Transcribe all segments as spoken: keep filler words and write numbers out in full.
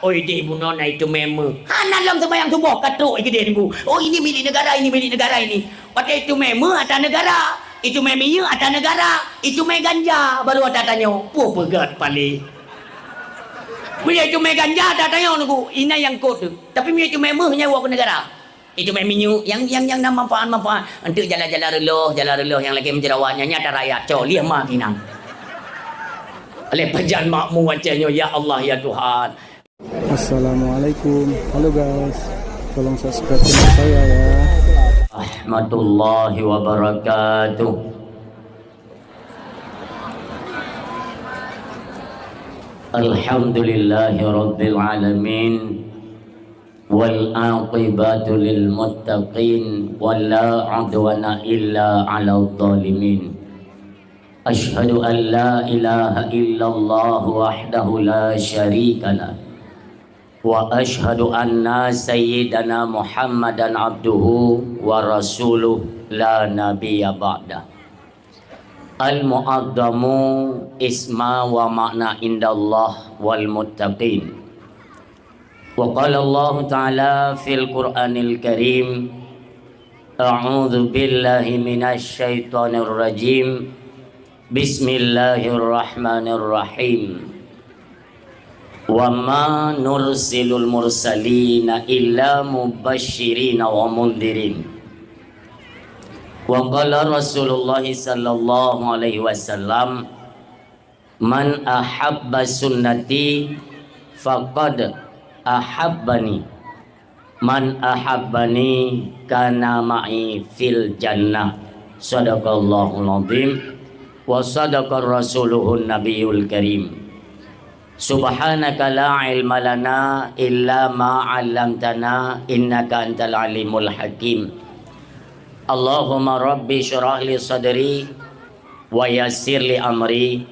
Oh, idéh bunoe na iteumèe meuh. Hana lom seumayang suboh ka trok i keudéh Teungku. Oh, ini milik negara, ini milik negara ini. Watèe iteumèe meuh atra negara, iteumèe minyeuk atra negara, iteumèe ganja baru atra tanyoe. Puh peugöt palé. Meunyoe iteumèe ganja atra tanyoe Teungku, inan nyang kot teuh. Tapi meunyoe iteumèe meuh nyan woe keu negara. Iteumèe minyeuk nyang, nyang, nyang na manfaat-manfaat. Eunteuk jalan-jalan reuloh, jalan reuloh nyang lagèe meujeurawan nyan nyata rakyat cok lieh ma kinan. Lé pajan makmu watèe nyoe, ya Allah, ya Tuhan. Assalamualaikum. Halo guys. Tolong subscribe channel saya ya. Warahmatullahi wabarakatuh. Alhamdulillahirabbil alamin. Wal aqibatu lil muttaqin, wa la udwana illa 'alal zalimin. Asyhadu an la ilaha illallah wahdahu la syarika lah. Wa asyhadu anna sayyidana Muhammadan abduhu wa rasuluh la nabiyya ba'dah. Al-mu'azzamu isma wa ma'na indallah wal muttaqin. Wa qala Allahu ta'ala fil Qur'anil Karim, a'udzu billahi minasy syaithanir rajim. Bismillahirrahmanirrahim. Wa ma nursilul mursalina illa mubasysyirina wa mundzirin. Wa qala Rasulullah sallallahu alaihi wasallam, "Man ahabba sunnati faqad ahabbani. Man ahabbani kana ma'i fil jannah." Sadaqallahul azim wa sadaqa rasuluhun nabiyul karim. Subhanaka la ilma lana illa ma 'allamtana innaka antal alimul hakim. Allahumma rabbi syrah li sadri wa yassir li amri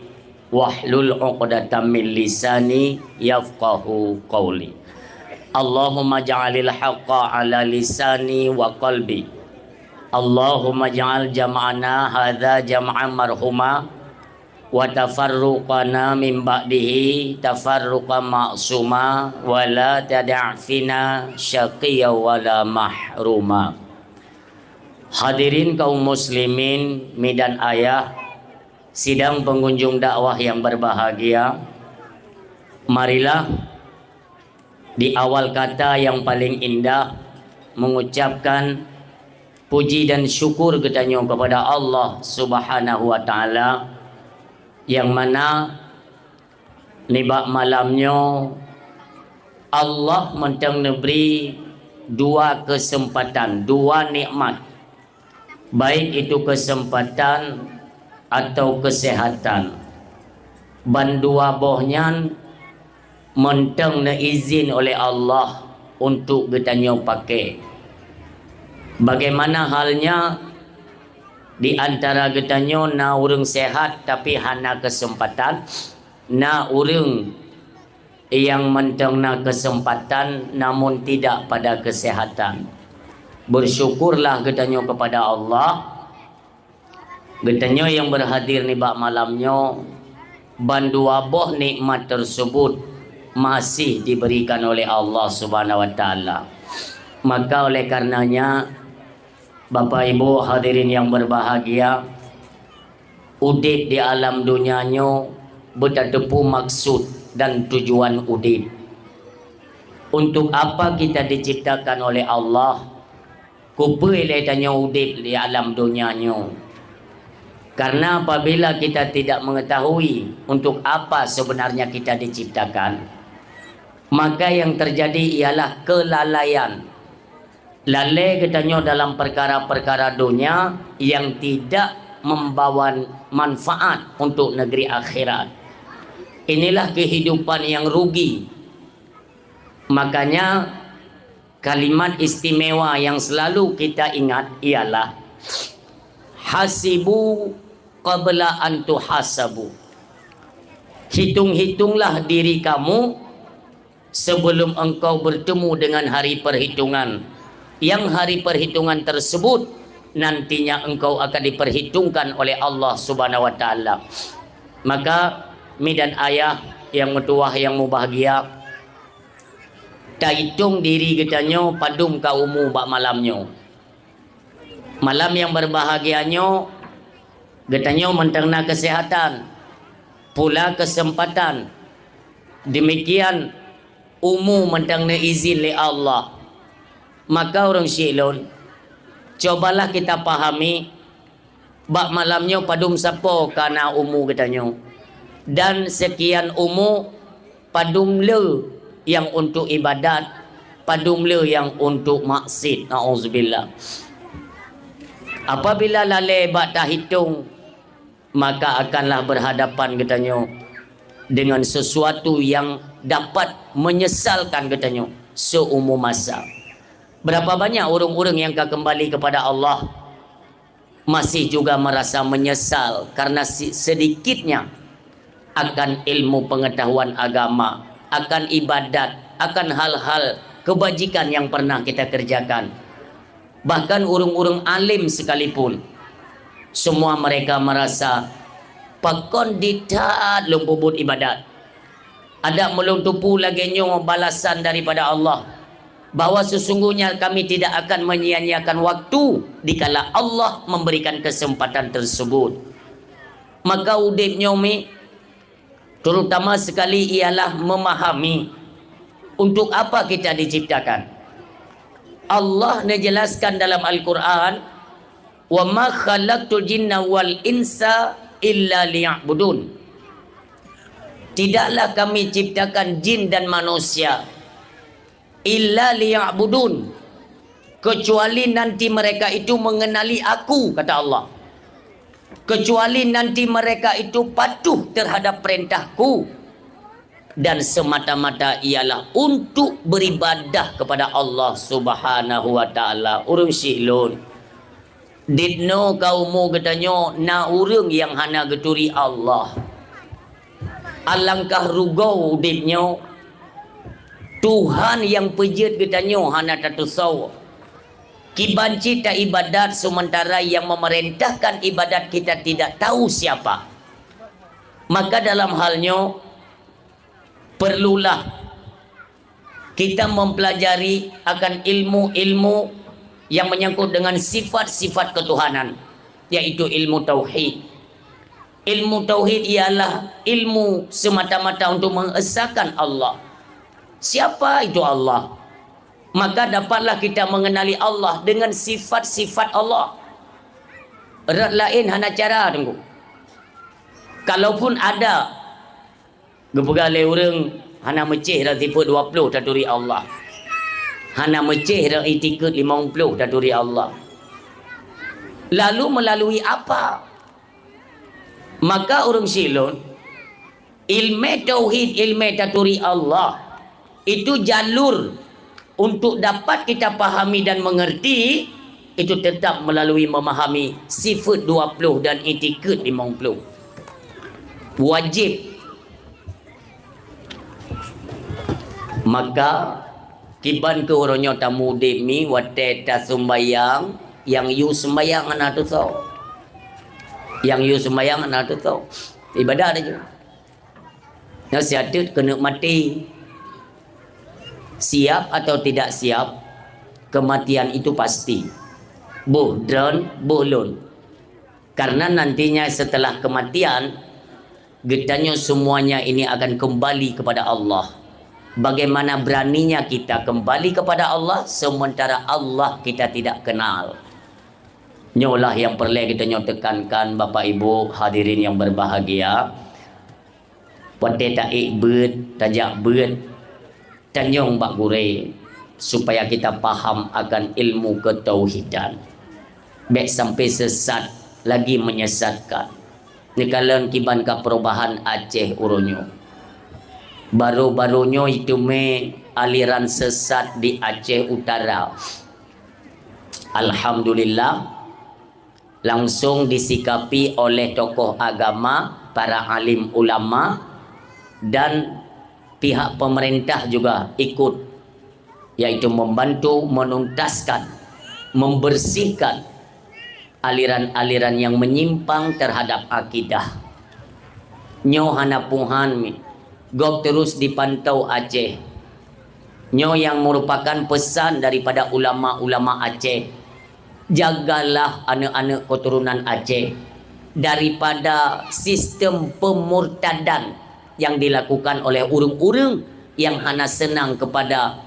wahlul 'uqdatam min lisani yafqahu qauli. Allahumma ja'alil haqqa 'ala lisani wa qalbi. Allahumma ja'al jam'ana hadza jam'an marhuma wa tafarruqana min ba'dihi tafarruqan ma'suma wa la tada' fina syaqiyya wa la mahruma. Hadirin kaum muslimin, mi dan ayah, sidang pengunjung dakwah yang berbahagia, marilah di awal kata yang paling indah mengucapkan puji dan syukur geutanyoe kepada Allah Subhanahu wa Ta'ala, yang mana nibak malam nyoe Allah mantong neubri dua keuseumpatan, dua nikmat, baik itu keuseumpatan atau keuseuhatan. Bandua boh nyan mantong neuizin oleh Allah untuk geutanyoe paké. Bagaimana halnya di antara geutanyoe na ureuëng sehat tapi hana keuseumpatan, na ureuëng nyang mantong na keuseumpatan namun tidak pada keuseuhatan. Beusyukurlah geutanyoe keupada Allah. Geutanyoe nyang beuhadir nibak malam nyoe, bandua boh nikmat teuseubut masih diberikan oleh Allah Subhanahu wa Ta'ala. Maka oleh karenanya, Bapak Ibu hadirin yang berbahagia, udeb di alam donya nyoe beutateupeue maksud dan tujuan udeb. Untuk apa kita diciptakan oleh Allah? Keupeue lé tanyoe udeb di alam donya nyoe? Karena apabila kita tidak mengetahui untuk apa sebenarnya kita diciptakan, maka yang terjadi ialah kelalaian. Lalai geutanyoe dalam perkara-perkara donya yang tidak membawa manfaat untuk negeri akhirat. Inilah kehidupan yang rugi. Makanya, kalimat istimewa yang selalu kita ingat ialah, "Hasibu qabla an tuhasabu." Hitung-hitunglah diri kamu sebelum engkau bertemu dengan hari perhitungan. Yang hari perhitungan tersebut nantinya engkau akan diperhitungkan oleh Allah Subhanahu wa Ta'ala. Maka, mi dan ayah yang meutuwah yang mubahagia, Taitong diri geutanyoe padum ka umu bak malam nyoe. Malam nyang berbahagia nyoe, geutanyoe mantong na kesehatan, pula kesempatan. Demikian umu mantong neuizin lé Allah. Maka ureuëng syik lôn, cobalah kita pahami, bak malam nyoe padum sapo ka na umu geutanyoe. Dan sekian umu padum le nyang untuk ibadat, padum le nyang untuk maksiat. Nauzubillah. Apabila lalée bak tahitong, maka akanlah berhadapan geutanyoe dengan sesuatu yang dapat menyesalkan geutanyoe seumur masa. Berapa banyak ureuëng-ureuëng yang ka kembali kepada Allah, masih juga merasa menyesal karena si-, sedikitnya akan ilmu pengetahuan agama, akan ibadat, akan hal-hal kebajikan yang pernah kita kerjakan. Bahkan ureuëng-ureuëng alim sekalipun, semua mereka merasa, "Pakon di that lôn peubuet ibadat? Adak meulôn teupeu lagée nyoe balasan daripada Allah, bahwa sesungguhnya kami tidak akan menyia-nyiakan waktu dikala Allah memberikan kesempatan tersebut." Maka udeb nyoe mi, terutama sekali ialah memahami untuk apa kita diciptakan. Allah neujelaskan dalam Al-Quran, "Wa ma khalaqtul jinna wal insa illa liya'budun." Tidaklah kami ciptakan jin dan manusia illa liya'budun, kecuali nanti mereka itu mengenali Aku, kata Allah. Kecuali nanti mereka itu patuh terhadap perintahku dan semata-mata ialah untuk beribadah kepada Allah Subhanahu wa Ta'ala. Ureuëng syik lôn, dinoe ka umu geutanyoe na ureuëng nyang hana geuturi Allah. Alangkah rugoe udeb nyoe, Tuhan nyang peujeuet geutanyoe hana tatusoe. Kiban cit taibadat sementara yang memerintahkan ibadat kita tidak tahu siapa. Maka dalam hal nyoe, perlulah kita mempelajari akan ilmu-ilmu yang menyangkut dengan sifat-sifat ketuhanan, yaitu ilmu tauhid. Ilmu tauhid ialah ilmu semata-mata untuk mengesakan Allah. Siapa itu Allah? Maka dapatlah kita mengenali Allah dengan sifat-sifat Allah. Rot laén hana cara, Teungku. Kalaupun ada, geupeugah lé ureuëng, hana meucéh rot sifeuet dua ploh taturi Allah. Hana meucéh rot itikeuet limong ploh taturi Allah. Lalu melalui apa? Maka ureuëng syik lôn, ilmu tauhid, ilmu taturi Allah, itu jalur untuk dapat kita pahami dan mengerti, itu tetap melalui memahami sifeuet dua ploh dan itikeuet limong ploh. Wajib. Maka, kiban keu uroe nyoe tamudeb mi watée tasumbayang, nyang yue sumbayang hana tusoe. Nyang yue sumbayang hana tusoe. Ibadat aja. Nyoe siat teuk keuneuk maté. Siap atau tidak siap, kematian itu pasti. Boh droen, boh lôn. Karena nantinya setelah kematian, geutanyoe semuanya ini akan kembali kepada Allah. Bagaimana beraninya kita kembali kepada Allah sementara Allah kita tidak kenal? Nyoe lah nyang peureulée geutanyoe tekankan, Bapak Ibu hadirin yang berbahagia. Watée taék beuet, tajak beuet, tanyong bak gurée, supaya kita paham akan ilmu ketauhidan. Bék sampai sesat lagi menyesatkan. Neukalon kiban ka perubahan Aceh uroe nyoe. Baru-baru nyoe iteumé aliran sesat di Aceh Utara. Alhamdulillah, langsung disikapi oleh tokoh agama, para alim ulama, dan pihak pemerintah juga ikut, yaitu membantu menuntaskan, membersihkan aliran-aliran yang menyimpang terhadap akidah. Nyoe hana puhan mi, gob terus dipantau Aceh. Nyoe nyang merupakan pesan daripada ulama-ulama Aceh. Jagalah aneuk-aneuk keturunan Aceh daripada sistem pemurtadan yang dilakukan oleh ureuëng-ureuëng yang hana senang kepada,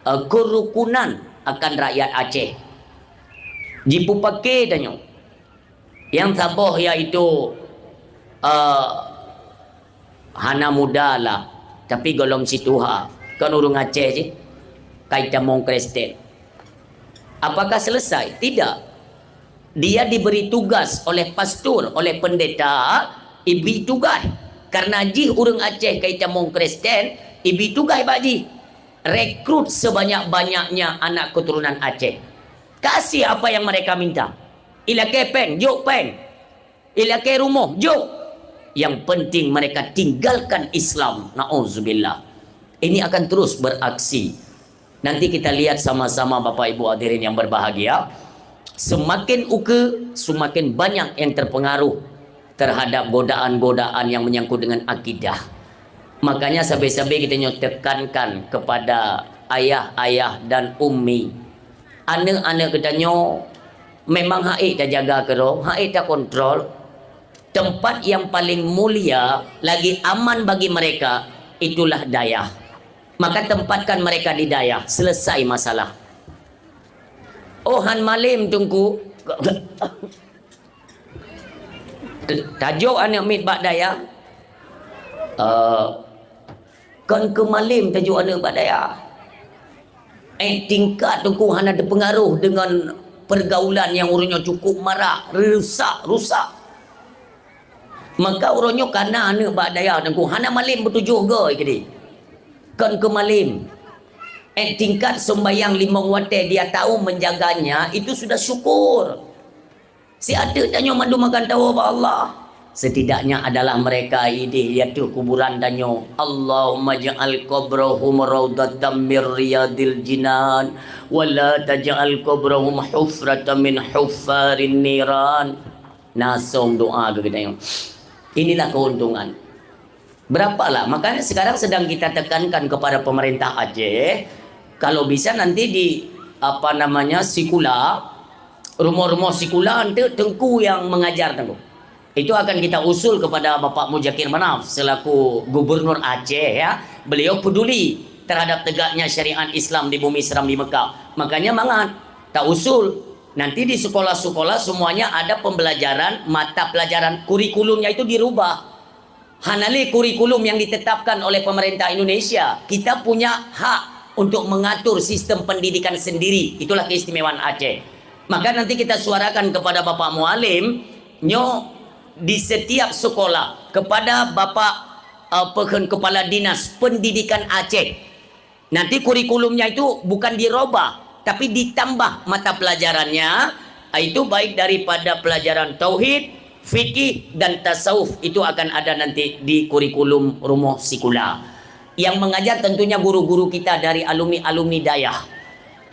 eh, kerukunan akan rakyat Aceh. Jipupake tanyoe. Nyang saboh yaitu, eh, hana muda lah, tapi gohlom situha. Kon ureuëng Aceh cit, ka itamong Kristen. Apakah selesai? Tidak. Dia diberi tugas oleh pastor, oleh pendeta, ibi tugas. Karena jih ureuëng Aceh ka itamong Kristen, ibi tugas bak jih. Rekrut sebanyak-banyaknya anak keturunan Aceh. Kasih apa yang mereka minta. Ilakée péng, jok péng. Ilakée rumoh, jok. Yang penting mereka tinggalkan Islam. Nauzubillah. Ini akan terus beraksi. Nanti kita lihat sama-sama, Bapak Ibu hadirin yang berbahagia. Semakin uke, semakin banyak yang terpengaruh terhadap godaan-godaan yang menyangkut dengan akidah. Makanya sabe-sabe kita nyoe tekankan kepada ayah-ayah dan ummi. Aneuk-aneuk kita nyoe memang hak ék tajaga keudroe, hak ék takontrol. Tempat yang paling mulia lagi aman bagi mereka, itulah dayah. Maka tempatkan mereka di dayah, selesai masalah. Oh, han malem, Teungku. Tajok aneuk miet bak dayah. Eh, kon keu malem tajok aneuk bak dayah. Eh, tingkat Teungku hana teupeungaroh deungon peurgaulan nyang uroe nyoe cukup marak, rusak, rusak. Maka uroe nyoe kana aneuk bak dayah Teungku hana malem beutujoh goe keudeh. Kon keu malem. Eh, tingkat sembahyang limong watée dia tahu menjaganya, itu sudah syukur. Si ateueh tanyoe mandum akan tawoe bak Allah. Setidaknya adalah mereka ideh yaitu kuburan tanyoe. Allahumma ja'al qabrahum raudatan min riyadil jinan, wa la taj'al qabrahum hufratan min huffarin niran. Nasong doa keu geutanyoe. Inilah keuntungan. Berapalah? Makanya sekarang sedang kita tekankan kepada pemerintah Aceh, kalau bisa nanti di, apa namanya, sikula, rumoh-rumoh sikula nanti teungku yang mengajar teungku. Itu akan kita usul kepada Bapak Muzakir Manaf selaku Gubernur Aceh, ya. Beliau peduli terhadap tegaknya syariat Islam di bumi Serambi Mekah. Makanya mangat, tak usul. Nanti di sekolah-sekolah semuanya ada pembelajaran, mata pelajaran, kurikulumnya itu dirubah. Hana lé kurikulum yang ditetapkan oleh pemerintah Indonesia. Kita punya hak untuk mengatur sistem pendidikan sendiri. Itulah keistimewaan Aceh. Maka nanti kita suarakan kepada Bapak Mualim, nyoe di setiap sekolah, kepada Bapak, eh, peukheun Kepala Dinas Pendidikan Aceh. Nanti kurikulumnya itu bukan dirubah, tapi ditambah mata pelajarannya, itu baik daripada pelajaran tauhid, fikih, dan tasawuf. Itu akan ada nanti di kurikulum rumoh sikula. Yang mengajar tentunya guru-guru kita dari alumni-alumni dayah.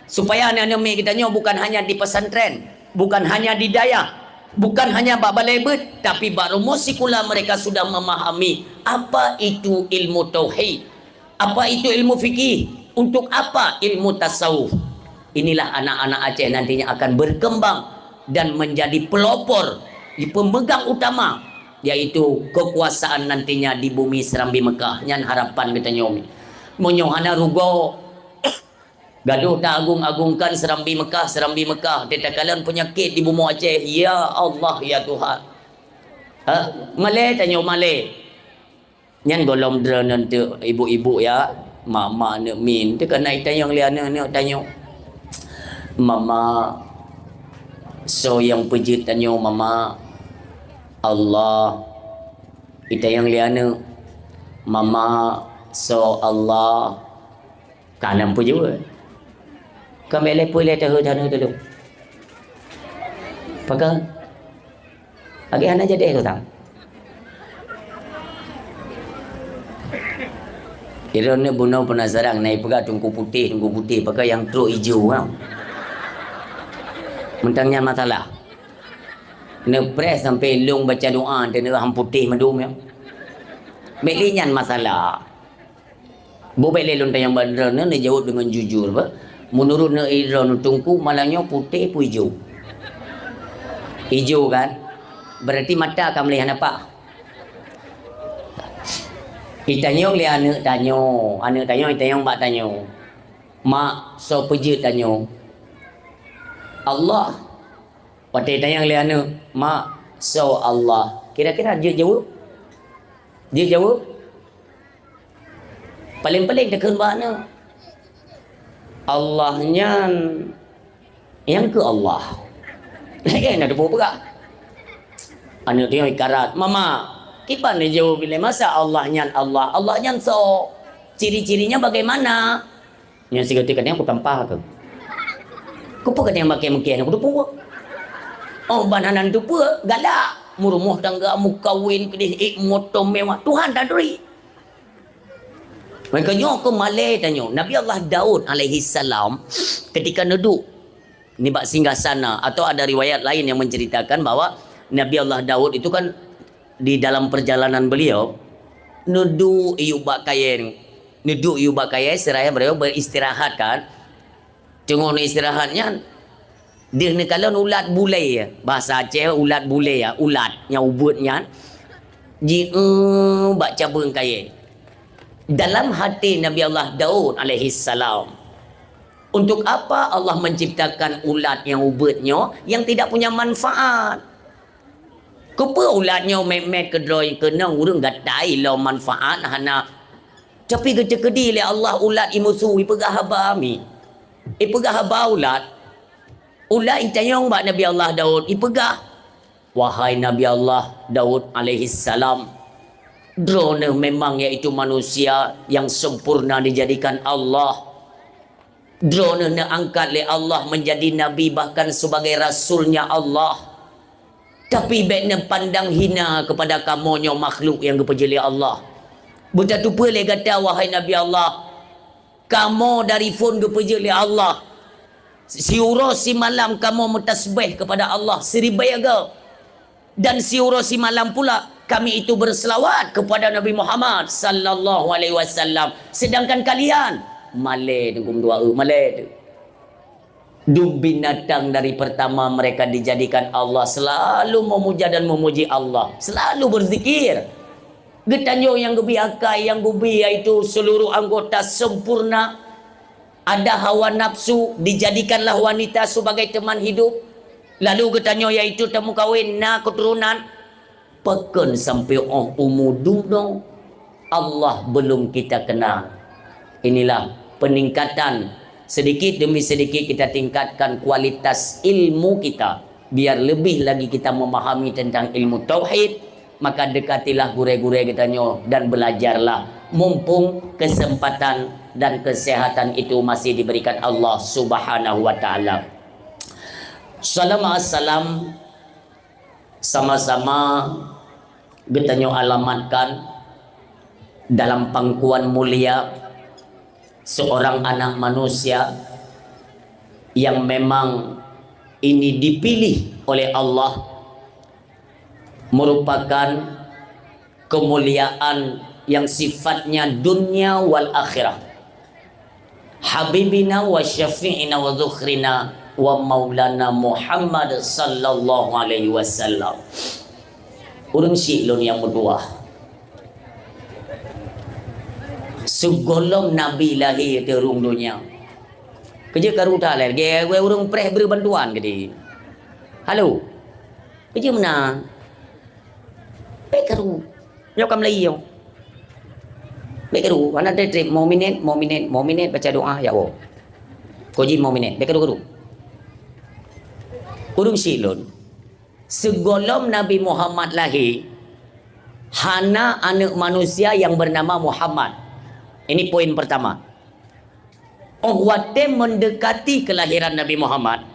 Supaya aneuk-aneuk miet geutanyoe bukan hanya di pesantren, bukan hanya di dayah, bukan hanya bak balai beuet, tapi bak rumoh sikula mereka sudah memahami apa itu ilmu tauhid. Apa itu ilmu fikih? Untuk apa ilmu tasawuf? Inilah anak-anak Aceh nantinya akan berkembang dan menjadi pelopor, pemegang utama, yaitu kekuasaan nantinya di bumi Serambi Mekah. Nyan harapan geutanyoe. Meunyoe hana rugoe, gadoh ta-agung-agungkan Serambi Mekah, Serambi Mekah, teuh takalon peunyakét di bumoe Aceh. Ya Allah, ya Tuhan. Ha? Malée tanyoe malée. Nyan gohlom droeneuh teuk ibu-ibu ya, mak-mak neuk min, teuka na itanyong lé aneuk-aneuk tanyoe. Mama, soe nyang peujeuet tanyoe mama? Allah. Itanyong lé aneuk. Mama, soe Allah? Ka na peujeuet. Ka meu'ah lé peue lé tahe-tahe teuh. Pakon? Lagée hana jadi tu tang. Droeneuh bunoe penasaran, na ipeugah Teungku Putéh, Teungku Putéh, pakon nyang trok ijo, ha? Mantong nyan masalah. Neupreh sampai lôn baca doa, teuneuk han putéh mandum, ya. Bék lé nyan masalah. Bubek lé lôn tanyong bak droeneuh, neujaweueb deungon jujur, bah. Meunurot neuh droeneuh teungku, malam nyoe putéh peue ijo? Ijo kan? Berarti mata ka meulihat nampak. Itanyong lé aneuk tanyoe, aneuk tanyoe itanyong bak tanyoe. Mak, soe peujeuet tanyoe? Allah. Watée itanyong lé aneuk, "Mak, soe Allah?" Kira-kira jeuet jaweueb? Jeuet jaweueb? Paleng-paleng takheun bak aneuk, "Allah nyan nyang keu Allah." Laén na teupeue peugah. Aneuk tanyoe ikarat, "Mama, kiban neujaweueb ilée masa Allah nyan Allah? Allah nyan soe? Ciri-cirinya bagaimana?" Nyan sigoe teuk kadang kutampa keu. Kupeue kadang makai meukian aku teupeue. Oh, ban hana teupeue, galak. Meurumoh tangga, meukawen, keudeh ék moto mewah. Tuhan tabri. Maka nyoe keuh malée tanyoe. Nabi Allah Daud alaihi salam ketika neuduek nibak singgah sana, atau ada riwayat lain yang menceritakan bahwa Nabi Allah Daud itu kan di dalam perjalanan beliau neuduek iyup bak kayée, neuduek iyup bak kayée seraya beliau beristirahat kan. Teungoh neuistirahat nyan, deuh neukalon ulat bulée, bahasa Aceh ulat bulée ya, ulat nyang ubeuet nyan, ji-eu bak cabeueng kayée. Dalam hati Nabi Allah Daud alaihi salam, untuk apa Allah menciptakan ulat nyang ubeuet nyoe yang tidak punya manfaat? Keupeue ulat nyoe mét-mét keudroe keunong ureuëng gata ilom manfaat hana? Tapi geuceukeudi lé Allah ulat imusu ipeugah haba mi. Ipeugah haba ulat. Ulat itanyong bak Nabi Allah Daud ipeugah, "Wahai Nabi Allah Daud alaihi salam, droeneuh memang yaitu manusia yang sempurna dijadikan Allah. Droeneuh neuangkat lé Allah menjadi nabi bahkan sebagai rasulnya Allah. Tapi bék neupandang hina kepada kamoe nyoe makhluk nyang geupeujeuet lé Allah. Beutateupeue lé gata wahai Nabi Allah, kamoe dari phon geupeujeuet lé Allah. Siuroe simalam kamoe meutasbeh kepada Allah siribée goe. Dan siuroe simalam pula kami itu berselawat kepada Nabi Muhammad sallallahu alaihi wasallam. Sedangkan kalian malée teungku dua eu malée teuh." Dum binatang dari pertama mereka dijadikan Allah selalu memuja dan memuji Allah, selalu berzikir. Geutanyoe nyang geubi akai, nyang geubi yaitu seluruh anggota sempurna. Ada hawa nafsu, dijadikanlah wanita sebagai teman hidup. Lalu geutanyoe yaitu tameukawen na keuturonan. Pakon sampai óh umu dunoe Allah belum kita kenal. Inilah peningkatan, sedikit demi sedikit kita tingkatkan kualitas ilmu kita, biar lebih lagi kita memahami tentang ilmu tauhid, maka dekatilah gurée-gurée geutanyoe dan belajarlah, mumpung kesempatan dan kesehatan itu masih diberikan Allah Subhanahu wa Ta'ala. Salam assalam sama-sama geutanyoe alamatkan dalam pangkuan mulia seorang anak manusia yang memang ini dipilih oleh Allah merupakan kemuliaan yang sifatnya dunia wal akhirah. Habibina wa syafi'ina wa zukhrina wa maulana Muhammad sallallahu alaihi wasallam. Ureuëng syiek lôn nyang meutuwah. Sigohlom Nabi lahé teurung donya. Keujeuet karu that lé, lagée ureuëng preh bri bantuan geude. Halo. Keujeuet meunan. Bék karu. Nyoe ka meulayeue. Bék karu. Hana treb-treb, lima minét, lima minét, lima minét baca doa, ya Allah. Koji lima minét, bék karu-karu. Ureuëng syiek lôn. Sigohlom Nabi Muhammad lahé, hana aneuëk manusia nyang bernama Muhammad. Ini poin pertama. Óh watée mendekati kelahiran Nabi Muhammad,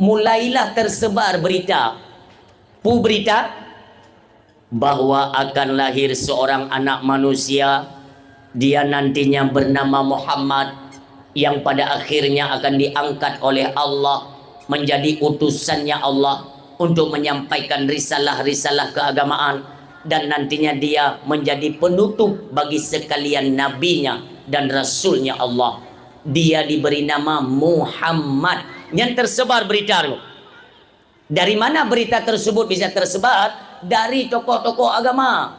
mulailah tersebar berita. Peue berita? Bahwa akan lahir seorang anak manusia, dia nantinya bernama Muhammad, yang pada akhirnya akan diangkat oleh Allah menjadi utusannya Allah untuk menyampaikan risalah-risalah keagamaan, dan nantinya dia menjadi penutup bagi sekalian nabinya. dan Rasul-Nya Allah. Dia diberi nama Muhammad. Nyan tersebar berita tu. Dari mana berita tersebut bisa tersebar? Dari tokoh-tokoh agama,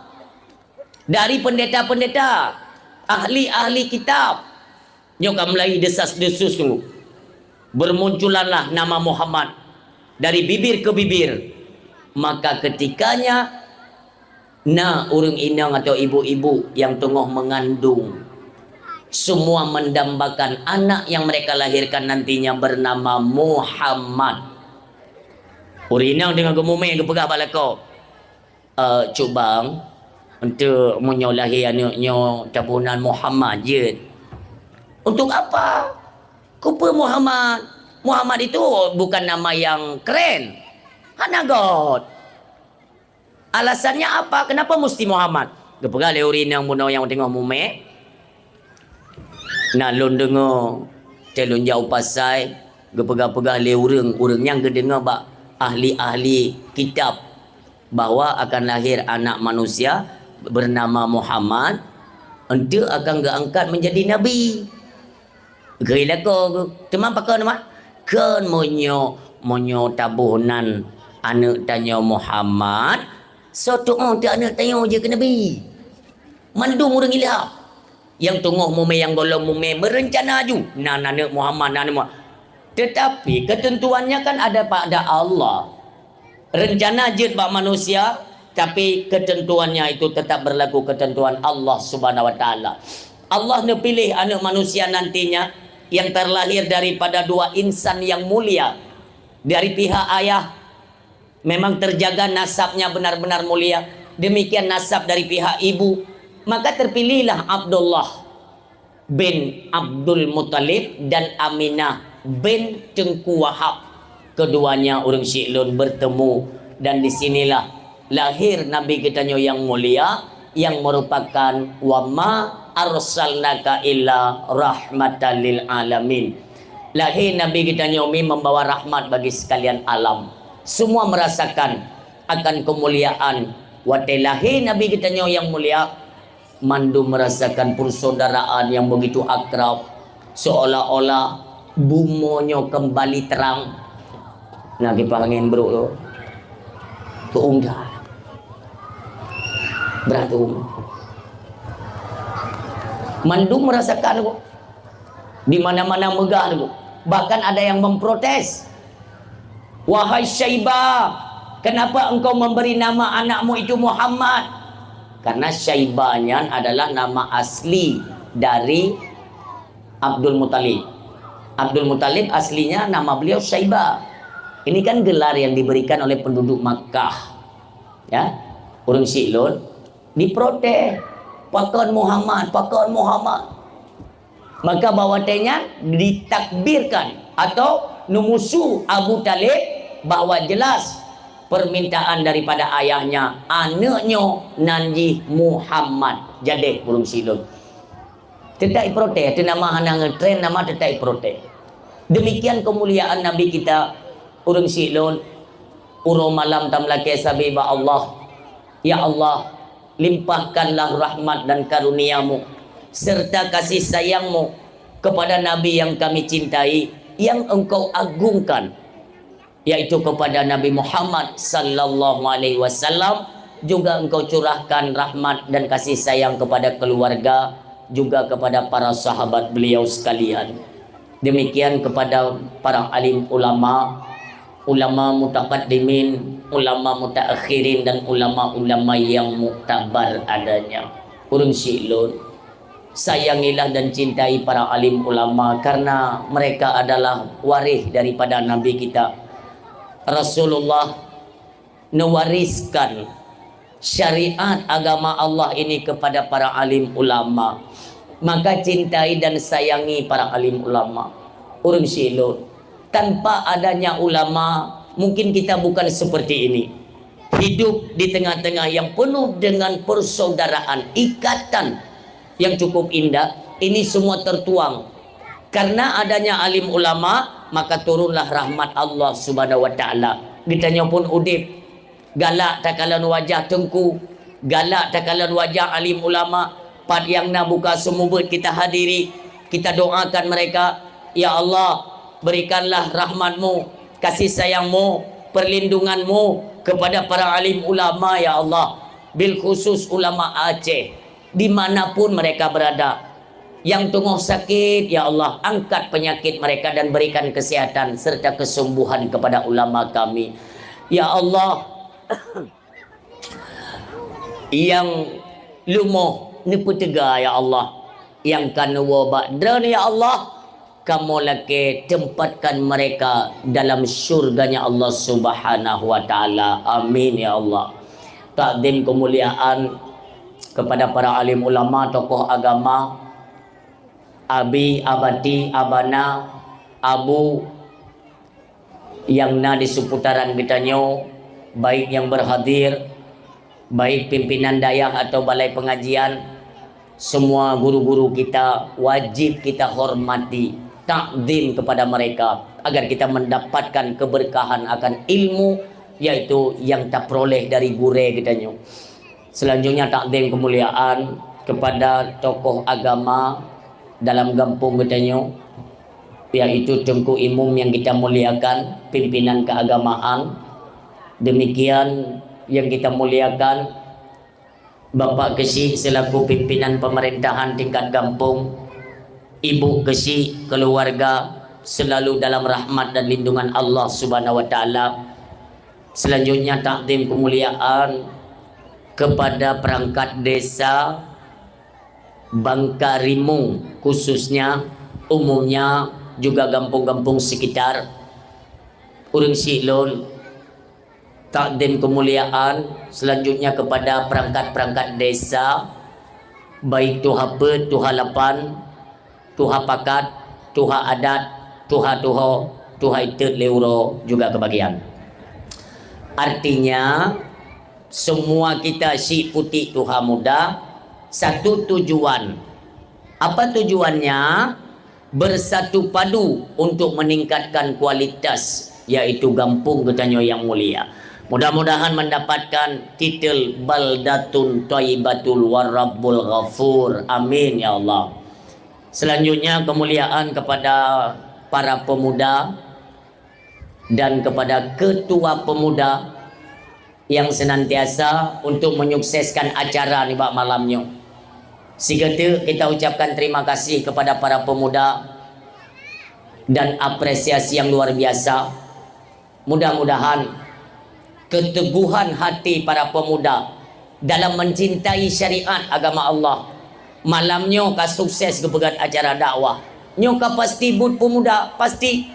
dari pendeta-pendeta, ahli-ahli kitab. Nyoe ka mulai desas-desus tu. Bermunculanlah nama Muhammad dari bibir ke bibir. Maka ketikanya na ureuëng inong atau ibu-ibu yang teungoh mengandung, semua mendambakan anak yang mereka lahirkan nantinya bernama Muhammad. Ureuëng inong teungoh geumumé geupeugah bak lakoe, "Eh, Cubang, untuk meunyoe lahé aneuëk nyoe taboh nan Muhammad jeuet." "Untuk apa? Kupeue Muhammad? Muhammad itu bukan nama yang keren." "Hana göt." "Alasannya apa? Kenapa mesti Muhammad?" Geupeugah lé ureuëng inong bunoe nyang teungoh mumé. Na lôn deungoe, teuh lôn jak u pasai, geupeugah-peugah lé ureuëng, ureuëng nyang geudeungoe bak ahli-ahli kitab bahwa akan lahir anak manusia bernama Muhammad, enteuk akan geuangkat menjadi nabi. Geulakoe geuh. Teuma pakon teuma? Kon meunyoe, meunyoe taboh nan aneuëk tanyoe Muhammad, soe tuoh teuh aneuëk tanyoe jeuet keu nabi. Mandum ureuëng ilham. Nyang teungoh mumé, nyang gohlom mumé, meurencana ju nan aneuëk Muhammad, nan aneuëk Muhammad. Tetapi ketentuannya kan ada pada Allah. Rencana jeuet bak manusia, tapi ketentuannya itu tetap berlaku ketentuan Allah Subhanahu wa Taala. Allah neupiléh aneuëk manusia nantinya yang terlahir daripada dua insan yang mulia. Dari pihak ayah, memang terjaga nasabnya benar-benar mulia. Demikian nasab dari pihak ibu. Maka terpilihlah Abdullah bin Abdul Muthalib dan Aminah bin Teungku Wahab. Keduanya ureuëng syiek lôn bertemu, dan di sinilah lahir Nabi geutanyoe nyang mulia, yang merupakan wa ma arsalnaka illa rahmatan lil alamin. Lahé Nabi geutanyoe mi membawa rahmat bagi sekalian alam. Semua merasakan akan kemuliaan watée lahé Nabi geutanyoe nyang mulia, mandum merasakan persaudaraan yang begitu akrab, seolah-olah bumoe nyoe kembali terang. Na kipas angén brok tu, teuunggai. Brat tu. Mandum merasakan tu. Di mana-mana meugah tu. Bahkan ada yang memprotes. "Wahai Syaibah, kenapa engkau memberi nama anakmu itu Muhammad?" Karena Syaibah nyan adalah nama asli dari Abdul Muthalib. Abdul Muthalib aslinya nama beliau Syaibah. Ini kan gelar yang diberikan oleh penduduk Makkah. Ya, ureuëng syiek lôn diprotes, "Pakon Muhammad, pakon Muhammad?" Maka bak watée nyan ditakbirkan atau neumusu Abu Thalib bahwa jelas permintaan daripada ayahnya, aneuëk nyoe nan jih Muhammad. Jadeh ureuëng syiek lôn. Teutab iprotes, teuh nama hana ngeutren nama teutab iprotes. Demikian kemuliaan Nabi kita, ureuëng syiek lôn, uroe malam tameulakée sabe bak Allah. Ya Allah, limpahkanlah rahmat dan karunia-Mu serta kasih sayang-Mu kepada Nabi yang kami cintai, yang Engkau agungkan, yaitu kepada Nabi Muhammad sallallahu alaihi wasallam, juga Engkau curahkan rahmat dan kasih sayang kepada keluarga, juga kepada para sahabat beliau sekalian. Demikian kepada para alim ulama, ulama mutaqaddimin, ulama mutaakhirin, dan ulama-ulama yang muktabar adanya. Ureuëng syiek lôn, sayangilah dan cintai para alim ulama karena mereka adalah waris daripada Nabi kita. Rasulullah mewariskan syariat agama Allah ini kepada para alim ulama. Maka cintai dan sayangi para alim ulama. Ureuëng syiek lôn, tanpa adanya ulama, mungkin kita bukan seperti ini. Hidup di tengah-tengah yang penuh dengan persaudaraan, ikatan yang cukup indah, ini semua tertuang. Karena adanya alim ulama, maka turunlah rahmat Allah Subhanahu wa Taala. Geutanyoe pun udeb, galak takalon wajah teungku, galak takalon wajah alim ulama, Pat nyang na buka seumeubeuet kita hadiri, kita doakan mereka, ya Allah, berikanlah rahmat-Mu, kasih sayang-Mu, perlindungan-Mu kepada para alim ulama, ya Allah, bil khusus ulama Aceh, di mana pun mereka berada. Yang teungoh sakit, ya Allah, angkat penyakit mereka dan berikan kesehatan serta kesembuhan kepada ulama kami. Ya Allah, nyang leumoh neupeuteuga, ya Allah, nyang ka neuwoe bak droeneuh, ya Allah, kamoe lakée tempatkan mereka dalam syurga-Nya Allah Subhanahu wa Taala. Amin, ya Allah. Takzim keumuliaan kepada para alim ulama, tokoh agama, abi, abati, abana, abu, nyang na di seputaran geutanyoe, baik nyang berhadir, baik pimpinan dayah atau balai pengajian, semua guru-guru kita wajib kita hormati, takzim kepada mereka, agar kita mendapatkan keberkahan akan ilmu, yaitu yang taperoleh dari gurée geutanyoe. Selanjutnya, takzim keumuliaan kepada tokoh agama dalam gampông geutanyoe, yaitu Teungku Imum yang kita muliakan, pimpinan keagamaan. Demikian yang kita muliakan Bapak Keuchik selaku pimpinan pemerintahan tingkat gampông, Ibu Keuchik, keluarga, selalu dalam rahmat dan lindungan Allah Subhanahu wa Taala. Selanjutnya, takzim keumuliaan kepada perangkat desa Bangka Rimueng, khususnya, umumnya juga gampông-gampông sekitar. Ureuëng chik lôn, takzim keumuliaan selanjutnya kepada perangkat-perangkat desa, baik tuha peuet, tuha lapan, tuha pakat, tuha adat, tuha tuho, tuha itet lé uroe juga kebagian. Artinya, semua kita chik putik tuha muda, satu tujuan. Apa tujuannya? Bersatu padu untuk meningkatkan kualitas, yaitu gampông geutanyoe yang mulia. Mudah-mudahan mendapatkan titel Baldatun Thayyibatun wa Rabbul Ghafur. Amin, ya Allah. Selanjutnya, kemuliaan kepada para pemuda dan kepada ketua pemuda yang senantiasa untuk menyukseskan acara nibak malam nyoe. Sigoe teuk kita ucapkan terima kasih kepada para pemuda dan apresiasi yang luar biasa. Mudah-mudahan keteguhan hati para pemuda dalam mencintai syariat agama Allah, malam nyoe ka sukses geupeugét acara dakwah. Nyoe ka pasti buet pemuda, pasti.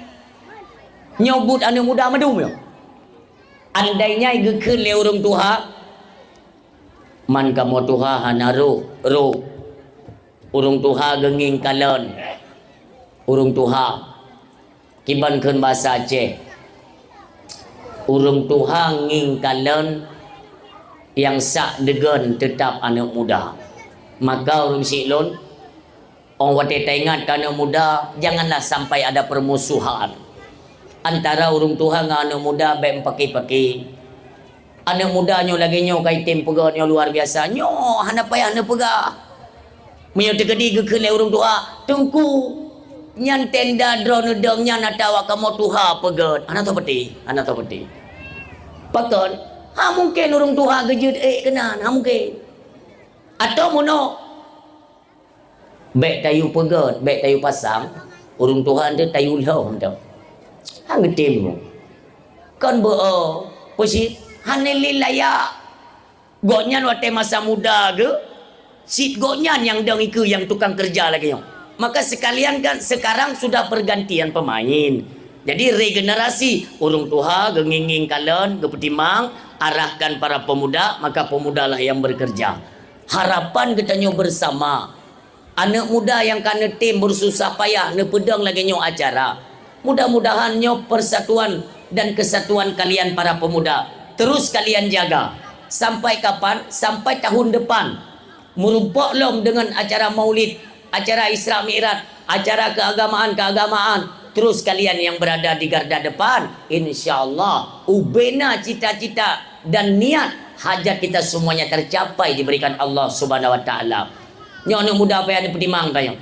Nyoe buet aneuëk muda mandum nyoe. Andai nyan geukheun lé ureuëng tuha, man kamoe tuha hana roh, roh. Ureuëng tuha geungieng kalon. Ureuëng tuha. Kiban kheun basa Aceh. Ureuëng tuha ngieng kalon, nyang sak deungon teutab aneuëk muda. Maka ureuëng chik lôn, óh watée taingat keu aneuëk muda, janganlah sampai ada permusuhan antara ureuëng tuha ngon aneuëk muda, bék meupaki-paki. Aneuëk muda nyoe lagée nyoe ka item peugét nyoe luar biasa. Nyoe hana payah neupeugah. Meunyoe teukeudi geukheun lé ureuëng tuha, "Teungku, nyan tenda droeneuh dong nyan atawa kamoe tuha peugét." Hana teupeutih, hana teupeutih. Pakon? Ha mungken ureuëng tuha geujeuet ék keunan, ha mungken. Atau meunoe, bék tayue peugét, bék tayue pasang, ureuëng tuha teuh tayue lhom teuh. Han geutem nyoe. Kon beu-o, peusit, hana lé layak. Gobnyan watée masa muda geuh, cit gobnyan nyang dong ikeue nyang tukang keureuja lagée nyoe. Maka sekalian kan sekarang sudah pergantian pemain. Jadi regenerasi, ureuëng tuha geungieng-ngieng kalon, geupeutimang, arahkan para pemuda, maka pemudalah yang bekerja. Harapan geutanyoe bersama, aneuëk muda nyang ka neutem beususah payah neupeudong lagée nyoe acara. Mudah-mudahan nyoe persatuan dan kesatuan kalian para pemuda terus kalian jaga. Sampai kapan? Sampai tahun depan. Meurumpok lom deungon acara maulid, acara Isra Mi'raj, acara keagamaan-keagamaan. Terus kalian yang berada di garda depan, insya Allah, ubena cita-cita dan niat hajat kita semuanya tercapai diberikan Allah Subhanahu wa Taala. Nyoe aneuk muda payah neupeutimang tanyoe.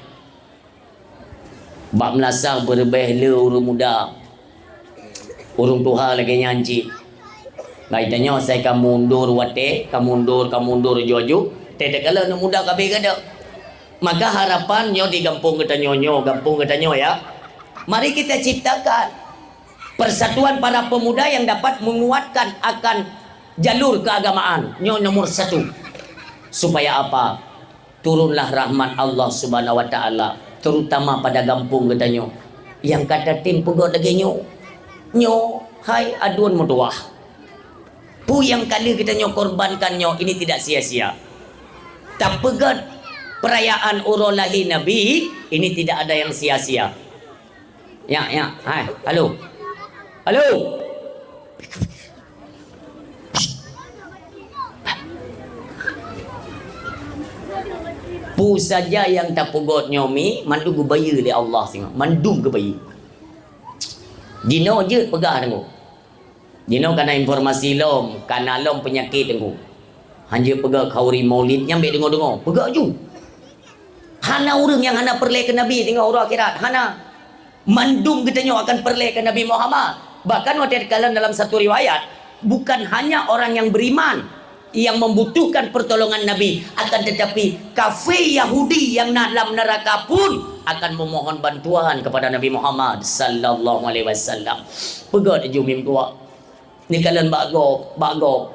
Bak meulasah beureubeh le ureueng muda. Ureueng tuha lagèe nyan cit. Ngai tanyoe asai ka mundur watèe, ka mundur, ka mundur aju-aju. Teuh takalon aneuk muda ka abéh gadôh. Maka harapan nyoe di gampông geutanyoe nyoe, gampông geutanyoe ya. Mari kita ciptakan persatuan para pemuda yang dapat menguatkan akan jalur keagamaan. Nyoe nomor satu. Supaya apa? Turunlah rahmat Allah Subhanahu wa Taala, terutama pada gampông geutanyoe nyang ka tatem peugöt lagèe nyoe. Nyoe, hai aduen meutuwah. Peue nyang ka lheueh geutanyoe korbankan nyoe, ini tidak sia-sia. Tapeugöt perayaan uroe lahé Nabi, ini tidak ada yang sia-sia. Ya, ya. Hai, halo. Halo. Peue saja nyang tapeugöt nyoe mi, mandum geubayeue lé Allah singoh. Mandum geubayeue. Jinoe jeuet peugah Teungku. Jinoe kana informasi lom, kana lom peunyakét Teungku. Hanjeuet peugah khauri maulid nyan bèk deungoe-deungoe. Peugah ju. Hana ureueng nyang hana peureulèe keu Nabi singoh uroe akhirat. Hana. Mandum geutanyoe akan peureulèe keu Nabi Muhammad. Bahkan watèe takalon dalam satu riwayat, bukan hanya orang yang beriman yang membutuhkan pertolongan Nabi, akan tetapi kafé Yahudi yang na lam neraka pun akan memohon bantuan kepada Nabi Muhammad sallallahu alaihi wasallam. Peugah ju mim dua. Neukalon bak gob, bak gob.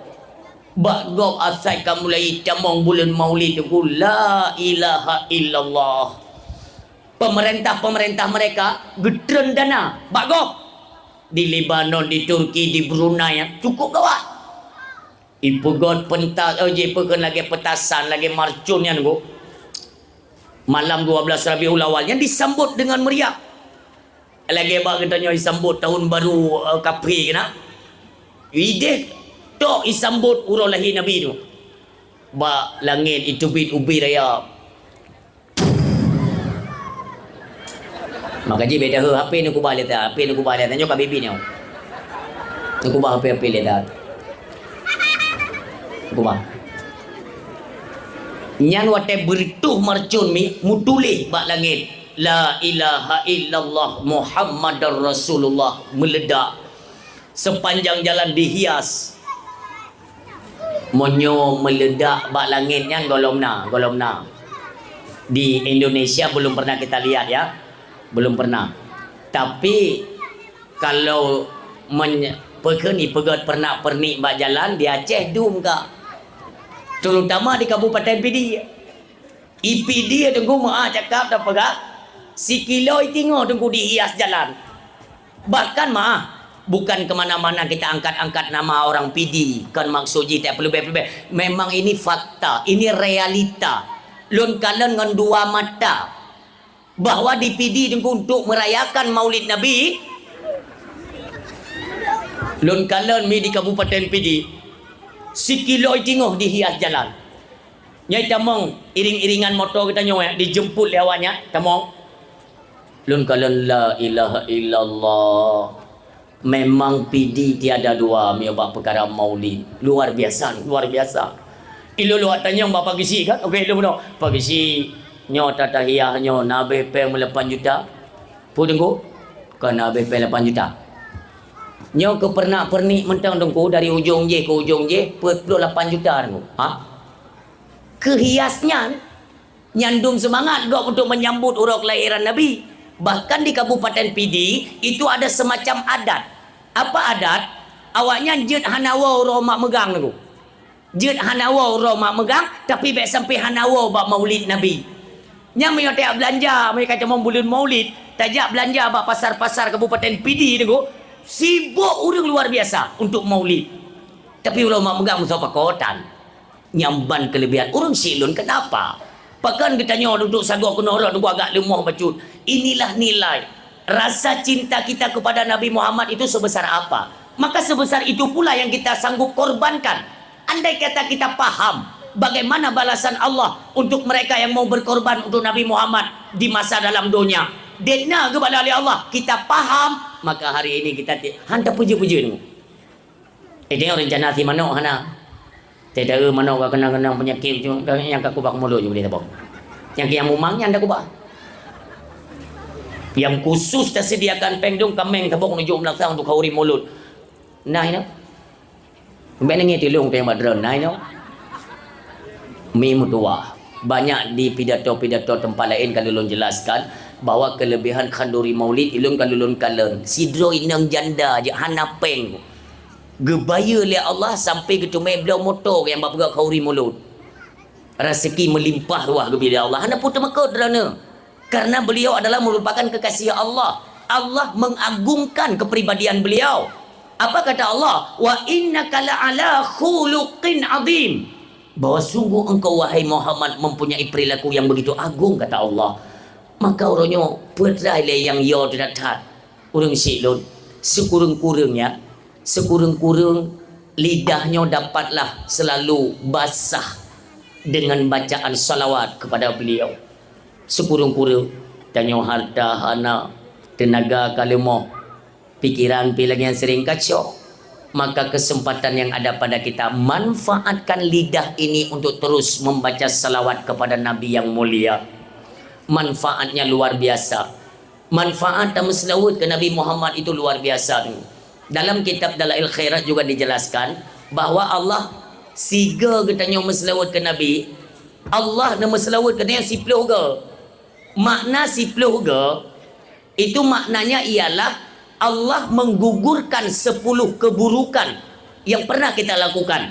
Bak gob asai ka mulai tamong buleuen Maulid Teungku, la ilaha illallah. Pemerintah-pemerintah mereka geutreun dana bak gob. Di Lebanon, di Turki, di Brunei, ya, cukup gawat. Ipeugöt pentas, oh, jipeugöt lagèe petasan, lagèe marcon nyan, Bu. Malam dua belas Rabiul Awal nyan disambot dengan meriah. Lagèe bak geutanyoe disambot tahun baru, eh, kafé keunan. Idéh tok disambot uroe lahé Nabi tu. Bak langét iteubiet ubé raya. Maka jih beda he H P neukubah lé ta, H P neukubah lé ta, nyoe ka bibi nyoe. Neukubah H P, H P lé ta. Neukubah. Nyan watèe beureutoh marcon mi meutuléh bak langét, "La ilaha illallah Muhammadar Rasulullah," meuledak. Sepanjang jalan dihias. Meunyoe meuledak bak langét nyan gohlom na, gohlom na. Di Indonesia belum pernah kita lihat, ya. Belum pernah. Tapi kalau menye-, peue kheun ipeugöt peurenak-peurenik bak jalan di Aceh dum ka. Terutama di Kabupaten Pidie. I Pidie Teungku meu'ah cakap dan peugah, sikilo itingoh Teungku dihias jalan. Bahkan meu'ah, bukan ke mana-mana kita angkat-angkat nama orang Pidie, kon maksud jih tak peuleueh-peuleueh. Memang ini fakta, ini realita. Lôn kalon ngon dua mata bahwa di Pidie Teungku untuk merayakan Maulid Nabi, lôn kalon mi di Kabupaten Pidie, sikilo itingoh dihias jalan. Nyoe tamong, iring-iringan moto geutanyoe, eh, dijemput lé awaknyan, tamong. Lôn kalon la ilaha illallah. Memang Pidie tiada dua meunyoe bak peukara maulid. Luar biasa, luar biasa. Ilôn luwat tanyong bak Pak Geuchik kan? Oke, ilôn bunoe. Pak Geuchik, nyoe tatahiyah nyoe na abéh péng meulapan juta? Peue Teungku? Kon na abéh péng lapan juta. Nyoe keu peurenak-peurenik mantong Teungku, dari ujong jih keu ujong jih, peuet ploh lapan juta Teungku. Ha? Keu hias nyan, nyan dum seumangat gob untuk menyambut uroe kelahiran Nabi. Bahkan di Kabupaten Pidie, itu ada semacam adat. Apa adat? Awaknyan jeuet hana woe uroe mak meugang Teungku. Jeuet hana woe uroe mak meugang, tapi bèk sampai hana woe bak Maulid Nabi. Nyan meunyoe tajak beulanja, meunyoe ka tamong buleuen Maulid, tajak beulanja bak pasar-pasar Kabupaten Pidie Teungku, sibok ureueng luar biasa untuk Maulid. Tapi uroe mak meugang meusoe pakotan. Nyan ban keulebihan ureueng syiek lôn, kenapa? Pakon geutanyoe dudoe sagoe keunoe rot, nunggu agak leumoh bacut. Inilah nilai rasa cinta kita kepada Nabi Muhammad itu sebesar apa. Maka sebesar itu pula yang kita sanggup korbankan. Andai kata kita paham bagaimana balasan Allah untuk mereka yang mau berkorban untuk Nabi Muhammad di masa dalam dunia. Dena geubala lé Allah, kita paham, maka hari ini kita ti-, han tapeujeuet-peujeuet. Eh, tengok rencana si manok hana. Teuh taeu manok ka keunong-keunong peunyakét tu, nyang ka kubak mulut ju boleh tabong. Nyang kiang mumang nyan dak ubah. Nyang khusus tasediakan péng dong kaméng sabok neujok meulasang untuk khauri mulod. Nah, inoe. Bék neungieng tilong teuh nyang bak droeneuh nyoe. Mi meutuwah. Banyak di pidato-pidato teumpat laén ka lôn jelaskan bahwa keulebihan khanduri maulid ilôn ka lôn kalon. Sidroe inong janda jeuet hana péng. Geubayeue lé Allah sampai geuteumé bloe moto nyang bak peugöt khauri mulod. Raseuki meulimpah ruah geubri lé Allah. Hana peue teumeukot droeneuh. Karena beliau adalah merupakan kekasih Allah. Allah mengagungkan kepribadian beliau. Apa kata Allah? "Wa innaka la'ala khuluqin azim." Bahwa sungguh engkau, wahai Muhammad, mempunyai perilaku yang begitu agung, kata Allah. Maka uroe nyoe, peue teuma lé nyang yo that-that. Ureuëng syiek lôn, sikureueng-kureueng nyan, sikureueng-kureueng lidah nyoe dapatlah selalu basah dengan bacaan salawat kepada beliau. Sikureueng-kureueng, tanyoe harta hana, teunaga ka leumoh, pikiran pih lagée nyang sering kacok, maka kesempatan yang ada pada kita, manfaatkan lidah ini untuk terus membaca salawat kepada Nabi yang mulia. Manfaatnya luar biasa. Manfaat tameuseulaweuet keu Nabi Muhammad itu luar biasa. Dalam kitab Dalail Khairat juga dijelaskan bahwa Allah siga geutanyoe meuseulaweuet keu Nabi, Allah neumeuseulaweuet geutanyoe siploh goe. Makna siploh goe, itu maknanya ialah Allah menggugurkan sepuluh keburukan yang pernah kita lakukan.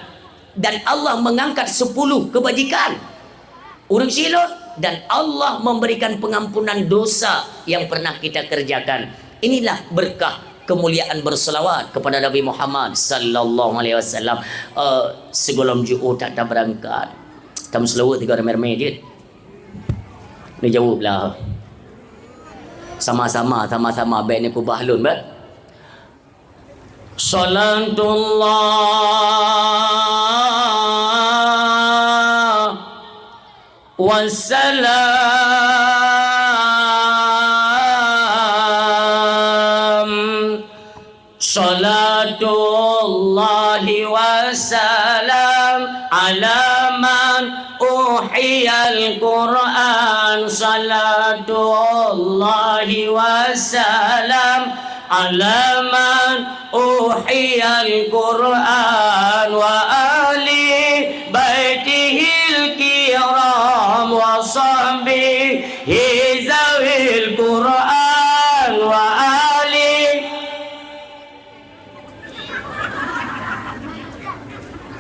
Dan Allah mengangkat sepuluh kebajikan. Ureuëng syiek lôn, dan Allah memberikan pengampunan dosa yang pernah kita kerjakan. Inilah berkah kemuliaan berselawat kepada Nabi Muhammad sallallahu alaihi wasallam. Eh, sigohlom jiôh that tabeurangkat. Tameuseulaweuet tiga ramé-ramé jeuet. Neujaweueb lah. Sama-sama, sama-sama, bék neukubah lôn, bék. Salatullah wassalam. Salatullahi wassalam ala man uhiyal Qur'an. Salatullahi wassalam ala man uhiyal Qur'an wa ali baitihil kiram wa sahbihi zawil Qur'an wa ali.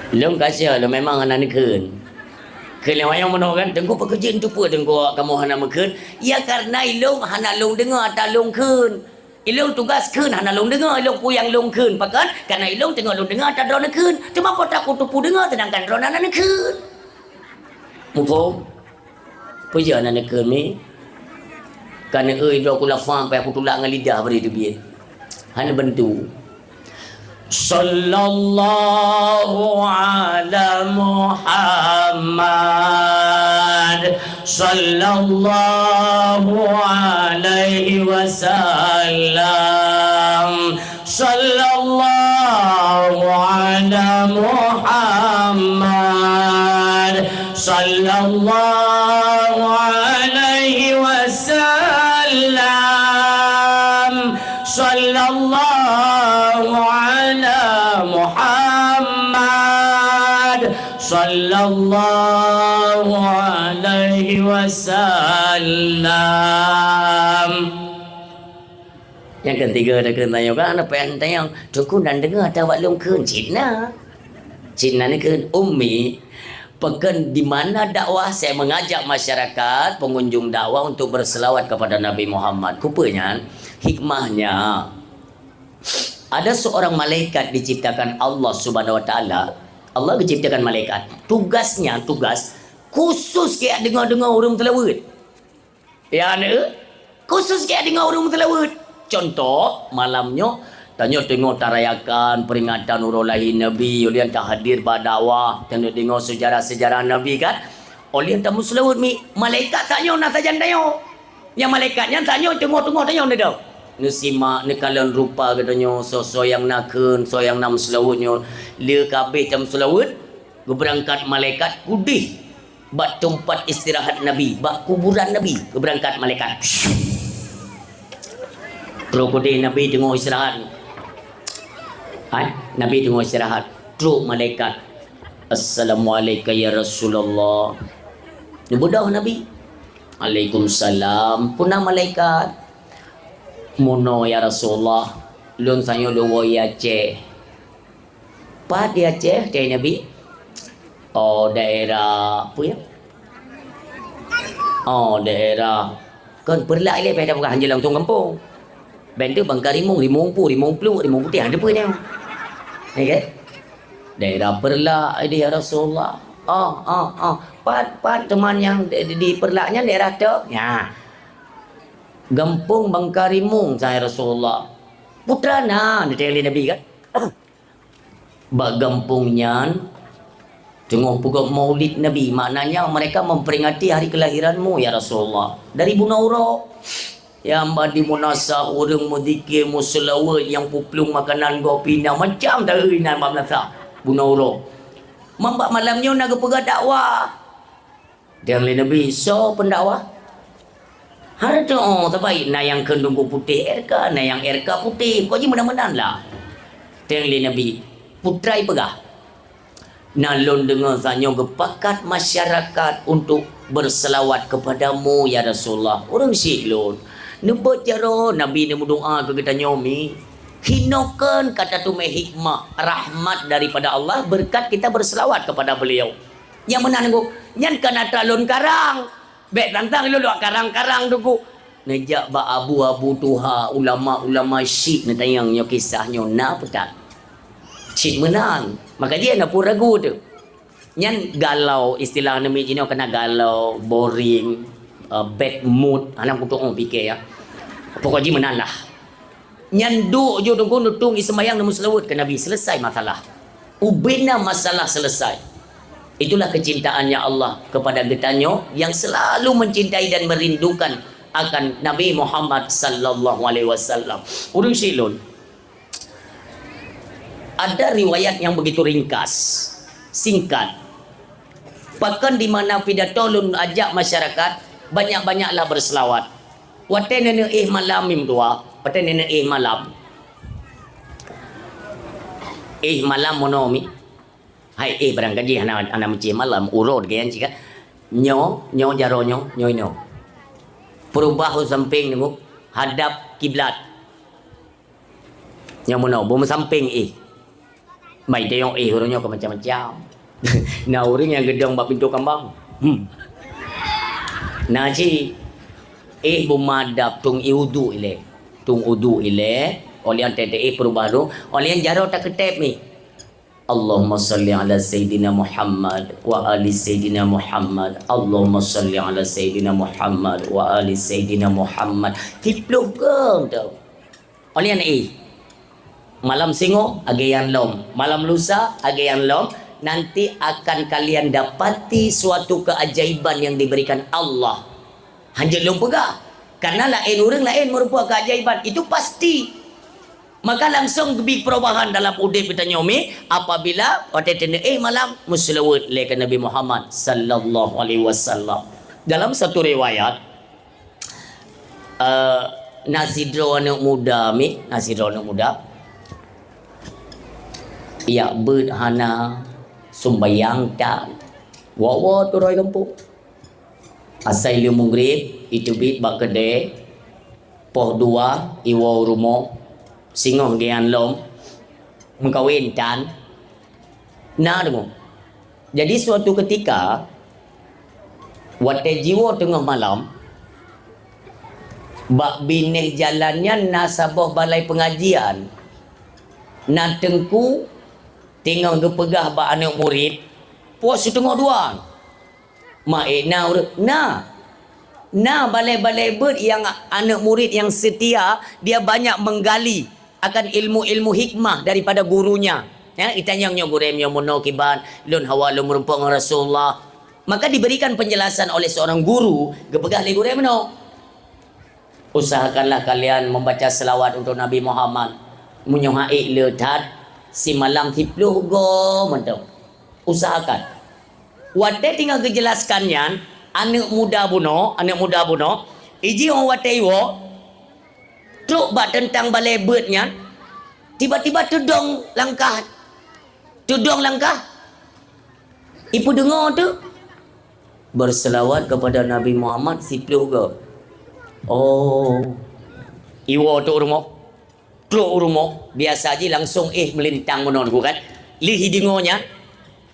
Lôn ka seuh, lôn memang hana neukheun. Keu lheueh wayang meunoe kan, Teungku, pakon jeuet neuteupeue Teungku awak kamoe hana meukheun? Ya, karena ilôn hana lôn deungoe ata lôn kheun. Ilôn tugaih kheun hana lôn deungoe, ilôn peue nyang lôn kheun. Pakon? Karena ilôn teungoh lôn deungoe ata droeneuh kheun. Teuma pakon taku teupeue deungoe, seudangkan droeneuh hana neukheun. Muphom? Peue jeuet hana neukheun mi? Ka neueu droe kulafa payah kutulak ngon lidah bri teubiet. Hana bantu. Sallallahu ala Muhammad. Sallallahu alaihi wasallam. Sallallahu ala Muhammad. Sallallahu alaihi wasallam. Sallallahu ala Muhammad. Sallallahu alaihi wasallam. Nyang ketiga, ada kena tanya kan, apa yang tanya? Teungku, na deungoe ata awak lôn kheun? Cit na. Cit na neukheun, Ummi, pakon di mana dakwah saya mengajak masyarakat, pengunjung dakwah untuk berselawat kepada Nabi Muhammad. Kupeue nyan? Hikmahnya, ada seorang malaikat diciptakan Allah Subhanahu wa Taala. Allah geuciptakan malaikat. Tugasnya, tugas khusus keu deungoe-deungoe ureuëng meuseulaweuet. Ya, neu? Khusus keu deungoe ureuëng meuseulaweuet. Contoh, malam nyoe, tanyoe teungoh tarayakan peringatan uroe lahé Nabi, ulôn tahadir bak dakwah, tanyoe deungoe sejarah-sejarah Nabi kan. Ulôn tameuseulaweuet mi, malaikat tanyoe na sajan tanyoe. Nyang malaikat nyan tanyoe teungoh-teungoh tanyoe neudong. Neusimak, neukalon rupa geutanyoe, soe-soe nyang na kheun, soe nyang na meuseulaweuet nyoe. Lheueh ka abéh tameuseulaweuet, geubeurangkat malaikat kudeh. Bak teumpat istirahat Nabi, bak kuburan Nabi, geubeurangkat malaikat. Trok keudeh Nabi teungoh istirahat. Hai, Nabi teungoh istirahat. Trok malaikat. "Assalamualaikum ya Rasulullah." Neubeudôh Nabi. "Waalaikumsalam." Peue na malaikat? "Meunoe ya Rasulullah, lôn sanyoe lôn woe i Aceh." "Pat di Aceh?" tanyong Nabi. "Oh, daerah apa ya? Oh, daerah." Kon Peureulak ilée, beda bukan hanya langsung gampông. Benda Bangka Rimueng, Rimueng Pu, Rimueng Pluek, Rimueng Putih, ada pun dia. Ya kan? "Daerah Peureulak ini ya Rasulullah." "Oh, oh, oh. Pat, pat teman yang di, di, di Peureulak nyan daerah tu?" "Ya." "Gampông Bangka Rimueng, ya Rasulullah." "Putra na," ditanya lé Nabi kan. "Bak gampông nyan teungoh peugot maulid Nabi, maknanya mereka memperingati hari kelahiranmu ya Rasulullah." "Dari bunoe uroe." Nyang ban di meunasah ureuëng meuzikir, meuseulaweuet, nyang peuplueng makanan gob pih na, macam taeu inan bak meunasah bunoe uroe. "Man bak malam nyoe na geupeugah dakwah." Ditanyong lé Nabi, "Soe peundakwah?" "Hana teu'oh, sabai na nyang kheun teungku putéh R K, na nyang R K putéh, kon jih meunan-meunan lah." Ditanyong lé Nabi, "Putra ipeugah?" "Na lôn deungoe sanyoe geupakat masyarakat untuk berselawat kepadamu ya Rasulullah." Ureuëng syiek lôn. Neubeuet jaroe Nabi neumeudoa keu geutanyoe mi. Hinoe kon ka tateumé hikmah rahmat daripada Allah berkat kita berselawat kepada beliau. Nyang meunan teungku, nyan ka na atra lôn karang. Bék tantang lôn lôn karang-karang teungku. Neujak bak abu-abu tuha, ulama-ulama syiek neutanyong nyoe kisah nyoe na peue that. Cit meunan. Maka jih na peue ragu teuh. Nyan galau, istilah neumi jinoe keunan galau, boring, eh, bad mood, hana kutu'oh pike ya. Pokok jih meunan lah. Nyan duek ju teungku neutueng i seumayang neumeuseulaweuet keu Nabi, selesai masalah. Ubena masalah selesai. Itulah kecintaannya Allah kepada geutanyoe yang selalu mencintai dan merindukan akan Nabi Muhammad sallallahu alaihi wasallam. Ureuëng syiek lôn, ada riwayat yang begitu ringkas, singkat. Pakon di mana pidato lôn ajak masyarakat, banyak-banyaklah berselawat. Watée neuneuk éh malam mim dua, watée neuneuk éh malam. Éh malam mono mi. Hai éh barangkaji hana, hana meucéh malam, uroe geuyan cika. Nyoe, nyoe jaroe nyoe, nyoe inoe. Peurubah u sampéng nyoe, hadap kiblat. Nyang meunoe, beumeusampéng éh. Bai tayong éh ureuëng nyoe ka macam-macam. Na ureuëng nyang geudong bak pintoe kambang. Hmm. Na cit éh beumadab tueng i uduk ilée. Tueng uduk ilée, óh lheueh teuntée éh peurubah lom, óh lheueh jaroe takeutép mi. Allahumma shalli ala Sayyidina Muhammad wa ali Sayyidina Muhammad. Allahumma shalli ala Sayyidina Muhammad wa ali Sayyidina Muhammad. Siploh gong tu. Óh lheueh éh. Malam singoh, agéyan lom. Malam lusa, agéyan lom. Nanti akan kalian dapati suatu keajaiban yang diberikan Allah. Hanjeuet lôn peugah. Karena laén ureuëng laén meurumpok keajaiban. Itu pasti. Maka langsung geubri perubahan dalam udeb geutanyoe mi apabila watée teuneuk éh malam meuseulaweuet lé keu Nabi Muhammad sallallahu alaihi wasallam. Dalam satu riwayat, eh, na sidroe aneuëk muda mi, na sidroe aneuëk muda. Yak beuet hana, sumbayang that, woe-woe turoi gampông. Asai lheueh meugreb, iteubiet bak keudée, poh dua, iwoe u rumoh, singoh geuyan lom, meukawen tan. Na deungoe. Jadi, suatu ketika, watée jiwoe teungoh malam, bak binéh jalan nyan na saboh balai peungajian. Na teungku teungoh geupeugah bak aneuëk murit, "Poh siteungoh dua." Ma ék na ureuëng? Na. Na balée-balée beuet nyang aneuëk murit nyang seutia, dia banyak menggali akan ilmu-ilmu hikmah daripada gurunya. Ya, itanyong nyoe gurée nyoe meunoe kiban, lôn hawa lôn meurumpok ngon Rasulullah. Maka diberikan penjelasan oleh seorang guru, geupeugah lé gurée meunoe. Usahakanlah kalian membaca selawat untuk Nabi Muhammad. Meunyoe han ék le that, simalam siploh goe mantong. Usahakan. Watée teungoh geujelaskan nyan, aneuëk muda bunoe, aneuëk muda bunoe, iji óh watée iwoe, trok bak teuntang balée beuet nyan, tiba-tiba teudong langkah, teudong langkah, ipeudeungoe teuk, "Berselawat kepada Nabi Muhammad siploh goe." Oh, iwoe teuk rumoh. Trok u rumoh, biasa jih langsung éh meulintang meunan ku kan. Lheueh ideungoe nyan,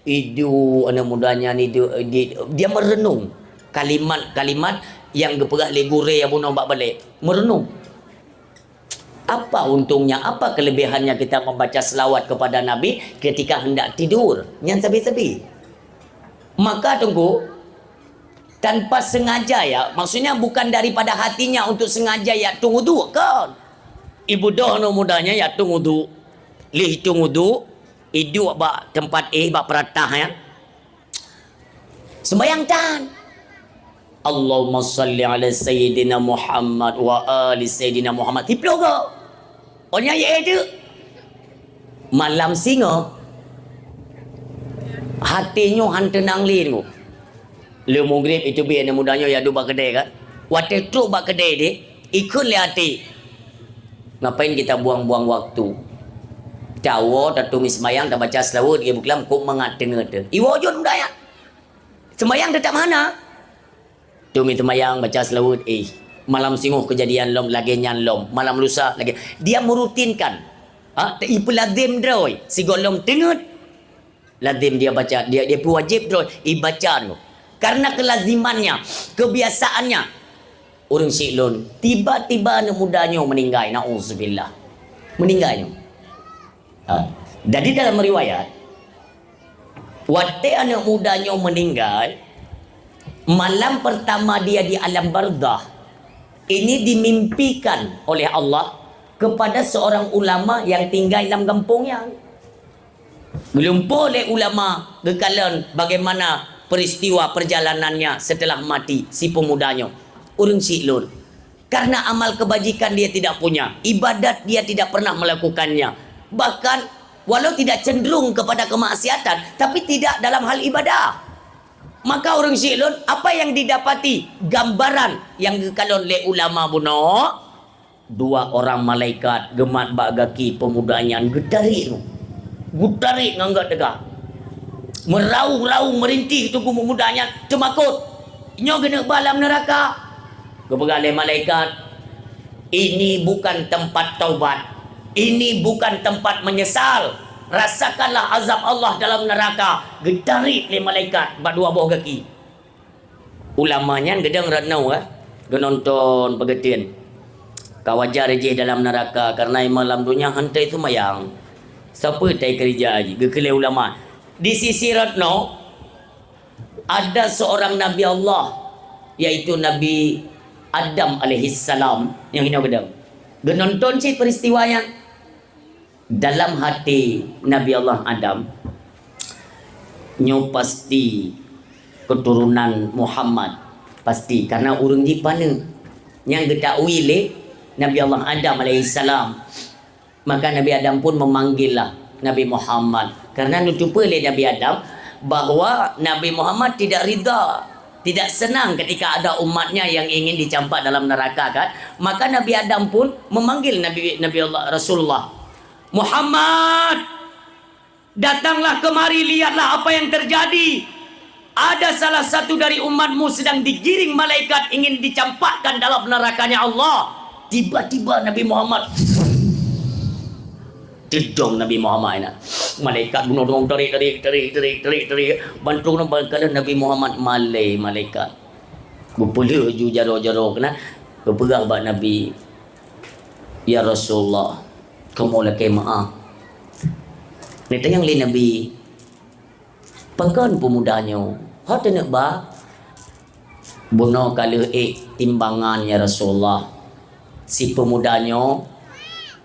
iduek aneuëk muda nyan, iduek, di, dia merenung kalimat-kalimat nyang geupeugah lé gurée nyang bunoe bak balée. Merenung. Apa untungnya, apa kelebihannya kita membaca selawat kepada Nabi ketika hendak tidur? Nyan sabe-sabe. Maka Teungku, tanpa sengaja ya, maksudnya bukan daripada hatinya untuk sengaja ya tueng uduk, kon. Ibeudôh aneuëk muda nyan ya tueng uduk, lheueh tueng uduk, iduek bak teumpat éh, bak peuratah nyan. Seumayang tan. Allahumma salli ala Sayyidina Muhammad wa ali Sayyidina Muhammad. Siploh goe. Oh nyan ya éh teuk. Malam singoh, até nyoe han teunang lé nyoe. Lheueh mugreb iteubiet aneuëk muda nyoe ya duek bak keudè kan. Watée trok bak keudè deh, ikheun lé até, "Ngapain kita buang-buang waktu? Tawoe, tatueng seumayang, tabaca seulaweuet, lagée buklam, kok mangat teungeut teuh." Iwoe jeuet muda nyan. Seumayang teutap hana. Tueng seumayang, baca seulaweuet, eh, malam singoh keujadian lom, lagée nyan lom, malam lusa lagée. Dia merutinkan. Ha, ipeulazem droe, sigohlom teungeut, lazem dia baca, dia, dia peuwajéb droe, ibaca nyoe. Karena kelazimannya, kebiasaannya, ureuëng syiek lôn, tiba-tiba aneuëk muda nyoe meuninggai, naudzubillah. Meuninggai nyoe. Ha. Jadi dalam riwayat, watée aneuëk muda nyoe meuninggai, malam pertama dia di alam barzakh, ini dimimpikan oleh Allah kepada seorang ulama yang tinggal dalam gampông nyan. Geulumpoe lé ulama geukalon bagaimana peristiwa perjalanannya setelah mati si pemuda nyoe. Ureuëng syiek lôn. Karena amal kebajikan dia tidak punya, ibadat dia tidak pernah melakukannya. Bahkan, walau tidak cenderung kepada kemaksiatan, tapi tidak dalam hal ibadah. Maka ureuëng syiek lôn, apa yang didapati? Gambaran nyang geukalon lé ulama bunoe, dua orang malaikat geumat bak gaki pemuda nyan, geutarék nyoe. Geutarék ngon gét teuga. Meuraung-raung meurintih tubuh pemuda nyan, teumakot. Nyoe geuneuk ba lam neuraka. Geupeugah lé malaikat, "Ini bukan tempat taubat. Ini bukan tempat menyesal. Rasakanlah azab Allah dalam neraka." Geutarék lé malaikat bak dua boh gaki. Ulama nyan geudong rot nyoe, eh, geunonton peugeuteun. Ka wajar jih dalam neuraka, kareuna malam donya hana seumayang. Sapeue tai keureuja jih, geukheun lé ulama. Di sisi rot nyoe, ada seorang Nabi Allah, yaitu Nabi Adam alaihissalam, nyang hinoe geudong. Geunonton cit peristiwa nyan. Dalam hati Nabi Allah Adam, nyoe pasti keturunan Muhammad, pasti, karena ureuëng jih paneuk. Nyang geutakwil lé Nabi Allah Adam alaihissalam. Maka Nabi Adam pun memanggillah Nabi Muhammad. Karena neuteupeue lé Nabi Adam bahwa Nabi Muhammad tidak ridha, tidak senang ketika ada umatnya yang ingin dicampak dalam neraka, kan? Maka Nabi Adam pun memanggil Nabi, Nabi Allah, Rasulullah. "Muhammad, datanglah kemari, lihatlah apa yang terjadi. Ada salah satu dari umatmu sedang digiring malaikat ingin dicampakkan dalam nerakanya Allah." Tiba-tiba Nabi Muhammad teudong Nabi Muhammad na. Malaikat bunoe dong tarik, tarik, tarik, tarik, tarik, tarik. Bantu na bangkalan Nabi Muhammad malée malaikat. Geupeuleueh ju jaroe-jaroe keunan, geupeugah bak Nabi, "Ya Rasulullah, kamoe lakée meu'ah." Neutanyong lé Nabi, "Pakon peumuda nyoe? Ho teuneuk ba?" "Bunoe ka lheueh ék timbangan, ya Rasulullah. Si peumuda nyoe,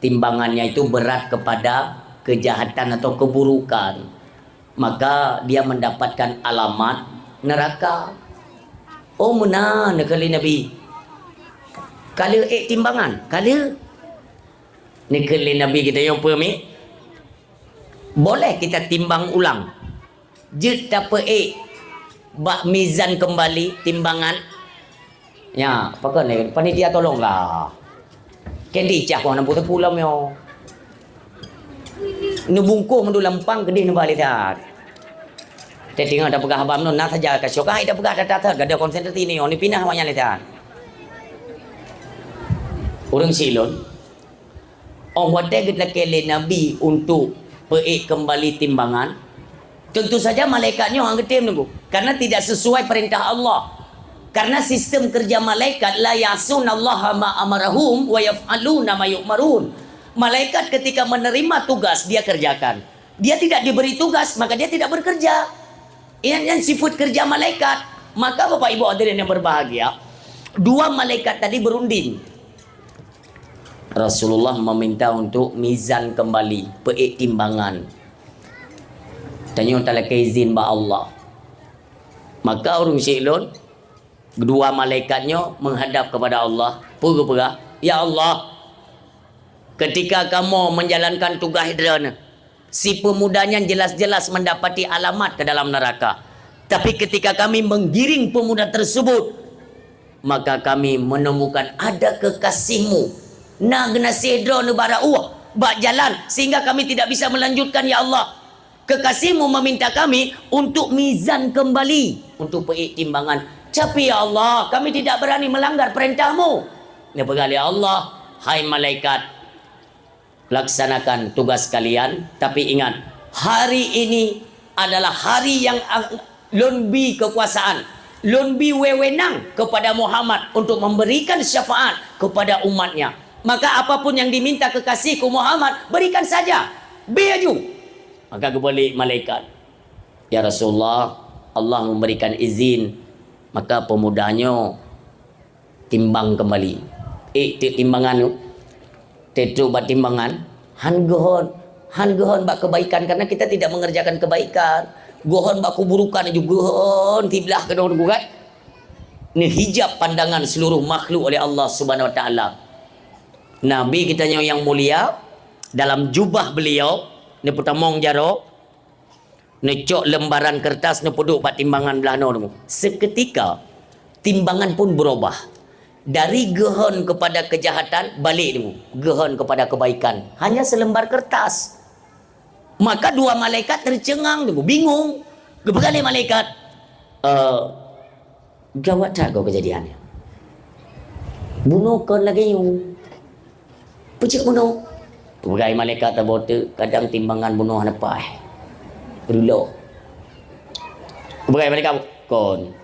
timbangannya itu berat kepada kejahatan atau keburukan. Maka dia mendapatkan alamat neraka." "Oh, meunan," neukheun lé Nabi. "Ka lheueh ék timbangan?" "Ka lheueh." Neukheun lé Nabi geutanyoe peue mi? "Boleh kita timbang ulang. Jeuet tapeuék Bak mizan keumbali timbangan. Nya, pakon ni, panitia tolonglah. Kendi cah kong nampu teupeu lom nyoe. Neubungkôh mandum lampang keudeh neuba lé that. Teutinggai tapeugah haba nyoe na saja ka syok, hai tapeugah that-that, gadoh konsentrasi ni, oh, ni pinah awak nyan lé that. Ureuëng silôn, oh watée geulakée lé Nabi untuk peuék keumbali timbangan, tentu saja malaikat nyoe hana geutem nunggu, karena tidak sesuai perintah Allah. Karena sistem kerja malaikat, "La ya'sunallaha ma amarahum wa yaf'aluna ma yu'marun." Malaikat ketika menerima tugas, dia kerjakan. Dia tidak diberi tugas, maka dia tidak bekerja. Ini yang sifat kerja malaikat. Maka Bapak Ibu hadirin yang berbahagia, dua malaikat tadi berunding. Rasulullah meminta untuk mizan kembali, peuék timbangan. Tanyoe talakée izin bak Allah. Maka ureuëng syik lôn, dua malaikat nyoe menghadap kepada Allah, peugah-peugah, "Ya Allah, ketika kamoe menjalankan tugaih droeneuh, si pemuda nyan jelas-jelas mendapati alamat ke dalam neraka. Tapi ketika kami menggiring pemuda tersebut, maka kami menemukan ada kekasihmu, na geunaséh droeneuh bak rot ueh, bak jalan, sehingga kami tidak bisa melanjutkan, ya Allah. Kekasihmu meminta kami untuk mizan kembali, untuk peuék timbangan. Tapi, ya Allah, kami tidak berani melanggar perintahmu." Neupeugah lé Allah, "Hai malaikat, laksanakan tugas kalian, tapi ingat, hari ini adalah hari yang ang-, lôn bi kekuasaan, lôn bi wewenang kepada Muhammad untuk memberikan syafaat kepada umatnya. Maka apapun yang diminta kekasihku Muhammad, berikan saja. Bi aju." Maka geubalik malaikat, "Ya Rasulullah, Allah memberikan izin, maka pemuda nyoe timbang kembali." Eh, tiek timbangan tu, tetrok bak timbangan, han geuhon, han geuhon bak kebaikan, karena kita tidak mengerjakan kebaikan. Geuhon bak keburukan aju geuhon, kiblah keudroe kan. Neuhijab pandangan seluruh makhluk oleh Allah Subhanahu Wa Taala. Nabi kita nyoe yang mulia, dalam jubah beliau, neupeutamong jaroe, neucok lembaran kertas, neupeuduek bak timbangan blaih noe. Seketika, timbangan pun berubah. Dari geuhon kepada kejahatan, balik, geuhon kepada kebaikan. Hanya selembar kertas. Maka dua malaikat tercengang, bingung. Geupeugah lé malaikat, "Eh, gawat that goe keujadian nyan. Bunoe kon lagée nyoe. Peue cit bunoe?" Peugah malaikat saboh teuk, "Kadang timbangan bunoe hana paih. Reuloh." Peugah malaikat, "Kon.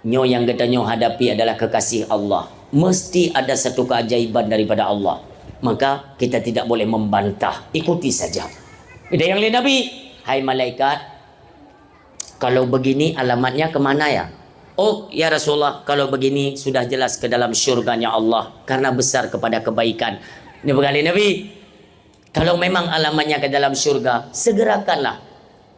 Nyoe nyang geutanyoe hadapi adalah kekasih Allah. Mesti ada satu keajaiban daripada Allah. Maka kita tidak boleh membantah. Ikuti saja." Geutanyong lé Nabi, "Hai malaikat, kalau begini alamatnya ke mana ya?" "Oh, ya Rasulullah, kalau begini sudah jelas ke dalam syurganya Allah karena besar kepada kebaikan." Neupeugah lé Nabi, "Kalau memang alamatnya ke dalam syurga, segerakanlah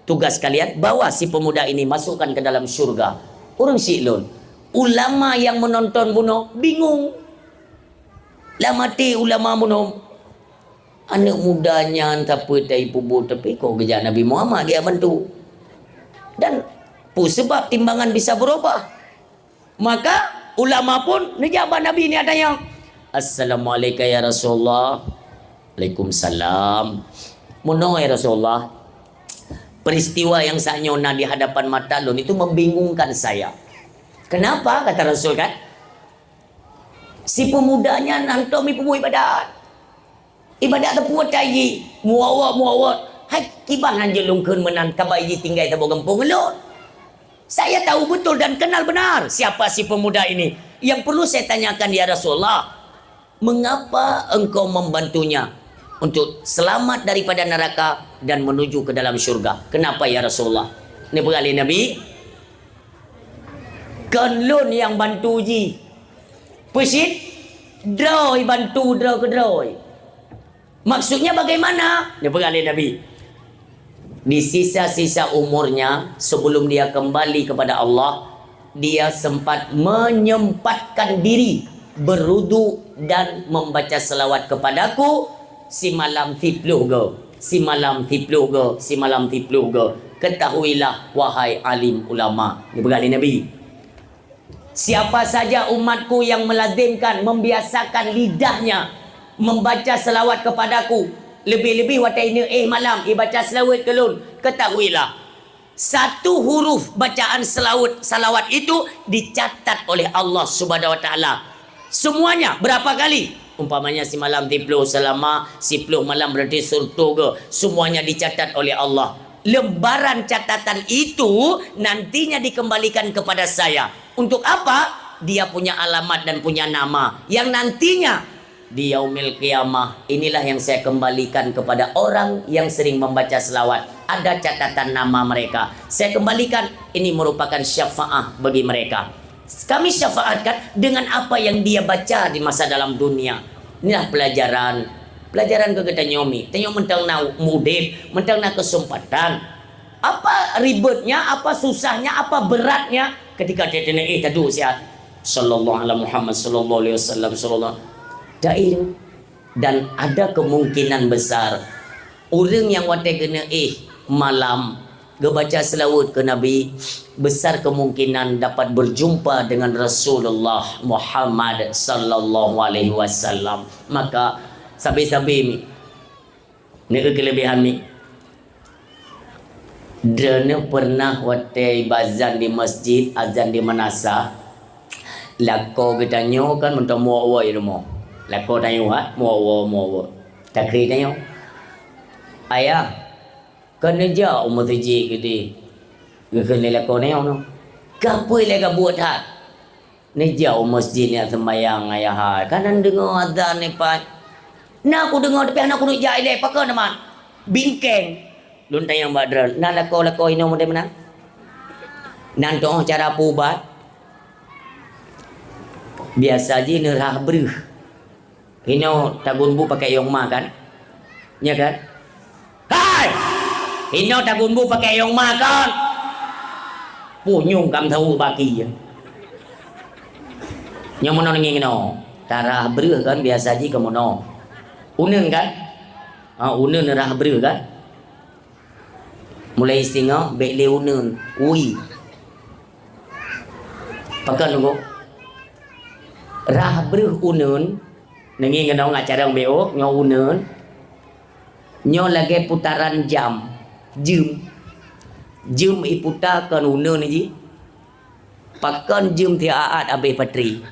tugas kalian, bawa si pemuda ini, masukkan ke dalam syurga." Ureuëng syik lôn, ulama yang menonton bunoe bingung. Lam até ulama bunoe, "Aneuëk muda nyan sapeue tai peubuet, tapi kok geujak Nabi Muhammad geujak bantu? Dan peue seubab timbangan bisa berubah?" Maka ulama pun neujak bak Nabi nyan tanyong, "Assalamualaikum ya Rasulullah." "Waalaikumsalam." "Meunoe ya Rasulullah, peristiwa yang saat nyoe na di hadapan mata lôn itu membingungkan saya." "Kenapa?" kata Rasul kan, "Si pemuda nyan hantom jipeubuet ibadat. Ibadat teupeue tai jih, muawot-muawot. Hai kiban hanjeuet lôn kheun meunan, ka bai jih tinggai saboh gampông ngon lôn. Saya tahu betul dan kenal benar siapa si pemuda ini. Yang perlu saya tanyakan, ya Rasulullah, mengapa engkau membantunya untuk selamat daripada neraka dan menuju ke dalam syurga? Kenapa, ya Rasulullah?" Neupeugah lé Nabi, "Kon lôn nyang bantu jih. Peue cit? Droe bantu droe keudroe." "Maksudnya bagaimana?" Neupeugah lé Nabi, "Di sisa-sisa umurnya sebelum dia kembali kepada Allah, dia sempat menyempatkan diri berwudu dan membaca selawat kepadaku simalam siplôh goe. Simalam siploh goe, simalam siploh goe. Ketahuilah, wahai alim ulama. Geupeugah lé Nabi, "Siapa saja umatku yang melazimkan, membiasakan lidahnya membaca selawat kepadaku, lebih-lebih watée ineuéh malam, ibaca selawat keu lôn, ketahuilah, satu huruf bacaan selawat, salawat itu dicatat oleh Allah Subhanahu wa Taala. Semuanya berapa kali? Umpamanya simalam siploh, selama siploh malam berarti seratus goe. Semuanya dicatat oleh Allah. Lembaran catatan itu nantinya dikembalikan kepada saya. Untuk apa? Dia punya alamat dan punya nama yang nantinya di yaumil qiyamah, inilah yang saya kembalikan kepada orang yang sering membaca selawat. Ada catatan nama mereka. Saya kembalikan, ini merupakan syafaat bagi mereka. Kami syafaatkan dengan apa yang dia baca di masa dalam dunia." Inilah pelajaran. Pelajaran keu geutanyoe mi. Tanyoe mantong na udeb, mantong na kesempatan. Apa ribetnya, apa susahnya, apa beratnya ketika teuneuk éh taduek siat? Sallallahu ala Muhammad, sallallahu alaihi wasallam, sallallahu. Taéh. Dan ada kemungkinan besar, ureuëng nyang watée geuneuk éh malam geubaca selawat keu Nabi, besar kemungkinan dapat berjumpa dengan Rasulullah Muhammad sallallahu alaihi wasallam. Maka, sabe-sabe mi, neuk keulebihan mi. Droeneuh pernah watée ba azan di masjid, azan di meunasah, lakoe geutanyoe kan mantong meuwoe-woe i rumoh. Lakoe tanyoe ha, meuwoe-woe, meuwoe-woe. Takri tanyoe, "Ayah, kon neujak u masjid keudeh?" Geukheun lé lakoe tanyoe nyoe. "Ka peue lé ka buet that?" "Neujak u masjid neujak seumayang, Ayah hai. Kan neudeungoe azan nyoe pat." "Na kudeungoe, tapi hana kuneuk jak ilée. Pakon teuma?" "Bingkeng." Lôn tanyong bak droe, "Na lakoe-lakoe inoe model meunan? Nan teu'oh cara peuubat?" "Biasa jih neurhah breuh. Inoe tagun bu pakai yong ma kan? Nya kan?" "Hai! Inoe tagun bu pakai yong ma kon?" Punyueng kam tahu baki. Nyang meunoe ngieng inoe. Tarhah breuh kan biasa jih keu meunoe. Uneun kan? Ha, uneun rhah breuh kan? Mulai singoh bék lé uneun, ui. Pakon nunggu? Rhah breuh uneun, neungieng keunoe ngon carông bék nyoe uneun. Nyoe lagée putaran jam, jeuem. Jeuem iputa kon uneun jih. Pakon jeuem tiep aat abéh baterai?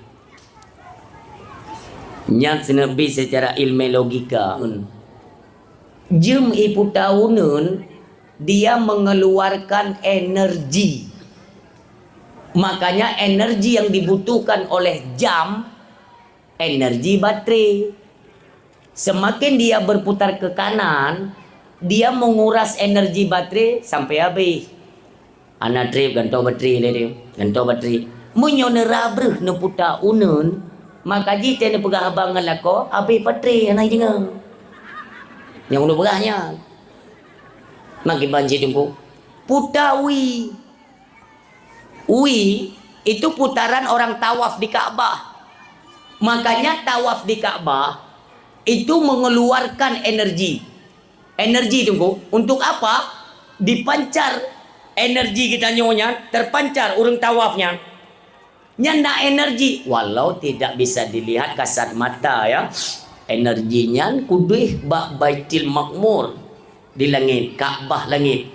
Nyan seuneuk bi seucara ilmu logika. Jeuem iputa uneun, dia mengeluarkan energi. Makanya energi yang dibutuhkan oleh jam, energi baterai. Semakin dia berputar ke kanan, dia menguras energi baterai sampai habis. Hana trép gantoe baterai lé dia. Gantoe baterai. Meunyoe neurhah breuh neuputa uneun, maka jih teuh neupeugah haba ngon lakoe, habéh baterai hana jideungoe. Nyang ulôn peugah nyan. Makin banci teungku. Puta ui. Ui itu putaran orang tawaf di Ka'bah. Makanya tawaf di Ka'bah itu mengeluarkan energi. Energi teungku, untuk apa? Dipancar energi geutanyoe nyan, terpancar ureuëng tawaf nyan. Nyan na energi, walau tidak bisa dilihat kasat mata ya. Energi nyan kudeh bak Baitul Makmur di langit, Ka'bah langit.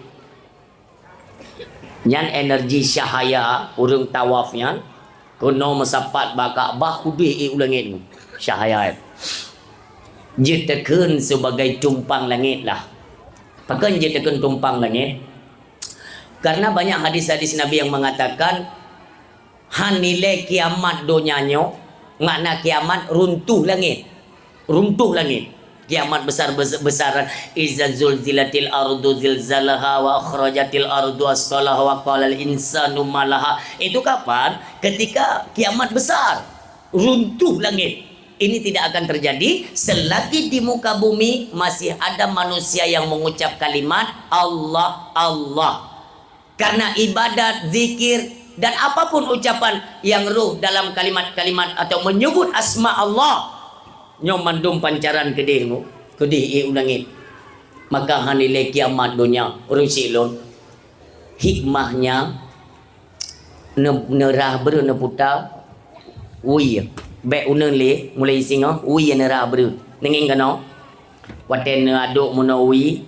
Nyan energi cahaya ureuëng tawaf nyan keunoe meusapat bak Ka'bah kudeh ék u langét nyoe. Cahaya jeuet takheun sebagai tumpang langét lah. Pakon jeuet takheun tumpang langét? Karena banyak hadis-hadis Nabi yang mengatakan, han ilée kiamat donya nyoe, makna kiamat runtuh langét. Runtuh langét. Kiamat besar-besaran. Iza zulzilatil ardu zilzalaha wa akhrajatil ardu asqalaha wa qalal insanu malaha. Itu kapan? Ketika kiamat besar. Runtuh langét. Ini tidak akan terjadi selagi di muka bumi masih ada manusia yang mengucap kalimat Allah, Allah. Karena ibadat, zikir, dan apapun ucapan yang roh dalam kalimat-kalimat atau menyebut asma Allah, nyoe mandum pancaran keudeh, keudeh ék u langét. Maka han ilée kiamat donya, ureuëng syiek lôn. Hikmahnya, ne-, neurah breuh neuputa, wie. Bék uneun lé, mulai singoh, wie neurah breuh. Neungieng keunoe? Watée neuadok meunoe wie,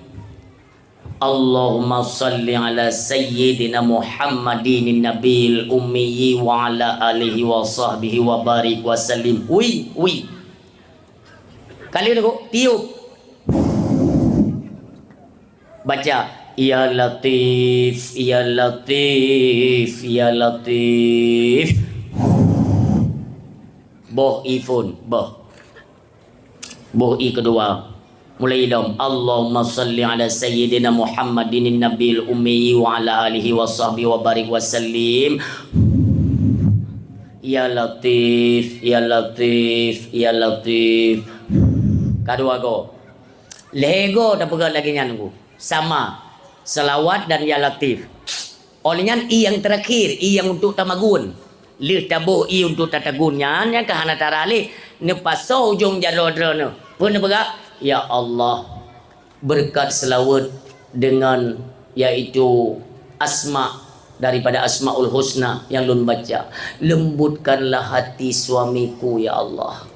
Allahumma salli ala sayyidina Muhammadin nabiyil ummi wa ala alihi wa sahbihi wa barik wa sallim. Wie, wie. Kali ni, tiup. Baca, "Ya Latif, ya Latif, ya Latif." Boh ie phon, boh. Boh ie keudua. Mulai lom, "Allahumma salli ala sayyidina Muhammadin nabiyil ummi wa ala alihi wa sahbihi wa barik wa sallim." Ya Latif, ya Latif, ya Latif. Kadua go. Lhée go tapeugah lagée nyan, Teungku. Sama. Salawat dan ya Latif. Óh lheueh nyan ie nyang teurakhir, ie nyang untuk tamagun. Lheueh taboh ie untuk tatagun nyan, nyang ka hana tara lé, neupasoe ujong jaroe droeneuh. Peue neupeugah? Ya Allah, beureukat seulaweuet deungon, yaitu asma daripada Asmaul Husna nyang lôn baca, lembutkanlah hati suamiku, ya Allah.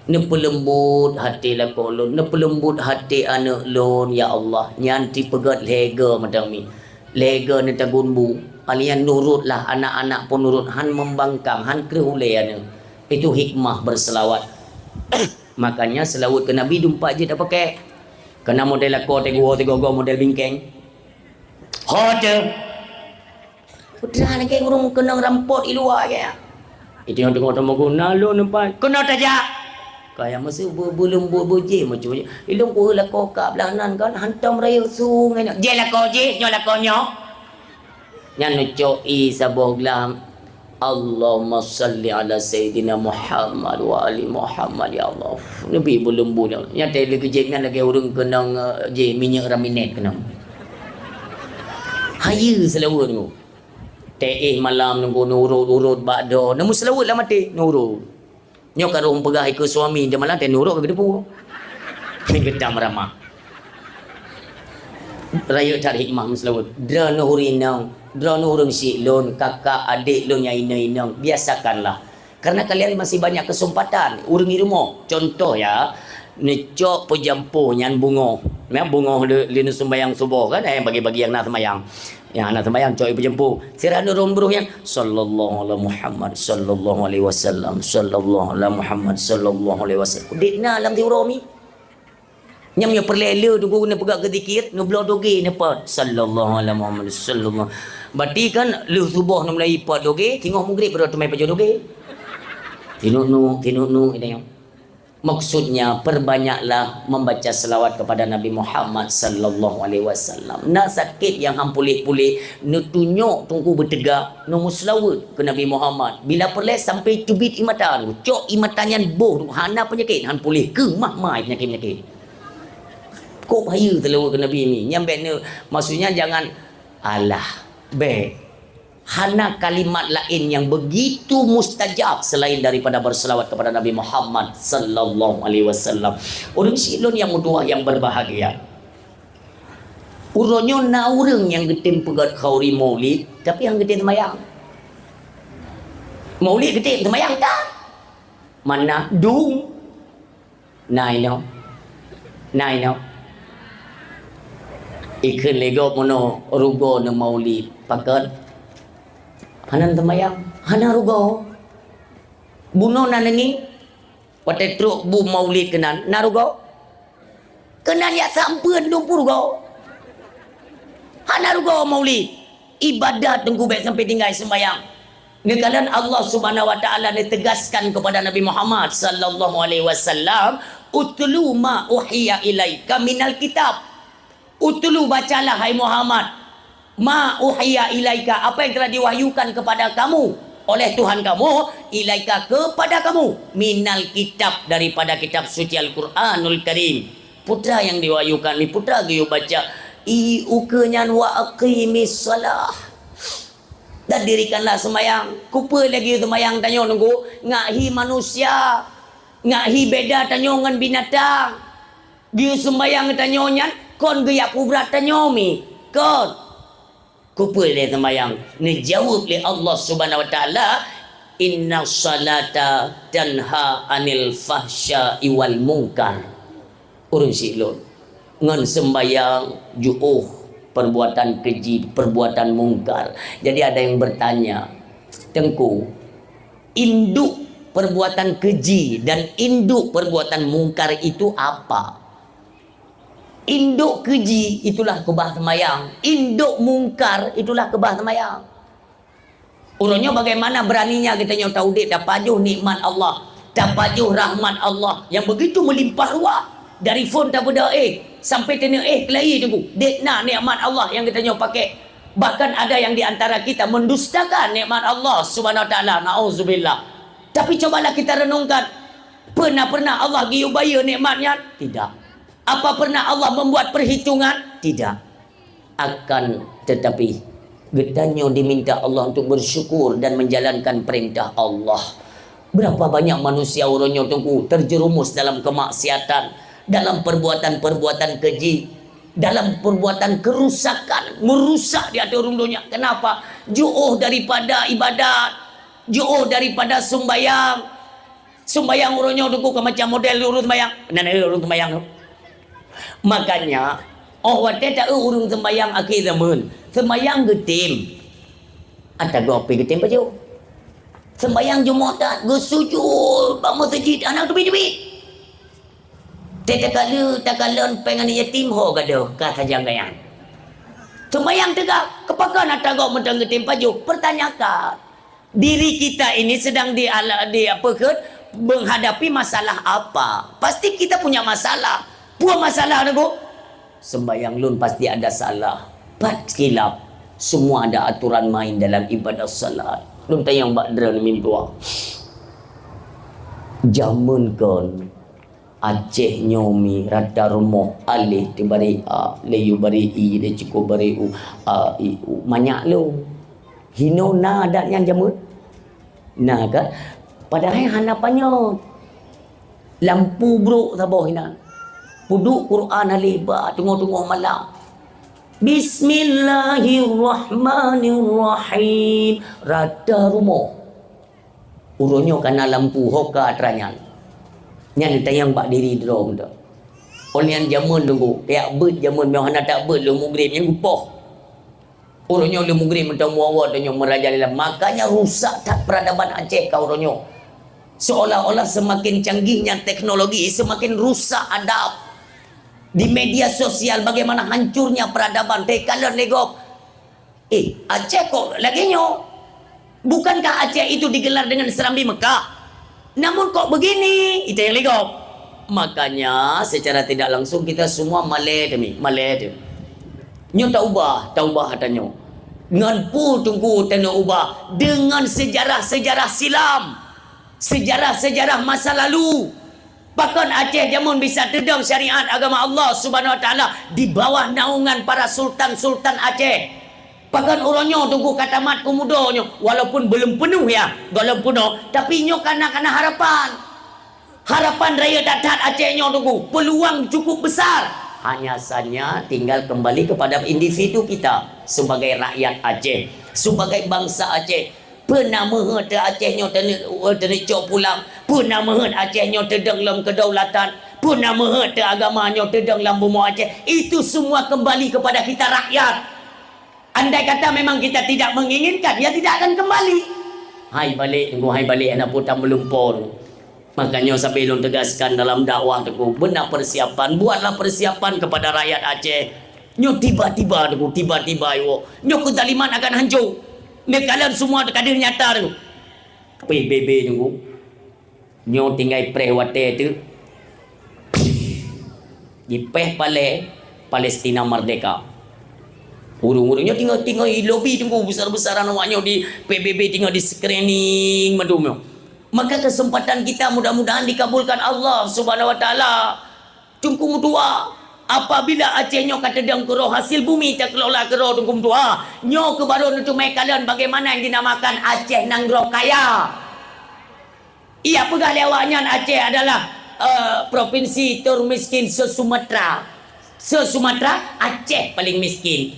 Neupeuleumbot até lakoe lôn, neupeuleumbot até aneuëk lôn, ya Allah. Nyan tipeugét lhée go mantong mi. Lhée go neutagun bu, alian nurutlah, anak-anak pun nurut, han membangkang, han kreueh ulée aneuëk. Itu hikmah berselawat. Makanya selawat ke Nabi dumpat jeuet tapakai. Kena model lakoe teuh geuwoe teuh gogoe model bingkeng. Ho teuh. Putra lagée ureuëng keunong rampot i luwa, ya. Itu nyang teungoh teumeugu na lôn empat. Keunoe tajak. Kaya meusu bu-, buleumbot bujih macam ni. Ilong ku lakoe ka blah nan kan hantom rayeuk sungai nyoe. Jih lakoe jih, nyoe lakoe nyoe. Nyan neucok ie saboh glam. Allahumma salli ala sayyidina Muhammad wa ali Muhammad, ya Allah. Nabi buleumbot nyoe. Nyang teuh leugeujek nyan lagée ureuëng keunong, eh, jih minyeuk raminet keunong. Hayeue seulaweuet nyoe. Teuh malam nunggu nurot-urot bak do, neumeuseulaweuet lam até nurot. Nyoe ka rhom peugah ikeue suami, di malam teuh nurot keu teupeu. Geutam ramah. Rayeuk that hikmah meuseulaweuet. Droeneuh ureuëng inong, droeneuh ureuëng syiek lôn, kakak, adék lôn nyang inong-inong, biasakanlah. Karena kalian masih banyak kesempatan. Ureuëng i rumoh, contoh ya, neucok peujampoh nyan bungoh. Ya, bungoh lé, lé neusumbayang suboh kan, eh, bagi-bagi nyang na sumbayang. Nyang hana sumbayang cok ie peujampoh. Sira nurun beuruh nyan, "Sallallahu ala Muhammad, sallallahu alaihi wasallam, sallallahu ala Muhammad, sallallahu alaihi wasallam." Udeb na lam tiuroe mi. Nyang nyoe peureulée le teungku neupeugah keu zikir, neubloe doge neupot. Sallallahu ala Muhammad, sallallahu. Berarti kan lheueh suboh neumulai pot doge, singoh mugreb baru teumai pajoh doge. Tinuk-nuk, tinuk-nuk, gitu nyoe. Maksudnya, perbanyaklah membaca selawat kepada Nabi Muhammad sallallahu alaihi wasallam. Na sakét nyang han puléh-puléh, neutunyok teungku beuteugak, neumeuseulaweuet keu Nabi Muhammad. Bila peureulée sampai teubiet ie mata, cok ie mata nyan boh, hana peunyakét, han puléh, keu mah-mah peunyakét-peunyakét. Kok bahaya seulaweuet keu Nabi ni. Nyan bék neu-, maksudnya jangan, alah, bék. Hana kalimat laén nyang begitu mustajab selain daripada berselawat kepada Nabi Muhammad sallallahu alaihi wasallam. Ureuëng syiek lôn nyang meutuwah nyang berbahagia. Uroe nyoe na ureuëng nyang geutem peugét khauri maulid, tapi han geutem seumayang. Maulid geutem seumayang tan? Mana dung? Na inoe. Na inoe. Ikheun lé gob meunoe rugoe neumaulid. Pakon? Hana seumayang. Hana rugoe. Bunoe na neungieng. Watée trok bu maulid keunan, na rugoe? Keunan yak sampeuen dum peurugoe. Hana rugoe maulid. Ibadat teungku bék sampai tinggai seumayang. Neukalon Allah Subhanahu wa Taala neutegaskan kepada Nabi Muhammad sallallahu alaihi wasallam, "Utlu ma uhiya ilaika minal kitab." Utlu, bacalah, hai Muhammad, ma uhiya ilaika, apa yang telah diwahyukan kepada kamu oleh Tuhan kamu, ilaika, kepada kamu, minal kitab, daripada kitab suci Al-Quranul Karim. Peue treuk nyang diwahyukan ni, peue treuk geuyue baca, i ukeue nyan wa aqimis shalah. Dan dirikanlah seumayang. Keupeue lagée seumayang tanyoe nunggu? Ngat hi manusia. Ngat hi beda tanyoe ngon binatang. Geuyue seumayang tanyoe nyan, Kon geujak peubrat tanyoe mi, kon. Keupeue lé seumayang? Neujaweueb lé Allah Subhanahu wa Taala, "Inna salata tanha anil fahsya'i wal munkar." Ureuëng siklon ngon sembayang jiôh perbuatan keji, perbuatan mungkar. Jadi ada yang bertanya, "Teungku, induk perbuatan keji dan induk perbuatan mungkar itu apa?" Induk keji itulah keubah seumayang, induk mungkar itulah keubah seumayang. Uroe nyoe bagaimana beraninya geutanyoe taudép, tapajoh nikmat Allah, tapajoh rahmat Allah yang begitu melimpah ruah. Dari phon tapeudeuh éh sampai taneuk éh keulayi teungku, dek na nikmat Allah nyang geutanyoe pakai. Bahkan ada yang di antara kita mendustakan nikmat Allah Subhanahu wa Taala. Nauzubillah. Tapi cobalah kita renungkan, pernah-pernah Allah geuyue bayeue nikmat nyan? Tidak. Apa pernah Allah membuat perhitungan? Tidak. Akan tetapi, geutanyoe diminta Allah untuk bersyukur dan menjalankan perintah Allah. Berapa banyak manusia uroe nyoe teungku terjerumus dalam kemaksiatan, dalam perbuatan-perbuatan keji, dalam perbuatan kerusakan, merusak di ateueh ureuëng donya. Kenapa? Jiôh daripada ibadat, jiôh daripada sumbayang. Sumbayang uroe nyoe teungku ka macam model ureuëng sumbayang. Nan ureuëng sumbayang tu. Makanya, oh watée ta ureuëng sumbayang akhé zaman, sumbayang geutem. Ata gopi geutem pajoh. Sumbayang Jumat that geusujud bak meuseujid hana teubi-teubi. Teutakala takalon péng aneuk yatim ho gadoh ka sajang gayan. Sumbayang teuga, keupakon ata gob mantong geutem pajoh? Pertanyakan. Diri kita ini sedang di ala-, di apa ke, menghadapi masalah apa? Pasti kita punya masalah. Peue masalah teungku? Sembayang lôn pasti ada salah. Pat khilaf. Semua ada aturan main dalam ibadah salat. Lôn tanyong bak droeneuh meutuah. Jameun kon Aceh nyoe mi rata rumoh aleh teubarek a, le yue barek i, le cukôp barek u, a, i, u. Manyak lôn. Hinoe na adat nyan jameun? Na kan? Padahai hana panyöt. Lampu brôk saboh inan. Peuduek Quran aleh ba teungoh-teungoh malam. Bismillahirrahmanirrahim. Rata rumoh. Uroe nyoe ka na lampu ho ka atra nyan. Nyan tanyong bak diri droe mantong. Óh lheueh nyan jameun teungku, tajak beuet jameun, meunyoe hana tajak beuet lheueh mugreb nyan geupoh. Uroe nyoe lheueh mugreb mantong muwoe-woe tanyoe meurajalela. Makanya rusak that peradaban Aceh ka uroe nyoe. Seolah-olah semakin canggihnya teknologi, semakin rusak adab. Di media sosial bagaimana hancurnya peradaban, teukalon lé gob. Eh, Aceh kok lagée nyoe? Bukankah Aceh itu digelar dengan Serambi Mekah? Namun kok begini? Itu yang lé gob. Makanya secara tidak langsung kita semua malée teumi, malée teumi. Nyoe taubah, taubah ata nyoe. Ngon peue teungku tanyoe ubah? Dengan sejarah-sejarah silam. Sejarah-sejarah masa lalu. Pakon Aceh jameun bisa teudong syariat agama Allah Subhanahu Wa Taala di bawah naungan para sultan-sultan Aceh? Pakon uroe nyoe teungku ka tamat keu muda nyoe, walaupun belum penuh ya, belum penuh, tapi nyoe kana-kana harapan. Harapan raya that-that Aceh nyoe teungku, peluang cukup besar. Hanya saja tinggal kembali kepada individu kita sebagai rakyat Aceh, sebagai bangsa Aceh. Peue na meuheuet teu Aceh nyoe teuneuk, teuneuk cok pulang? Peue na meuheuet Aceh nyoe teudong lom keudaulatan? Peue na meuheuet teu agama nyoe teudong lam bumoe Aceh? Itu semua kembali kepada kita rakyat. Andai kata memang kita tidak menginginkan, ya tidak akan kembali. Hai balek teungku, hai balek aneuk putan meulumpo teungku. Makanya sambil lôn tegaskan dalam dakwah teungku, beuna persiapan, buatlah persiapan kepada rakyat Aceh. Nyoe tiba-tiba teungku, tiba-tiba iwoe. Nyoe keuzaliman akan hancô. Neukalon semua ka deuh nyata teungku. P B B teungku. Nyoe tinggai preh watée teuk. Jipéh palée Palestina Merdeka. Ureuëng-ureuëng nyoe tinggai, tinggai lobi teungku besar-besaran awak nyoe di P B B tinggai di screening mandum nyoe. Maka kesempatan kita mudah-mudahan dikabulkan Allah Subhanahu Wa Taala. Teungku meutuah, apabila Aceh nyoe ka teudong keudroe hasil bumi teukelola keudroe teungku meutuah, nyoe keuh baru neuteumé kalon bagaimana yang dinamakan Aceh Nanggroe Kaya. Iya peugah lé awak nyan Aceh adalah, eh, provinsi termiskin se-Sumatera. Se-Sumatera, Aceh paling miskin.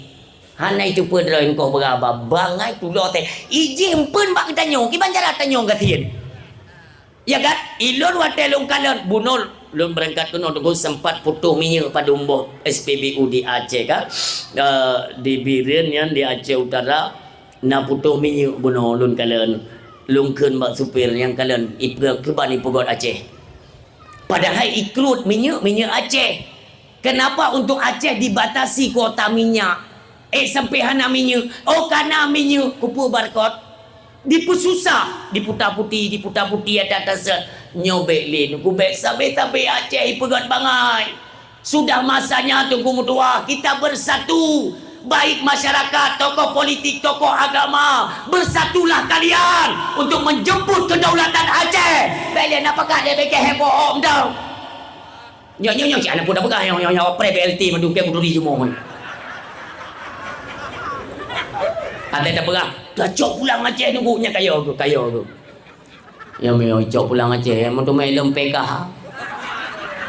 Hana itu peue droe engkoh beuraba, bangai tulo teh. Ijih empeun bak geutanyoe, kiban cara tanyoe gasien. Ya kan? Ilôn watée lôn kalon, bunoe lôn beurangkat keunoe teungku sempat putôh minyeuk padum boh S P B U di Aceh kan. Eh, di Bireuen nyan di Aceh Utara, na putôh minyeuk bunoe lôn kalon. Lôn kheun bak supir nyang kalon, ipeugah kiban ipeugot Aceh. Padahai ikruet minyeuk, minyeuk Aceh. Kenapa untuk Aceh dibatasi kuota minyak? Eh, sampai hana minyeuk. Oh, kana minyeuk, kupeue barkot. Dipeususah, diputa-puti, diputa-puti, ata-ata set. Nyoe bék lé, nyoe bék sabe-sabe Aceh ipeugét bangai. Sudah masanya, Teungku meutuah, kita bersatu. Baik masyarakat, tokoh politik, tokoh agama, bersatulah kalian untuk menjemput kedaulatan Aceh. Bék lé na pakat lé bék heboh dong. Nyoe, nyoe, nyoe, cik, aneuk peue tapeugah, nyoe, nyoe, nyoe, pré B L T mandum keu kuduri jumoe. Até tapeugah, "Tacok pulang Aceh nunggu nyan kaya geuh, kaya geuh." Nyoe, nyoe, cok pulang Aceh, nyoe, teumé lom P K H.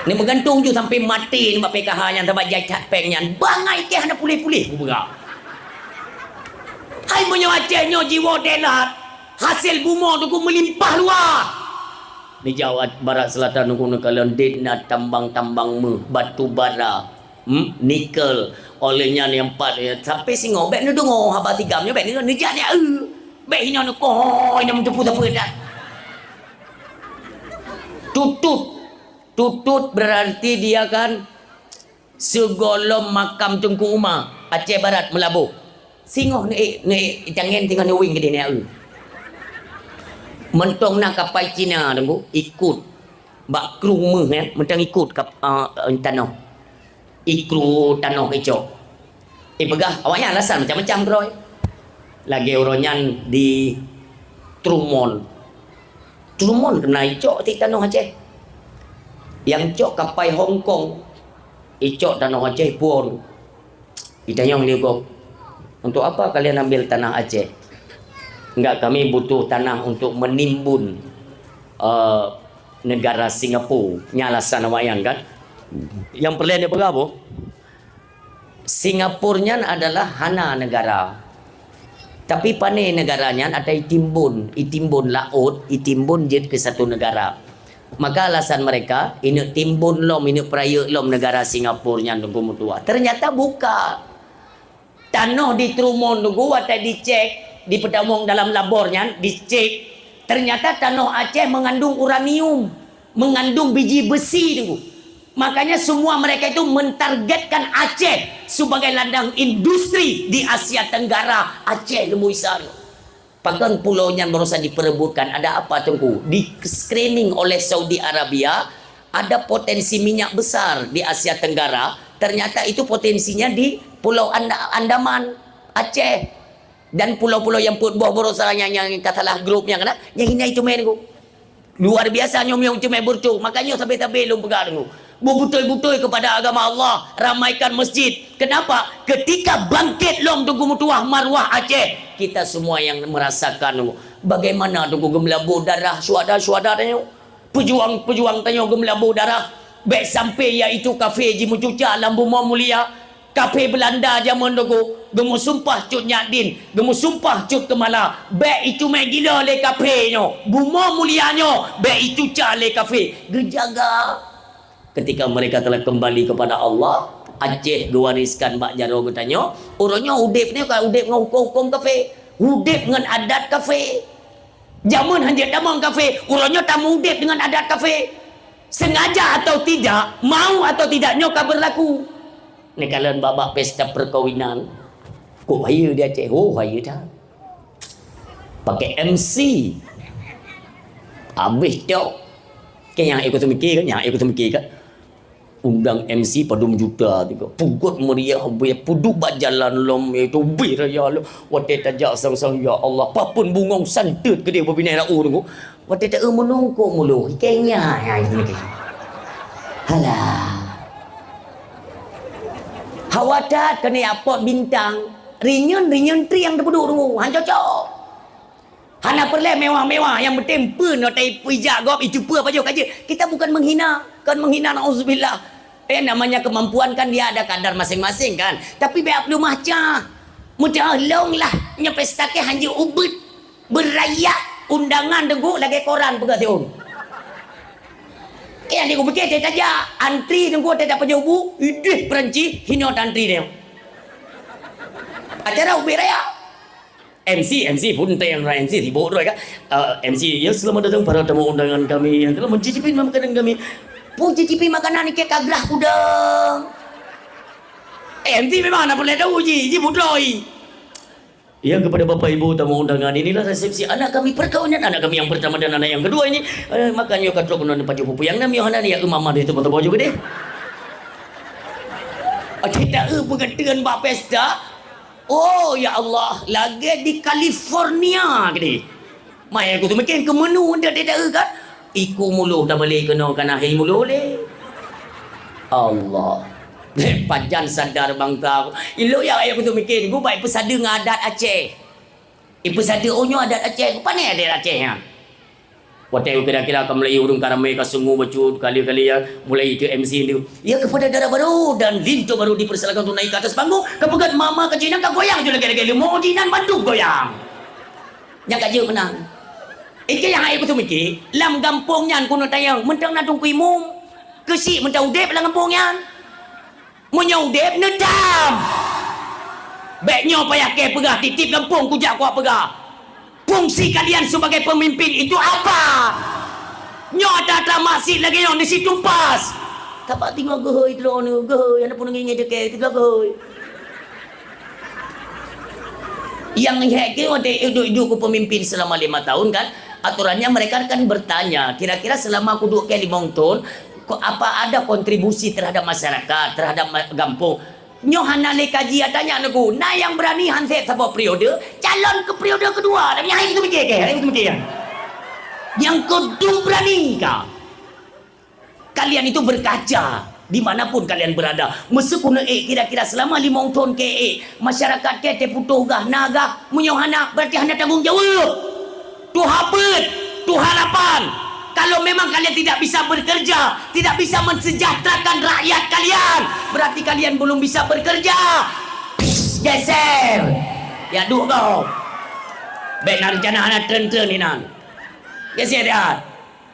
Ni meugantung ju sampai maté ni bak P K H nyan, sabab jai that péng nyan. Bangai keh hana puléh-puléh, kupeugah. Hai meunyoe Aceh nyoe jiwoe deulat, hasil bumoe teungku meulimpah luah. Di Jawa Barat Selatan nunggu neukalon dit na tambang-tambang meuh, batu bara, hmm, nikel. Oleh nyan nyang pat, eh, sampai singoh bék neudeungoe haba sigam nyoe bék neu-, neujak nyan, eh. Bék hinoe neukoh, hinoe meuteupeu sapeue dah. Tutut. Tutut berarti dia kan Sigohlom makam Teungku Uma, Aceh Barat, Meulaboh. Singoh neuék, neuék itangen singoh neuwing keudeh neuék. Mantong na kapai Cina, Teungku, ikot bak krueng méuh, ya, mantong ikot kap-, a, tanoh. Ikru tanoh icok. Ipeugah, awaknyan alasan macam-macam keudroe. Lagée uroe nyan di Truman. Truman keuneuk icok sit tanoh Aceh. Nyang cok kapai Hong Kong. Icok tanoh Aceh pun. Itanyong lé gob, "Untuk apa kalian ambil tanah Aceh?" "Enggak, kami butuh tanah untuk menimbun, eh, negara Singapura." Nyan alasan awaknyan kan. Nyang peureulée neupeugah boh, Singapura nyan adalah hana negara. Tapi pane negara nyan ata itimbun, itimbun laôt, itimbun jeuet keu satu negara. Maka alasan mereka, ineuk timbun lom, ineuk peurayeuk lom negara Singapura nyan Teungku meutuah. Ternyata bukan. Tanoh di Truman Teungku watée dicek, dipeutamong dalam labor nyan, dicek, ternyata tanoh Aceh mengandung uranium, mengandung biji besi Teungku. Makanya semua mereka itu mentargetkan Aceh sebagai ladang industri di Asia Tenggara. Aceh leumo isan. Pakon pulo nyan barosa diperebutkan, ada apa Teungku? Di-screening oleh Saudi Arabia, ada potensi minyak besar di Asia Tenggara, ternyata itu potensinya di Pulau Anda-, Andaman, Aceh, dan pulo-pulo nyang peuet boh barosa nyang, nyang ka salah grup nyang kana, nyang hina itu main Teungku. Luar biasa nyoe meunyoe ceumet beureucok. Makanya sabe-sabe lôn peugah deungoe. Beutôi-beutôi kepada agama Allah, ramaikan masjid. Kenapa? Ketika bangkit lom Teungku meutuah maruah Aceh, kita semua yang merasakan deungoe. Bagaimana Teungku geumeulaboh darah syuhada-syuhada tanyoe? Pejuang-pejuang tanyoe geumeulaboh darah. Bék sampai yaitu kafé jimeucuca lam bumoe mulia. Kafé Beulanda jameun Teungku, geumeusumpah Cut Nyak Dhien, geumeusumpah Cut Keumala, bék icumé gila lé kafé nyoe, bumoe mulia nyoe, bék icuca lé kafé. Geujaga. Ketika mereka telah kembali kepada Allah, Aceh geuwariskan bak jaroe geutanyoe, uroe nyoe udeb nyoe ka udeb ngon huköm-huköm kafé, udeb ngon adat kafé. Jameun hanjeuet tamong kafé, uroe nyoe tamu udeb deungon adat kafé. Sengaja atau tidak, mau atau tidak, nyoe ka berlaku. Neukalon bak-bak pesta perkawinan. Kok hayeue di Aceh? Oh, hayeue that. Pakai M C. Habis tok. Kan nyang ikut seumiké kan? Nyang ikut seumiké kan? Undang M C padum juta tiga. Pugot meriah, beh, puduk bak jalan lom, iaitu beh raya lom. Watée tajak sang-sang, ya Allah, papun bungong santet keudeh bak binéh lau Teungku. Watée ta-eu meunungkok mulo, ikei nya, ya, itu nanti. Halah. Hawa that keuneuk apot bintang, rinyun-rinyun triang teupeuduek Teungku, han cocok. Hana peureulée mewah-mewah, nyang penting peue nyoe tai peujak gob, icupeue pajoh ka jeuet. Kita bukan menghina, kon menghina, nauzubillah. Eh, namanya kemampuan kan dia ada kadar masing-masing kan. Tapi bèk peuleuh maca. Mudah long lah, nyoe pesta kèe hanjeuet ubit. Beurayak undangan deungon lagèe koran peugah siôn. Eh, nyang dikupike teuh tajak, antri deungon teuh tapajoh bu, ideh Perancis, hinoe antri nyoe. Acara ubit raya. M C, M C pun entah yang M C sibuk tu kan. Eh, M C, "Ya, selamat datang para tamu undangan kami yang telah mencicipi makanan kami." Pun cicipi makanan ni ke kagrah kuda. Eh, M C memang nak boleh tahu ji, ji budoi. "Ya, kepada Bapak Ibu tamu undangan, inilah resepsi anak kami perkawinan anak kami yang pertama dan anak yang kedua ini. Eh, makanya ka trok ngon pajoh pupu yang nam Yohana ni ya mama di tempat baju gede." Ada tak eh pengetuan bak pesta? Oh, ya Allah, lagèe di California gini. Mai aku tu mikir ke menu dah tidak kan? Iku mulo dah balik kena kana hai mulo le. Allah. Pajan sadar bangsa. Ilo ya aku tu mikir, ku baik pesada dengan adat Aceh. Ipesada oh nyoe adat Aceh, ku pané adat Aceh nyan. Watèe kira-kira ka mulai ureueng ka ramé ka sungu bacut kali-kali ya, mulai itu M C tu. Ya kepada dara baru dan linto baru dipersilakan untuk naik ke atas panggung. Ka peugah mama ka jihnyan ka goyang ju lagèe-lagèe leumo jihnyan bandum goyang. Nyang ka jeuet meunan. Itu nyang hai beutôi miki, lam gampông nyan keuneuk tanyong, meuntang na teungku imum, keuchik meuntang udép lam gampông nyan. Meunyoe udép, neudam. Bèk nyoe payah kèe peugah, tiep-tiep gampông kujak kuat peugah. Fungsi kalian sebagai pemimpin itu apa? Nyoe ata-ata maksiet lagèe nyoe di situ pas. Tabak tinggai geuhôi droeneuh, geuhôi, hana pun ngieng-ngieng cakée, tinggai geuhôi. Yang hebat ke, watèe duek-duek keu pemimpin selama lima tahun kan, aturannya mereka akan bertanya, kira-kira selama aku duek keu limong tahun, ko-, apa ada kontribusi terhadap masyarakat, terhadap ma-, gampông? Nyoe hana lé kaji, tanya neugui, na nyang berani han sép saboh periode, calon ke periode kedua, dan nyang hai itu mikir ke, hai itu mikir. Nyang keuduek berani ka. Kalian itu berkaca di mana pun kalian berada. Meuseu keuneuk ék kira-kira selama limong thon keu ék, masyarakat keu teuputoh gah, na gah, meunyoe hana, berarti hana tanggong jaweueb. Tuha peuet, tuha lapan. Kalau memang kalian tidak bisa bekerja, tidak bisa mensejahterakan rakyat kalian, berarti kalian belum bisa bekerja. Psst, geser. Ya, duek gob. Bèk na rencana hana treun-treun inan. Geser, ya.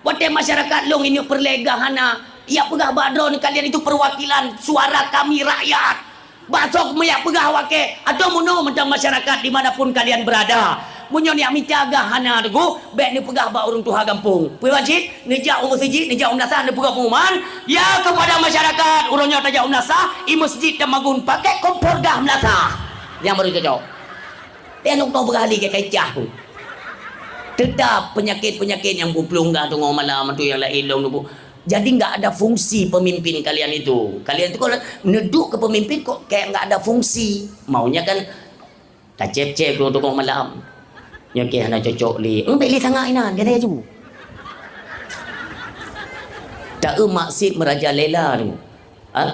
Watèe masyarakat lôn ineuk peureulèe gah hana, ya peugah bak droeneuh kalian itu perwakilan suara kami rakyat. Bak soe meujak peugah awak kèe, atau meunoe mantong masyarakat di mana pun kalian berada. Meunyoe neujak mita gah hana teungku, bèk neupeugah bak ureueng tuha gampông. Peue wajéb, neujak u meuseujid, neujak u meulasah, neupeugah pengumuman, ya kepada masyarakat, uroe nyoe tajak u meulasah, i meuseujid Tamagun pakèk kompor gah meulasah. Nyang baru cocok. Teuh lôn peugah lé keu kacah tu. Tetap penyakit-penyakit nyang kuplueng gah teungoh malam tu nyang laén lom tu. Jadi enggak ada fungsi pemimpin kalian itu. Kalian tu kalau neuduek keu pemimpin kok kayak enggak ada fungsi. Maunya kan tacép-cép teungoh malam. Nyoe kèe hana cocok lé. Eubèk lé sangat inan, jadi aju. Tak eu maksud merajalela tu. Ha?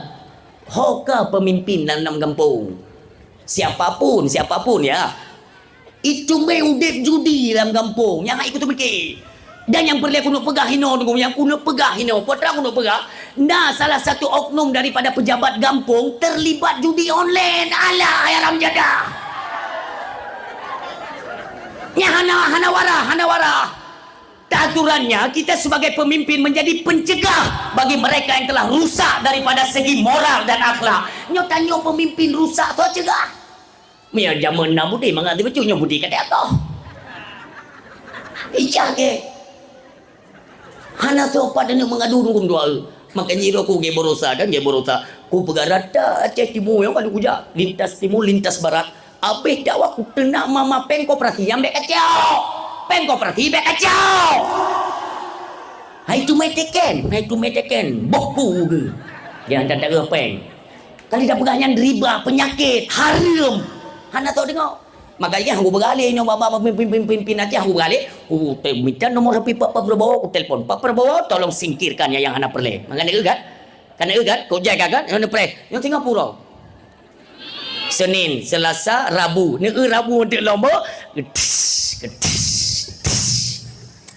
Ho ka pemimpin lam, lam gampông. Siapapun, siapapun ya. Itu mé udép judi lam gampông, nyang hai kuteumiké. Dan nyang peureulèe keuneuk peugah hinoe, nyang keuneuk peugah hinoe, peue treuk keuneuk peugah, na salah satu oknum daripada pejabat gampông terlibat judi online. Alah, hai haram jadah. Nyan hana, hana warah, hana warah. Aturannya, kita sebagai pemimpin menjadi pencegah bagi mereka yang telah rusak daripada segi moral dan akhlak. Nyoe tanyoe pemimpin rusak, soe cegah? Meunyoe jameun na budi mangat dibacut nyoe budi ka teuka. Ijak kèe. Hana soe pat aneuk meungadu dum dua. Makanya iro ku gé berusaha kan, gé berusaha. Ku peugah rata Aceh Timur nyang ka kujak, lintas timur, lintas barat. Abéh dakwah ku teunak mama péng koperasi nyang bèk kacau. Péng koperasi bèk kacau. Hai tu mai teken, hai tu mai teken. Boh ku ke. Dia hantar darah péng. Kali dah peugah nyan riba, penyakit, haram. Hana tau deungoe. Makanya aku beralih nyoe bak, bak pemimpin-pemimpin Aceh aku beralih. Ku te-, minta nomor H P Pak, Pak Prabowo, ku telepon. "Pak Prabowo, tolong singkirkan ya yang hana perleh." Makanya kan? Kan kan? Kok jaga kan? Yang perleh. Yang Singapura. Senin, Selasa, Rabu. Ni Rabu untuk lomba. Getis, getis, getis.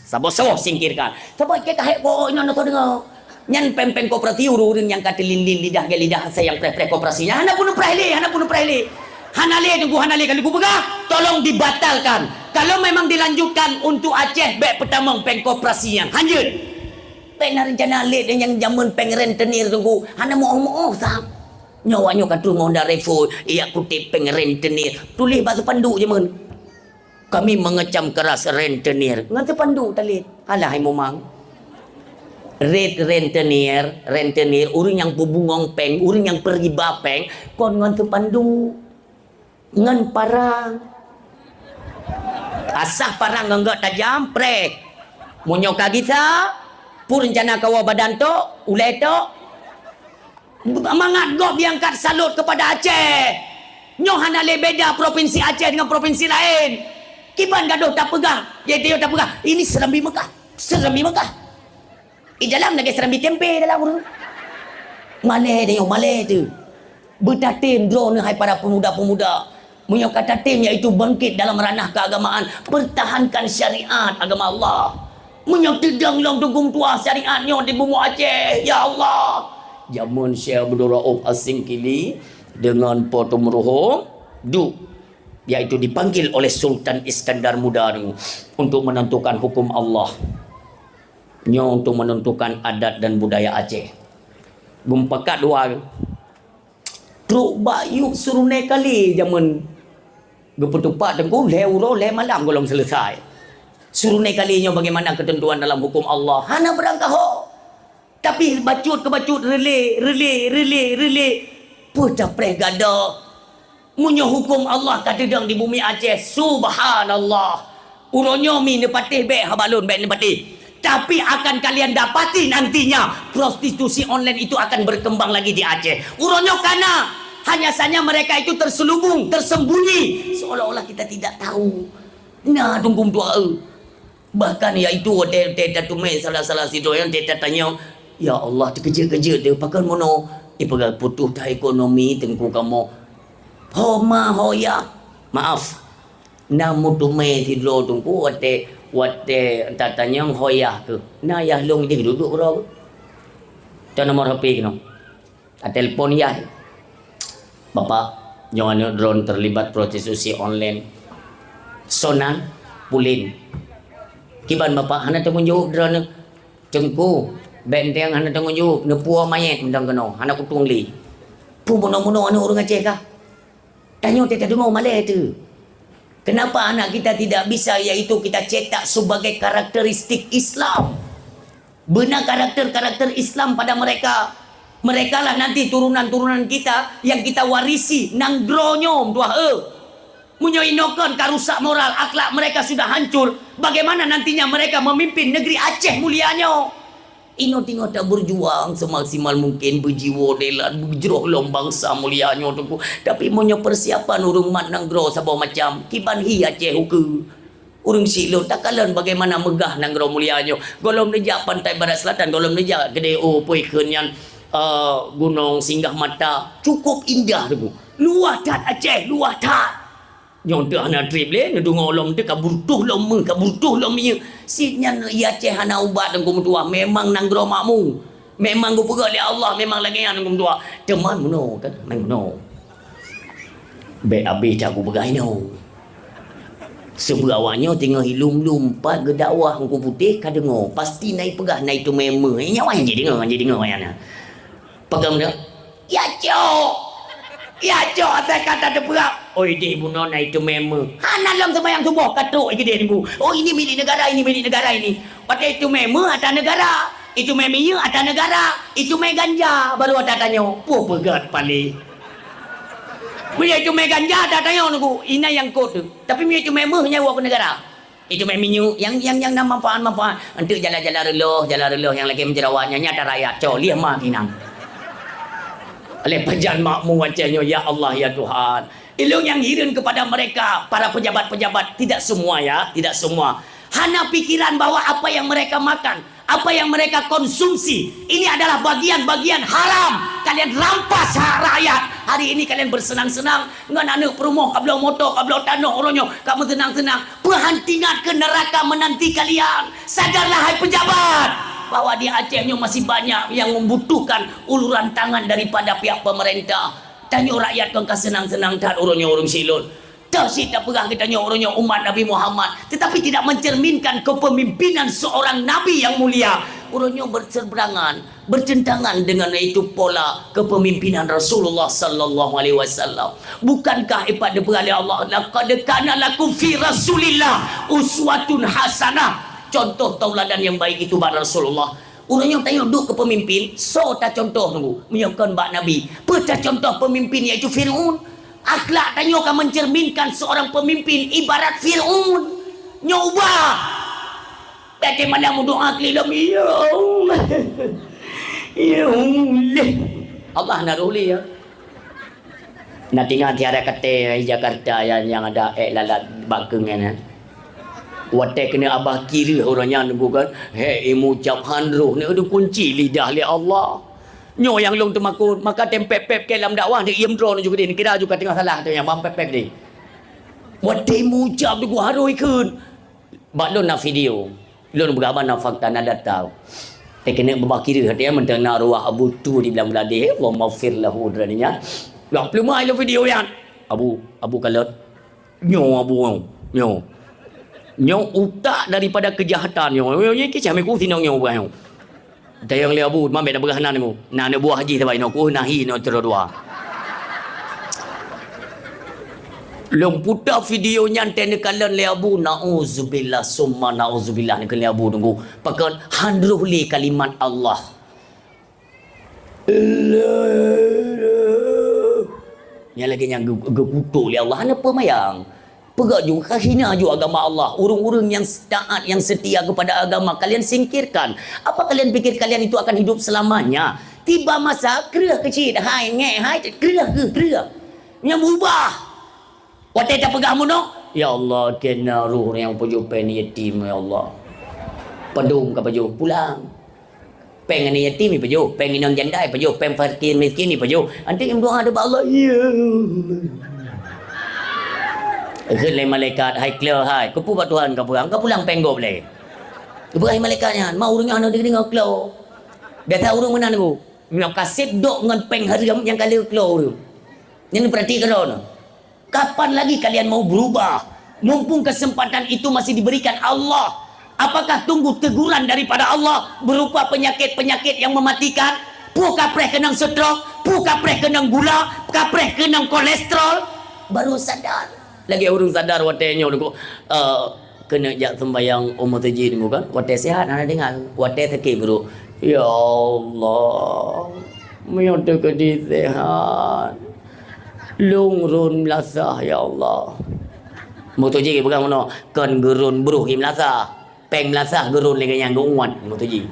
Saboh-saboh singkirkan. Saboh ikat kahek kok ina nak dengar. Nyan péng-péng koperasi ureuëng-ureuëng nyang ka teulin-lin lidah gét lidah asai nyang preh-preh koperasi nyan hana peunupreh lé, hana peunupreh lé. Hana lé Teungku, hana lé, ka lheueh peugah, tolong dibatalkan. Kalau memang dilanjutkan untuk Aceh, bék peutamong péng koperasi nyan. Hanjeuet. Bék na reuncana lé nyang jameun péng rentenir Teungku, hana meuoh-meuoh sa. Nyoe awak nyoe ka troh ngon Honda Revo, ijak kutép péng rentenir. Tuléh bak seupanduk jameun. Kami mengecam keras rentenir. Ngon seupanduk talét. Alah hai mumang. Ret rentenir, rentenir, ureuëng nyang peubungong péng, ureuëng nyang peuriba péng, kon ngon seupanduk. Ngon parang. Asah parang ngon gét tajam, preh. Meunyoe ka gisa, peue reuncana kawoe badan tok, ulée tok. Mangat gob diangkat salut kepada Aceh. Nyoe hana lé beda provinsi Aceh dengan provinsi lain. Kiban gadoh tapeugah, ya dia tapeugah, ini Serambi Mekah, Serambi Mekah. Di dalam lagée Serambi tempe dalam ureuëng. Malée dia, malée tu. Beutatem droeneuh hai para pemuda-pemuda. Meunyoe ka tatem, yaitu bangkit dalam ranah keagamaan, pertahankan syariat agama Allah. Meunyoe teudong lom Teungku meutuah syariat nyoe di bumoe Aceh, ya Allah. Jameun Syekh Abdul Rauf Asingkili deungon Po Teumeureuhom duek, yaitu dipanggil oleh Sultan Iskandar Muda untuk menentukan hukum Allah. Nyoe untuk menentukan adat dan budaya Aceh. Geumupakat dua. Trok bak yup Surunei Kali jameun geupeutupat Teungku, lhée uroe lhée malam gohlom seuleusai. Surunei Kali nyoe bagaimana keuteuntuan dalam huköm Allah, hana beurangkaho. Tapi bacut keu bacut, reulée, reulée, reulée, reulée, peue tapreh gadôh. Meunyoe huköm Allah ka teudong di bumi Aceh, subhanallah. Uroe nyoe mi neupatéh bék haba lôn bék neupatéh. Tapi akan kalian dapati nantinya prostitusi online itu akan berkembang lagi di Aceh. Uroe nyoe kana, hanya saja mereka itu terselubung, tersembunyi, seolah-olah kita tidak tahu. Nah, dungkum dua. Bahkan yaitu watée, watée tateumé salah-salah sidroe nyang watée tatanyong, "Ya Allah, teukeujeuet-keujeuet deh, pakon meunoe?" Ipeugah putoh that ekonomi teungku kamoe. Ho ma ho yah. Maaf. Na meuteumé sidroe teungku watée, watée tatanyong ho yah keuh. Na yah lôn ideh duduek uroe. Tan nomor H P keunoe. Atelpon yah. "Bapak, nyoe aneuk droen terlibat prostitusi online." "Soe nan?" "Pulen." "Kiban bapak hana tanggung jaweueb droeneuh?" "Teungku, bék enteng hana tanggung jaweueb, neupuwoe manyét mantong keunoe, hana kutueng lé." Peue bunoe-bunoe aneuk ureuëng Aceh kah? Tanyoe teuka deungoe malée teuh. Kenapa anak kita tidak bisa, yaitu kita cetak sebagai karakteristik Islam? Beuna karakter-karakter Islam pada mereka. Merekalah nanti turunan-turunan kita yang kita warisi nanggroe nyoe, meutuah, eh. Meunyoe inoe kon ka rusak moral, akhlak mereka sudah hancur, bagaimana nantinya mereka memimpin negeri Aceh mulia nyoe? Inoe teungoh tabeurjuang semaksimal mungkin, beujiwoe dilat, beujroh lom bansa mulia nyoe teungku. Tapi meunyoe peusiapan ureuëng mat nanggroe saboh macam, kiban hi Aceh ukeue. Ureuëng syiek lôn takalon bagaimana meugah nanggroe mulia nyoe. Gohlom neujak Pantai Barat Selatan, gohlom neujak keudeh, oh, peue kheun nyan, eh, Gunong Singgah Mata. Cukup indah teungku. Luwah that Aceh, luwah that. Nyoe teuh hana treb lé, neudeungoe lom teuh ka butuh lom meuh, ka butuh lom minyeuk. Sit nyan i Aceh hana ubat teungku meutuah, memang nanggroe makmu. Memang geupeugah lé Allah, memang lagée nyan teungku meutuah. Teuma meunoe kan, meunoe. Bék abéh that kupeugah inoe. Seubeu awak nyoe teungoh ilum-lum pat geudakwah Teungku Putéh ka deungoe, pasti na ipeugah na iteumé meuh. Nyan wah jideungoe, jideungoe nyan. Peugah meunoe. Ya cok. Ya cok asai ka tateupeugah. Oi deh bunoe na iteumé meuh. Hana lom seumayang suboh ka trok i keudeh teungku. Oh ini milik negara, ini milik negara ini. Watée iteumé meuh ata negara, iteumé minyeuk ata negara, iteumé ganja baru ata tanyoe. Peue peugét palé. Meunyoe iteumé ganja ata tanyoe teungku, inan nyang kot teuh. Tapi meunyoe iteumé meuh nyan woe keu negara. Iteumé minyeuk nyang, nyang, nyang na manfaat-manfaat. Enteuk jalan-jalan reuloh, jalan reuloh nyang lagée meujerawat nyan nyata rakyat cok lieh ma kinan. Lé pajan makmu Aceh nyoe, ya Allah, ya Tuhan. Ilong nyang hireuen kepada mereka, para pejabat-pejabat, tidak semua ya, tidak semua. Hana pikiran bahwa apa yang mereka makan, apa yang mereka konsumsi, ini adalah bagian-bagian haram. Kalian rampas hak rakyat. Hari ini kalian bersenang-senang, ngon aneuk peurumoh ka bloe moto, ka bloe tanoh uroe nyoe, ka meuseunang-seunang. Peuhantingat keu neuraka meunanti kalian. Sadarlah hai pejabat. bahwa di Aceh nyoe masih banyak yang membutuhkan uluran tangan daripada pihak pemerintah. Tanyoe rakyat kon ka seunang-seunang that uroe nyoe ureuëng silon. Toh cit tapeugah geutanyoe uroe nyoe umat Nabi Muhammad, tetapi tidak mencerminkan kepemimpinan seorang nabi yang mulia. Uroe nyoe berseberangan, bertentangan dengan yaitu pola kepemimpinan Rasulullah sallallahu alaihi wasallam. Bukankah ipat dipeugah lé Allah, "Laqad kana lakum fi Rasulillah uswatun hasanah." Contoh tauladan yang baik itu bak Rasulullah. Ureuëng nyang tanyoe duek keu peumimpin, soe tacontoh teungku? Meunyoe kon bak Nabi, peue tacontoh peumimpin, yaitu Fir'aun? Akhlak tanyoe ka mencerminkan seorang pemimpin ibarat Fir'aun. Nyoe ubah! Bèk malam meudoa keulilom, "Ya Allah, ya Allah." Allah na roh lé, ya. Na tinggai tiara katé di Jakarta nyang, nyang ada ék lalat bak keungian nyan. Watèe keuneuk abah kireueh ureuëng nyan teungku kan, hék imucab han roh, neuk geukunci lidah lé Allah. Nyoe nyang lôn teumakot, maka tem pép-pép keu lam dakwah, neuk iem droe neuk ju keudeh, neukira ju ka teungoh salah tu nyang bang pép-pép deh. Watèe imucab teungku han roh ikheun. Bak lôn na video. Lôn peugah haba na fakta, na data. Teukeunong babah kiri hati, ya, mantong na ruwah Abu Tu di Blang Bladeh, Allahummaghfir lahu, dara nyan. Lôn peuleumah lôn video nyan. Abu, Abu kalon. Nyoe Abu nyoe. Nyoe. Nyoe utak daripada kejahatan nyoe. Nyoe, nyoe kisah miku sinong nyoe bukan nyoe. Tayang lé Abu, man bèk na peugah nan nyoe. Na aneuk buah jih sabai nyoe, ku nahi nyoe terus dua. Lôn puta video nyan teuh neukalon lé Abu, nauzubillah, summa nauzubillah, neukalon lé Abu teungku. Pakon han roh lé kalimat Allah. Nyan lagèe nyang geu-, geukutok lé Allah, hana peumayang. Peugah ju, ka hina ju agama Allah. Ureuëng-ureuëng nyang taat, nyang setia kepada agama, kalian singkirkan. Apa kalian pikir kalian itu akan hidup selamanya? Tiba masa, kreueh keuh cit, hai, ngek, hai, kreueh keuh, kreueh. Nyang berubah. Watèe tapeugah meunoe, "Ya Allah, keu na roh nyang pajoh péng yatim, ya Allah." Padum ka pajoh pulang. Péng aneuk yatim ipajoh, péng inong janda ipajoh, péng fakir miskin ipajoh. Anteuk meudoa bak Allah, "Ya Allah." Kheun lé malaikat, "Hai klo hai, keupeue bak Tuhan ka peugah, ka pulang péng gob lé?" Geupeugah lé malaikat nyan, "Ma ureuëng nyan hana deungoe klo." Biasa ureuëng meunan teungku. Meunyoe ka sép dok ngon péng hareuem nyang ka lheueh klo ureuëng. Nyan peuhatikan droeneuh. Kapan lagi kalian mau berubah? Mumpung kesempatan itu masih diberikan Allah, apakah tunggu teguran daripada Allah berupa penyakit-penyakit yang mematikan? Peue kapreh keunong stroke, peue kapreh keunong gula, kapreh keunong kolesterol, baru sadar. Lagèe ureuëng sadar watèe nyoe teungku, eh, keuneuk jak sembahyang u meuseujid teungku kan, watèe sehat hana deungoe, watèe sakét brôk, "Ya Allah, meunyoe teukeudi sehat, lôn rhôn meulasah, ya Allah." Meuseujid peugah meunoe, "Kon geurhôn brôk i meulasah, péng meulasah geurhôn lé geuh nyang geuuet," meuseujid.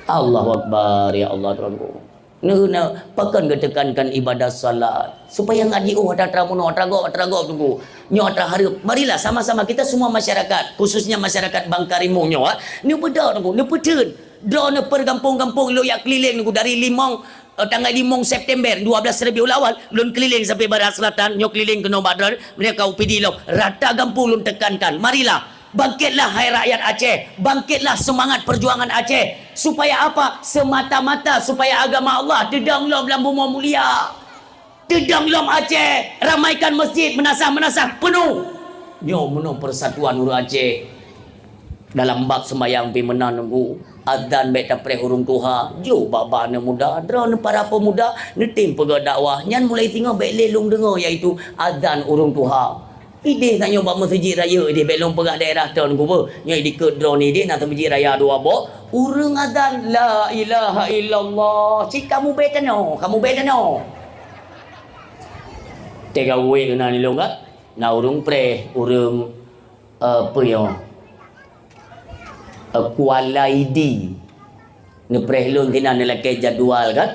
Allahu Akbar, ya Allah Tuhanku. Neu-, neu-, pakon geutekankan ibadah salat? Supaya ngat jiôh atra-atra meunoe, atra gob, atra gob teungku. Nyoe atra hareup. Marilah sama-sama kita semua masyarakat, khususnya masyarakat Bangka Rimueng nyoe, ah, neubeudôh teungku, neupeutheun. Droeneuh per gampông-gampông lôn jak keuliléng teungku dari limong, eh, tanggai limong September, dua belas Rabiul Awal, lôn keuliléng sampai Barat Selatan, nyoe keuliléng keunoe bak droeneuh, meunyoe ka U P D lom. Rata gampông lôn tekankan, marilah. Bangkitlah, hai rakyat Aceh! Bangkitlah semangat perjuangan Aceh! Supaya apa? Semata-mata supaya agama Allah teudong lom lam bumoe mulia. Teudong lom Aceh, ramaikan masjid, meunasah-meunasah peunoh. Nyoe meunoe persatuan ureuëng Aceh. Dalam bab sembahyang pih meunan teungku. Azan bèk tapreh ureuëng tuha, jok bak-bak aneuk muda, droeneuh para pemuda, neutem peugah dakwah, nyan mulai singoh bèk lé lôn deungoe, yaitu azan ureuëng tuha. Idéh tanyoe bak meuseujid rayeuk idéh, bèk lôn peugah daerah ton kubu. Nyoe dikeue droeneuh idéh na meuseujid raya dua boh. Ureuëng azan, "La ilaha illallah." Cit kamoe bèk tanoh, kamoe bèk tanoh. Teuga wék keunan ilôn ka. Na ureuëng preh, ureuëng, eh, peue nyoe? Eh, Kuala Idi. Neupreh lôn sinan neulakèe jadual kan.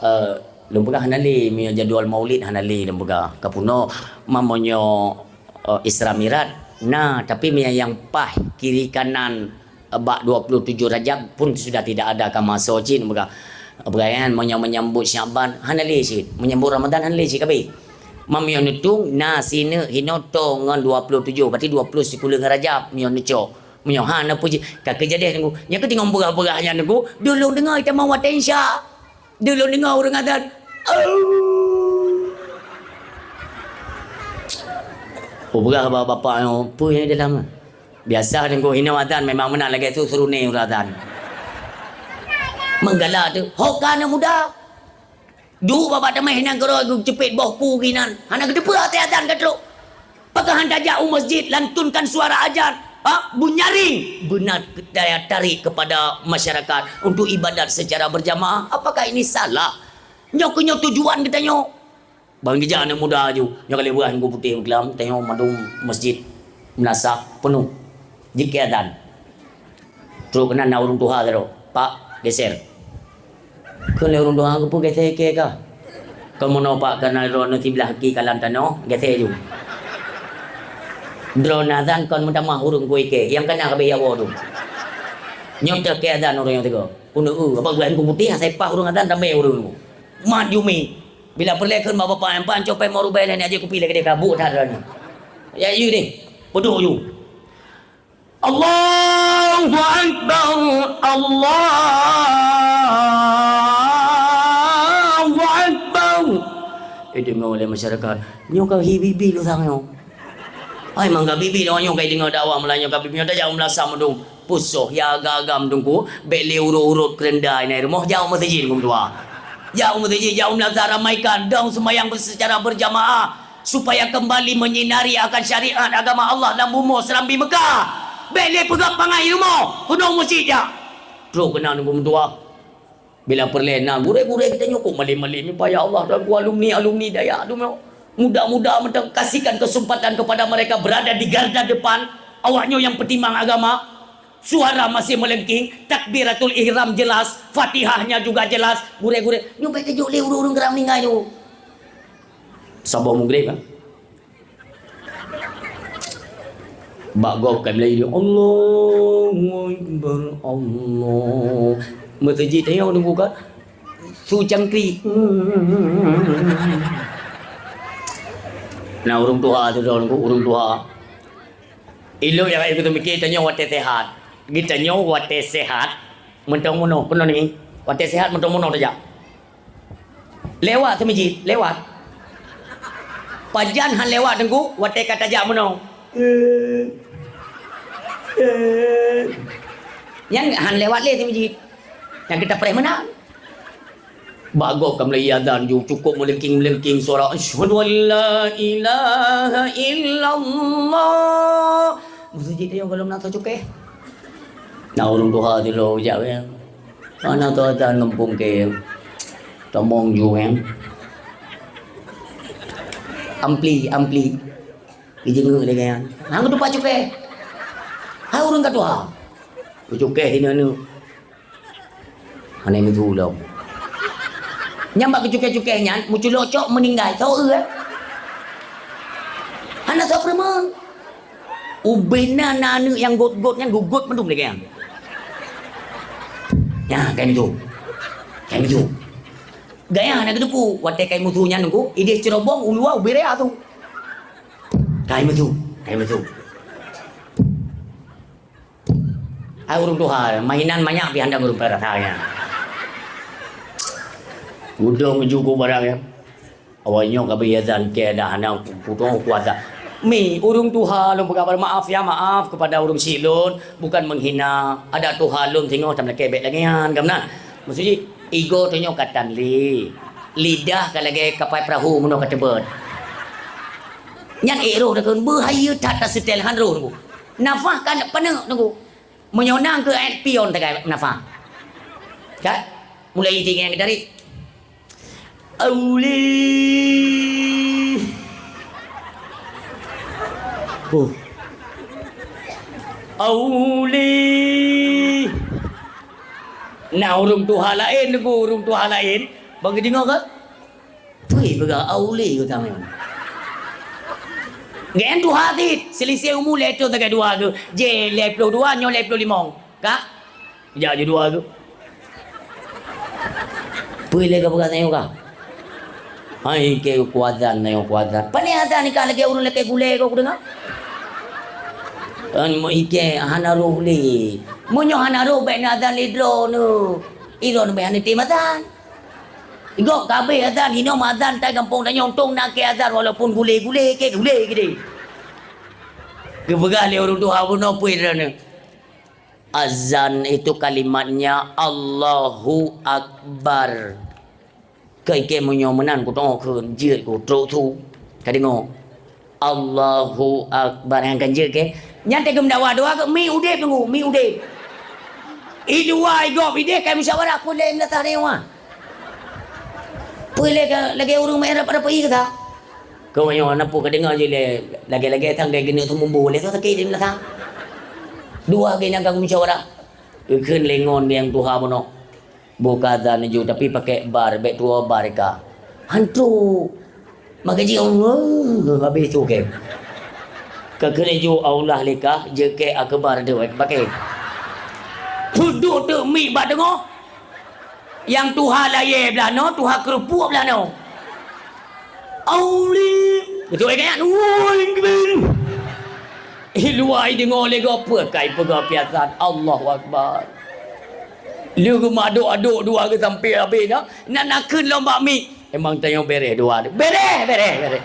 Eh, lôn peugah hana lé, meunyoe jadual maulid hana lé lôn peugah. Ka peunoh, ma meunyoe, eh, Isra Miraj, na, tapi meunyoe nyang paih kiri kanan, eh, bak dua puluh tujuh Rajab pun sudah tidak ada ka masa cit lôn peugah. Peugah nyan, meunyoe menyambut Syaban, hana lé cit. Menyambut Ramadan hana lé cit, ka abéh. Ma meunyoe neutueng, na sineuk hinoe tô ngon dua puluh tujuh, berarti dua puluh sikureueng Rajab meunyoe neucok. Meunyoe hana puji, ka keujadeh Teungku. Nyan keuh teungoh peugah-peugah nyan Teungku, dulông deungoe tamong watèe Isya. Dulông deungoe ureueng azan. Au. Kupeugah bak bapak nyoe, peue nyang di dalam? Biasa Teungku, inoe azan memang meunan lagèe su seureuné ureueng azan. Meugalak teuh, ho ka aneuk muda. Duek babah teumèh nanggroe geuceupet boh ku ginan. Hana geuteupeue até azan ka trok. Pakon han tajak u masjid lantunkan suara azan? Ha? Bunyaring beuna daya tarik kepada masyarakat untuk ibadat secara berjamaah. Apakah ini salah? Nyoe keuh nyoe tujuan geutanyoe. Ban geujak aneuk muda laju. Nyoe ka lheueh beuah Minggu Putéh meukelam, tanyoe mandum masjid meunasah peunoh. Jikheun azan. Trok keunan na ureueng tuha sidroe, "Pak, geser." Kheun lé ureueng tuha, "Keupeue geser kèe kah?" "Kon meunoe Pak, kana droeneuh siblah kaki kalam tanoh, geser ju." Droeneuh azan kon meutamah ureueng keu kèe, nyang kana ka bèk jiwoe tu. Nyoe teuh kèe azan ureueng nyang teuga. Keuneuk, "Eu, apa geuh Minggu Putéh, asai paih ureueng azan ramè ureueng tu." Mat jumi. Bila peureulèe kheun bak bapak, "Empan copet mau rubèh lé, nak jép kupi lé keudéh ka buk that droeneuh." Ya, yue deh. Peuduek ju. Allahu Akbar, Allahu Akbar. Eh, deungö lé masyarakat, nyoe ka hi bibi lôn sang nyoe. Ai, mangga bibi lôn nyoe ka deungö dakwah, meulanyoe ka bibi nyoe tajak u meulasah meudong. Pusoh ya agam-agam Teungku, bèk lé urot-urot keurenda inan rumoh, jak u meuseujid Teungku meutuah. Jak u meuseujid, jak u meulasah, ramaikan, dong seumayang secara berjamaah. Supaya kembali menyinari akan syariat agama Allah lam bumoe seurambi Mekah. Bèk lé peugöt pangai rumoh, keunoe meuseujid jak. Trok keunan Teungku meutuah. Bila peureulèe na gurèe-gurèe geutanyoe kok malém-malém, ya Allah, Tuhanku, alumni-alumni dayah tu, muda-muda mantong kasihkan kesempatan kepada mereka berada di garda depan. Awaknyoe nyang peutimang agama. Suara masih melengking, takbiratul ihram jelas, Fatihahnya juga jelas. Gurèe-gurèe, nyoe bèk tajok lé ureueng-ureueng keurang meuninggai nyoe. Saboh mugreb, kan? Bak gob ka mulai, "Allahu Akbar, Allah." Meuseujid tanyoe Teungku ka su cangkrik. Na ureueng tuha tu, ureueng tuha. Ilôn nyang rayeuk kuteumiké, tanyoe watèe seuhat. Geutanyoe watèe seuhat, mantong meunoe, keunoe nyoe. Watèe seuhat, mantong meunoe tajak. Lewat teumijit, lewat. Pajan han lewat Teungku, watèe ka tajak meunoe. Nyan han lewat lé teumijit. Nyang kita preh meunan. Bak gob ka mulai azan ju, cukup meulengking-meulengking suara, "Asyhadu an la ilaha illallah." Meuseujid tanyoe gohlom na soe cukéh. Na ureueng tuha sidroe jak, ya. Hana teuazan gampông kèe. Tamong ju, ya. Ampli, ampli. Ijeungeuk lagèe nyan. Hana geutupat cukéh. Hai ureueng ka tuha. Geucukéh sinan nyoe. Hana meusu lom. Nyan bak geucukéh-cukéh nyan, meuculok cok meuninggai. Soe eu, eh? Hana soe peureumeun. Ubena na aneuk nyang göt-göt nyan, gugot mandum lagèe nyan. Nyan, kai meusu. Kai meusu. Gaya hana geuteupeue, watèe kai meusu nyan Teungku, idéh ceurobong, u luwa ubé raya su. Kai meusu, kai meusu. Hai ureueng tuha, mainan manyak pih hana ureueng peurasa nyan. Udong juku barang nyan. Awak nyoe ka bri azan kèe dah hana putôh kuasa. Mi, ureueng tuha lôn peugah maaf ya, maaf kepada ureueng syik lôn, bukan menghina. Adak tuha lôn singoh tam lakèe bèk lagèe nyan, ka meunan. Maksud jih, igoe tanyoe ka tan lé. Lidah ka lagèe kapai peurahô meunoe ka teubeuet. Nyan ék roh takheun beuhayeu that taseutèl han roh Teungku. Nafah ka paneuk Teungku. Meunyoe nang keu ayat pion tagai nafah. Ka? Mulai tinggi nyang dari. Auli. Huh. Auli. Nah, ureueng tuha laén Teungku, ureueng tuha laén. Bang geudeungoe ka? Pui peugah auli geutanyoe. Geuh tuha cit, seuliseh umu lhèe thôn sagai dua geuh. Jih lhèe plôh dua, nyoe lhèe plôh limong. Ka? Jak ju dua geuh. Pui lé ka peugah tanyoe ka? Hai kèe kuazan tanyoe kuazan. Pane azan ka lagèe ureueng lakèe gulèe ka kudeungoe. Kan meuike hana roh lé. Meunyoe hana roh, bèk neuazan lé droeneuh. Droeneuh bèk hana tem azan. Gob ka abéh azan, hinoe meuazan tai gampông tanyoe, untông na keu azan, walaupun gulé-gulé, keu gulé keudéh. Geupeugah lé ureueng tuha bunoe peue droeneuh. Azan itu kalimatnya Allahu Akbar. Keu ikei meunyoe meunan kutoe kheun jeuet ku trok su. Ka deungoe, Allahu Akbar, nyang kan jeuet keu. Nyan teuh geumeudawa dua keu mi udeb teungku, mi udeb. I dua i gob ideh kai musyawarah, peue lé meunasah deungoe. Peue lé ka lagèe ureueng meu'rab rapi keu sa. Keu meunyoe na peue ka deungoe jih lé lagèe-lagèe sang lagèe geuneuk teumumbu lé tu sakét jih meunasah. Dua geuh nyang ka musyawarah. Geukheun lé ngon nyang tuha bunoe. Boh ka azan ju, tapi pakai bar, bèk tuwoe bar ka. Hantu. Maka ji Allah habis tu ke. Ka keuneuk ju Allah lé ka, jeuet keu akbar tu pakai. Peuduek teuk mi bak teungoh. Nyang tuha layèe blah noe, tuha keurupuk blah noe. Auli. Beutôi kan? Woi, kebin. Eh, luwa i deungoe lé gob peue kai peugah piasan. Allahu Akbar. Lheueh geumadok-adok dua geuh sampai habéh na, na nakheun lom bak mi. Emang tanyoe bereh dua tu. Bereh, bereh, bereh.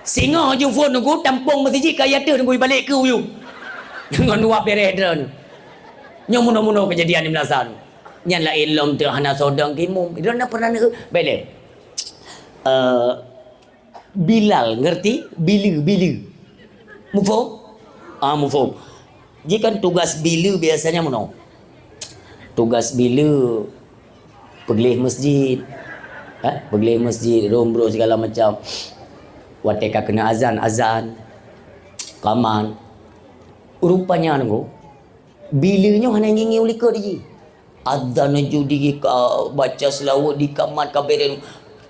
Singoh ju phon teungku, tampông meuseujid ka yateuh teungku ibalek keu uyueng. Ngon dua bereh droeneuh. Nyoe munoe-munoe keujadian di meunasah tu. Nyan laén lom teuh hana sodong keu imum. Droeneuh pernah neueu. Beleh. Eh, Bilal, ngerti? Bileue, bileue. Muphom? Ah, muphom. Jadi kan tugas bileue biasanya meunoe. Tugas bileue peugleh masjid. Eh, peugleh masjid, rom-rom segala macam. Watèe ka keuneuk azan, azan. Kaman. Rupanya nunggu, bileue nyoe hana ngieng-ngieng u likot jih. Azan ju di ka baca seulaweuet di kamat ka bereng.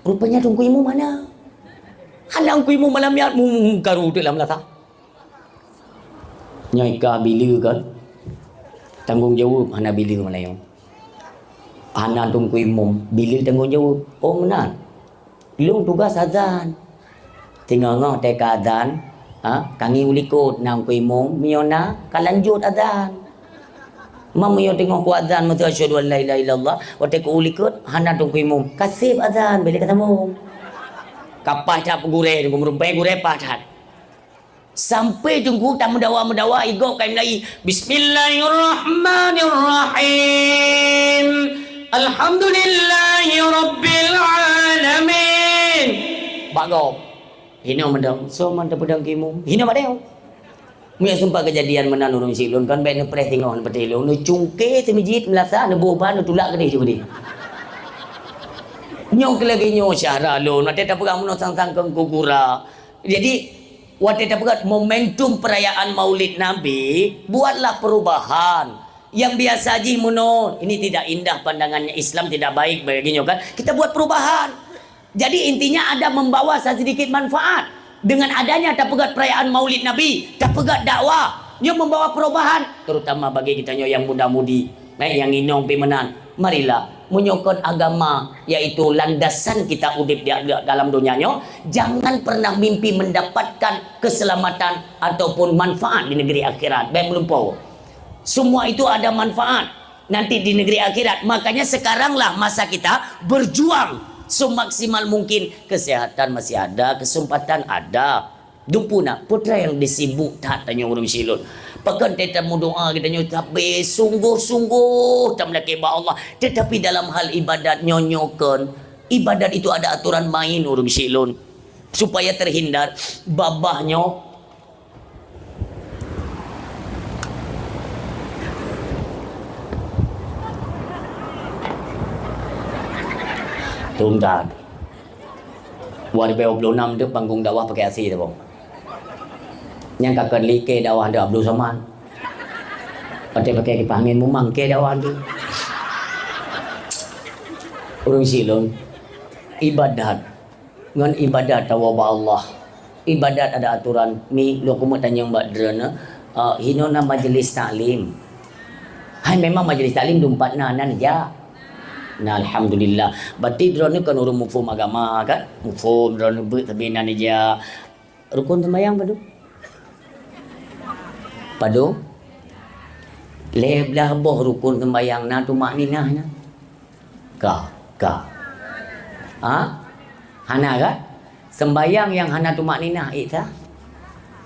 Rupanya teungku imum hana. Hana teungku imum malam nyan mungkaru teuk lam lata. Nyoe ka bileue kan. Tanggong jaweueb hana bileue malam nyoe. Hana teungku imum, bileue tanggong jaweueb. Oh meunan. Lôn tugas azan. Teungoh-ngoh teuka azan, ha, ka ngieng u likot na teungku imum, meunyoe na ka lanjut azan. Ma meunyoe teungoh ku azan meuteue asyhadu an la ilaha illallah, watèe ku u likot hana teungku imum, ka sép azan, bèk lé ka sambông. Ka paih that gurèe teungku meurumpèe gurèe paih that. Sampai teungku tameudawa-meudawa i gob kai meulayi, "Bismillahirrahmanirrahim. Alhamdulillahirabbil alamin." Bak gob. Hinoe meudong, soe man tapeudong keu imum? Hinoe bak deo. Meunyoe sempat keujadian meunan ureueng syiek lôn, kan bèk neupreh singoh neupatéh lôn, neucungké seumeujid meulasa, neuboh ban, neutulak keudeh ju keudeh. Nyoe keu lagèe nyoe syedara lôn, watèe tapeugah meunoe sang-sang keu gura. Jadi, watèe tapeugah momentum perayaan Maulid Nabi, buatlah perubahan. Yang biasa jih meunoe, ini tidak indah pandangannya, Islam tidak baik bagi nyoe kan. Kita buat perubahan. Jadi intinya ada membawa sedikit manfaat. Dengan adanya tapeugah perayaan Maulid Nabi, tapeugah dakwah, nyoe membawa perubahan, terutama bagi kita nyoe yang muda-mudi. Baik, nyang inong pih meunan, marilah meunyoe kon agama, yaitu landasan kita udeb di, di dalam donya nyoe, jangan pernah mimpi mendapatkan keselamatan ataupun manfaat di negeri akhirat. Baik meulumpoe. Semua itu ada manfaat nanti di negeri akhirat. Makanya sekaranglah masa kita berjuang semaksimal mungkin. Kesehatan masih ada, kesempatan ada. Dumpeue na, peue treuk nyang disibuk that tanyoe ureueng syiek lôn. Pakon teutab meudoa geutanyoe sabe sungguh-sungguh tameulakèe bak Allah. Tetapi dalam hal ibadat nyoe-nyoe kon, ibadat itu ada aturan main ureueng syiek lôn. Supaya terhindar babah nyoe. Tuntan. Dua ribu dua puluh enam tu panggung dakwah pakai A C tu, Bang. Nyang ka kon like dakwah tu Abdul Somad. Pakai-pakai kipas angin mumang ke dakwah tu. Ureueng syiek lôn, ibadat ngon ibadat tawoe bak Allah. Ibadat ada aturan, mi lôn keumeung tanyong bak droeneuh, eh, hinoe na majlis taklim. Hai memang majlis taklim dumpat na, na neujak. Nah, alhamdulillah. Berarti droeneuh kan ureueng muphom agama kan? Muphom droeneuh beuet sabe na neujak. Rukun seumayang padum? Padum? Lhèe blah boh rukun seumbahyang na tumakninah nyan? Ka, ka. Ha? Hana kan? Seumbahyang nyang hana tumakninah, ék sah?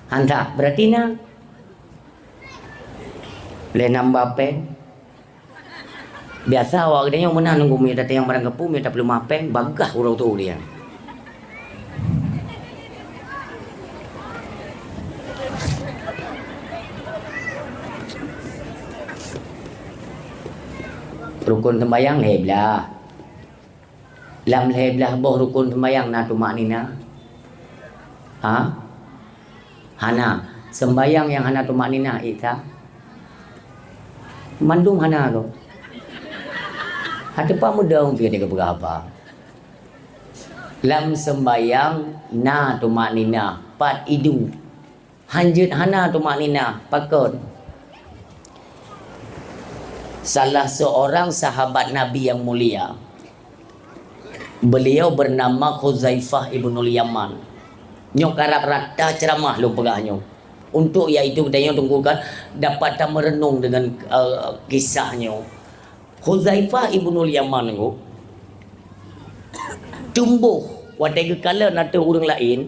Hana sah. Berarti na lhèe namba péng. Biasa awak geutanyoe meunan nunggu meunyoe tatanyong barang keupeue, meunyoe tapeuleumah péng, bagaih uroe tu dia. Rukun seumbahyang lhèe blah. Lam lhèe blah boh rukun seumbahyang na tumakninah? Ha? Hana. Seumbahyang nyang hana tumakninah, ék sah? Mandum hana tu. Hana teupah mudong pih dia geupeugah haba. Lam seumbahyang na tumakninah, pat idu. Hanjeuet hana tumakninah, pakon? Salah seorang sahabat Nabi yang mulia, beliau bernama Khuzaifah ibnul Yaman. Nyoe karab rata ceuramah lôn peugah nyoe. Untuk yaitu geutanyoe tungkukan dapat tameureunong dengan, eh, kisah nyoe. Khuzaifah ibnul Yaman nyoe tumboh watèe geukalon ateueh ureueng laén,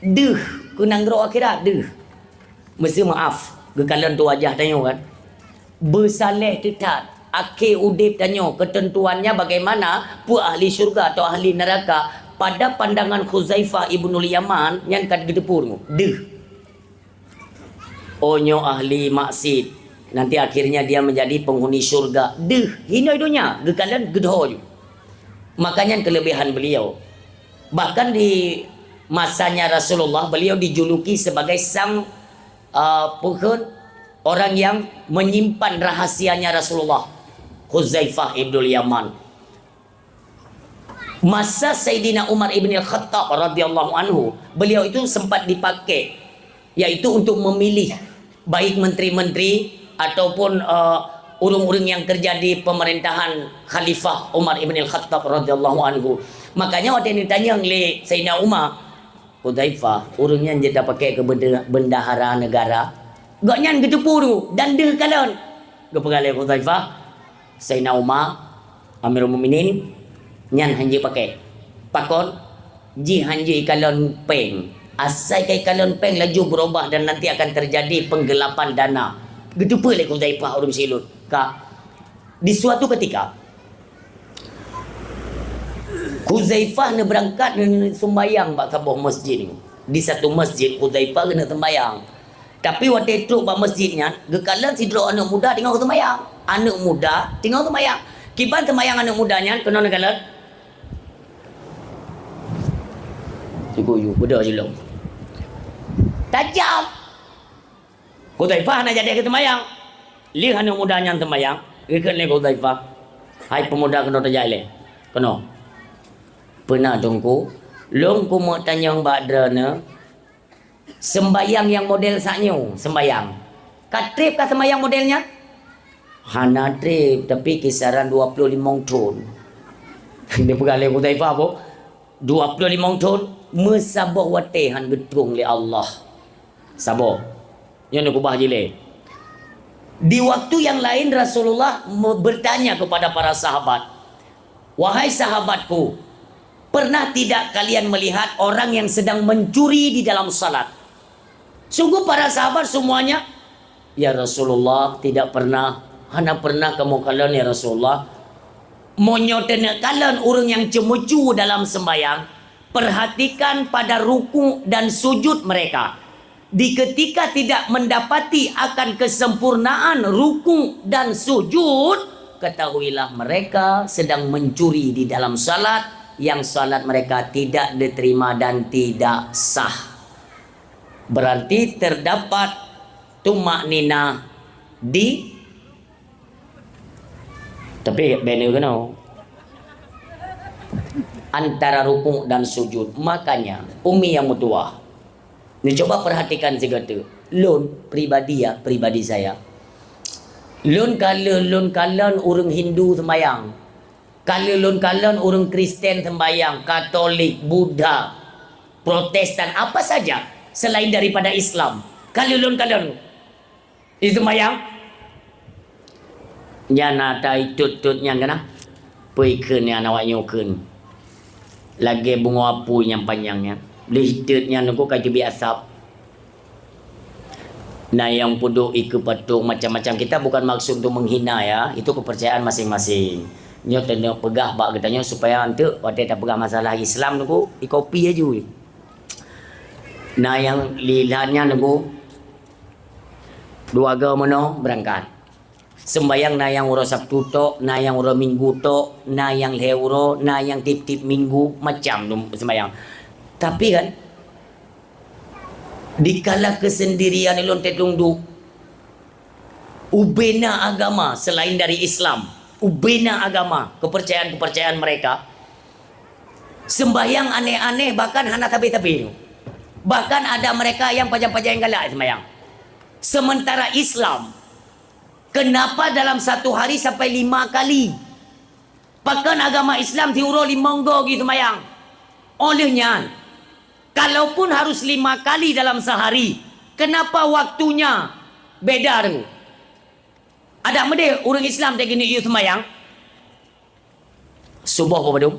deuh keu nanggroe akhirat, deuh. Meuseu maaf, geukalon tu wajah tanyoe kan. Beusaléh teutat, akhé udép tanyoe, keuteuntuannya bagaimana, peue ahli syurga atau ahli neuraka. Pada pandangan Khuzaifah ibnul Yaman, nyan ka geuteupeue, deuh. Oh, nyoe ahli maksiet, nanti akhirnya dia menjadi penghuni syurga. Deuh, hinoe donya, geukalon geudho ju. Maka nyan kelebihan beliau. Bahkan di masanya Rasulullah, beliau dijuluki sebagai sang, uh, peuhet, orang yang menyimpan rahasianya Rasulullah, Huzaifah ibnul Yaman. Masa Saidina Umar ibn Al-Khattab radhiyallahu anhu, beliau itu sempat dipakai, yaitu untuk memilih baik menteri-menteri ataupun, eh, ureueng-ureueng nyang kerja di pemerintahan Khalifah Umar ibn Al-Khattab radhiyallahu anhu. Makanya watèe ditanyong lé Saidina Umar, "Hudzaifah, ureueng nyan jeuet tapakai keu benda-, bendahara negara? Gobnyan geuteupeue dan deuh kalon." Geupeugah lé Hudzaifah, Saidina Umar, Amirul Mukminin, nyan hanjeuet pakai. Pakon? Jih hanjeuet ikalon péng. Asai ka ikalon péng laju berubah dan nanti akan terjadi penggelapan dana. Geuteupeue lé Hudzaifah ureueng silut. Ka. Di suatu ketika, Hudzaifah neubeurangkat neuseumbayang bak saboh masjid. Di satu masjid, Hudzaifah keuneuk seumbayang. Tapi watèe trok bak masjid nyan, geukalon sidroe aneuk muda teungoh seumbayang. Aneuk muda teungoh seumbayang. Kiban seumbayang aneuk muda nyan keunoe neukalon? Siku yu, beudôh jilong. Tajam. Hudzaifah hana jadi keu seumbayang. Lheueh aneuk muda nyan seumbayang, geukheun lé Hudzaifah, "Hai peumuda, keunoe tajak ilèe. Keunoe." "Peue na, Teungku?" "Lôn keumeung tanyong bak droeneuh, seumbayang nyang model sak nyoe seumbayang, ka trép ka seumbayang model nyan?" "Hana trép, tapi kisaran dua ploh limong thon." Dipeugah lé Hudzaifah, "Boh, dua ploh limong thon, meusaboh watèe han geutueng lé Allah." Saboh. Nyoe neukeubah jilèe. Di waktu yang lain, Rasulullah me-, bertanya kepada para sahabat, "Wahai sahabatku, pernah tidak kalian melihat orang yang sedang mencuri di dalam salat?" Sungguh para sahabat semuanya, "Ya Rasulullah, tidak pernah, hana pernah kamoe kalon, ya Rasulullah." Meunyoe taneuk kalon ureueng nyang ceumeucue dalam seumbayang, perhatikan pada ruku dan sujud mereka. Di ketika tidak mendapati akan kesempurnaan ruku dan sujud, ketahuilah mereka sedang mencuri di dalam salat, yang salat mereka tidak diterima dan tidak sah. Berarti terdapat tumakninah di Tapi bèk neukeunoe. Antara rukuk dan sujud. Makanya, umi nyang meutuwah, neucoba perhatikan sigoe teuk. Lôn pribadi ya, pribadi saya. Lôn ka lheueh lôn kalon ureueng Hindu seumbayang. Ka lheueh lôn kalon ureueng Kristen seumbayang, Katolik, Buddha, Protestan, apa saja selain daripada Islam. Ka lheueh lôn kalon. Di seumayang, nyan ata itot-tot nyan kana, peue kheun nyan awak nyoe kheun. Lagée bungoe apui nyang panyang nyan. Lheueh itot nyan ngon ka teubiet asab. Na nyang peuduek ikeue patong macam-macam. Kita bukan maksud untuk menghina ya, itu kepercayaan masing-masing. Nyoe teuneuk peugah bak geutanyoe supaya eunteuk watée tapeugah masalah Islam nyoe, ikopi laju. Na nyang lilhan nyan nyoe, dua go meunoe beurangkat. Seumbayang na nyang uroe Sabtu tok, na nyang uroe Minggu tok, na nyang lhée uroe, na nyang tiep-tiep minggu, macam dum seumbayang. Tapi kan, dikala keusendirian ulôn teuduek ubena agama selain dari Islam, ubena agama, kepercayaan-kepercayaan mereka, seumbayang aneh-aneh, bahkan hana sabe-sabe. Bahkan ada mereka nyang pajan-pajan nyang galak seumbayang. Sementara Islam, kenapa dalam satu hari sampai lima kali? Pakon agama Islam siuroe limong go geuseumbayang? Óh lheueh nyan, kalaupun harus lima kali dalam sehari, kenapa waktunya beda tu? Adak meudeh ureuëng Islam teuh geuneuk yue seumayang? Suboh padum?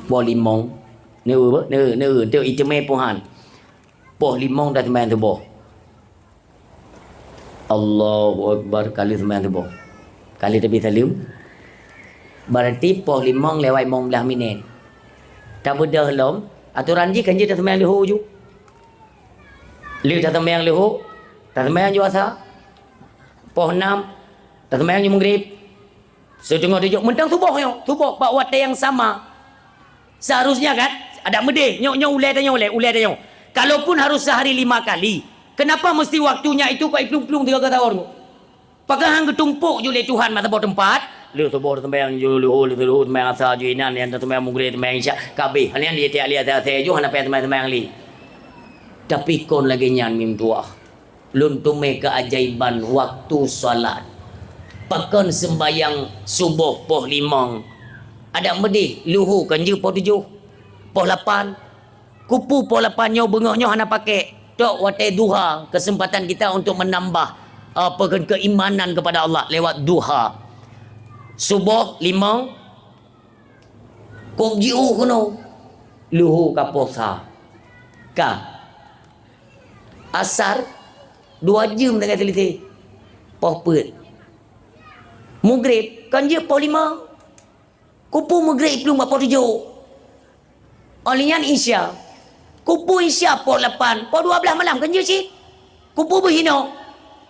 Poh limong. Neu, neu, neu, neu, itamé poh han. Poh limong taseumayang suboh. Allahu Akbar, ka lheueh seumayang suboh. Ka lheueh teubiet saleuem. Berarti poh limong lewat limong blaih minét. Tabeudôh lom, atoran jih kan jeuet taseumayang leuhô ju. Lheueh taseumayang leuhô, taseumayang ju asa. Poh nam, taseumayang ju meugrib. Siteungoh tujoh, mantong suboh nyoe, suboh bak watée nyang sama. Seharusnya kan, adak meudeh, nyoe, nyoe ulée tanyoe, ulée, ulée tanyoe. Kalaupun harus sehari lima kali, kenapa mesti waktunya itu kok iplueng-plueng sigoe-goe saboh? Pakon han geutumpôk ju lé Tuhan masa boh teumpat? Lheueh suboh seumayang ju leuhô, lheueh leuhô seumayang asa ju inan, nyang seumayang meugrib, seumayang isya, ka abéh. Hana nyan di tiek lé asa-asa ju hana payah seumayang-seumayang lé. Tapi kon lagée nyan meutuah. Lôn teumé keuajaiban waktu salat. Pakon seumbayang suboh poh limong? Adak meudeh, leuhô kan jeuet poh tujoh, poh lapan. Kupu poh lapan nyoe beungoh nyoe hana pakék. Tok watée duha, kesempatan kita untuk menambah, apa, ke-, keimanan kepada Allah lewat duha. Suboh limong, kôb jiôh keunoe, leuhô ka poh sa. Ka. Asar, dua jeuem teungoh seuleusoe. Poh peuet. Meugrib, kan jeuet poh limong. Kupu meugrib iplueng bak poh tujoh. Óh lheueh nyan isya. Kupu isya poh lapan, poh dua blaih malam, kan jeuet cit. Kupu beuhinoe.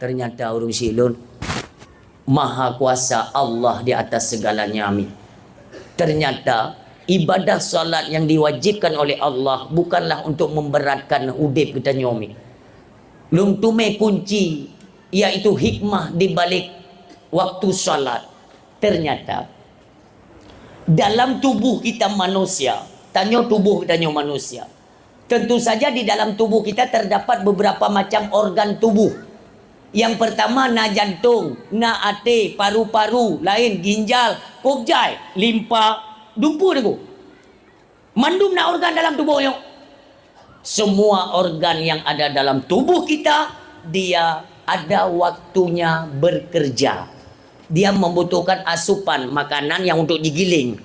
Ternyata ureuëng syiek lôn, Maha Kuasa Allah di atas segalanya, amin. Ternyata, ibadah salat yang diwajibkan oleh Allah bukanlah untuk memberatkan udeb geutanyoe, amin. Lôn teumé kunci, yaitu hikmah di balik waktu salat. Ternyata, dalam tubuh kita manusia, tanyoe tubuh geutanyoe manusia, tentu saja di dalam tubuh kita terdapat beberapa macam organ tubuh. Yang pertama na jantong, na até, paru-paru, laén ginjal, kôb jai, limpa, dumpeue teungku. Mandum na organ dalam tuboh nyoe. Semua organ yang ada dalam tubuh kita, dia ada waktunya bekerja. Dia membutuhkan asupan makanan yang untuk digiling,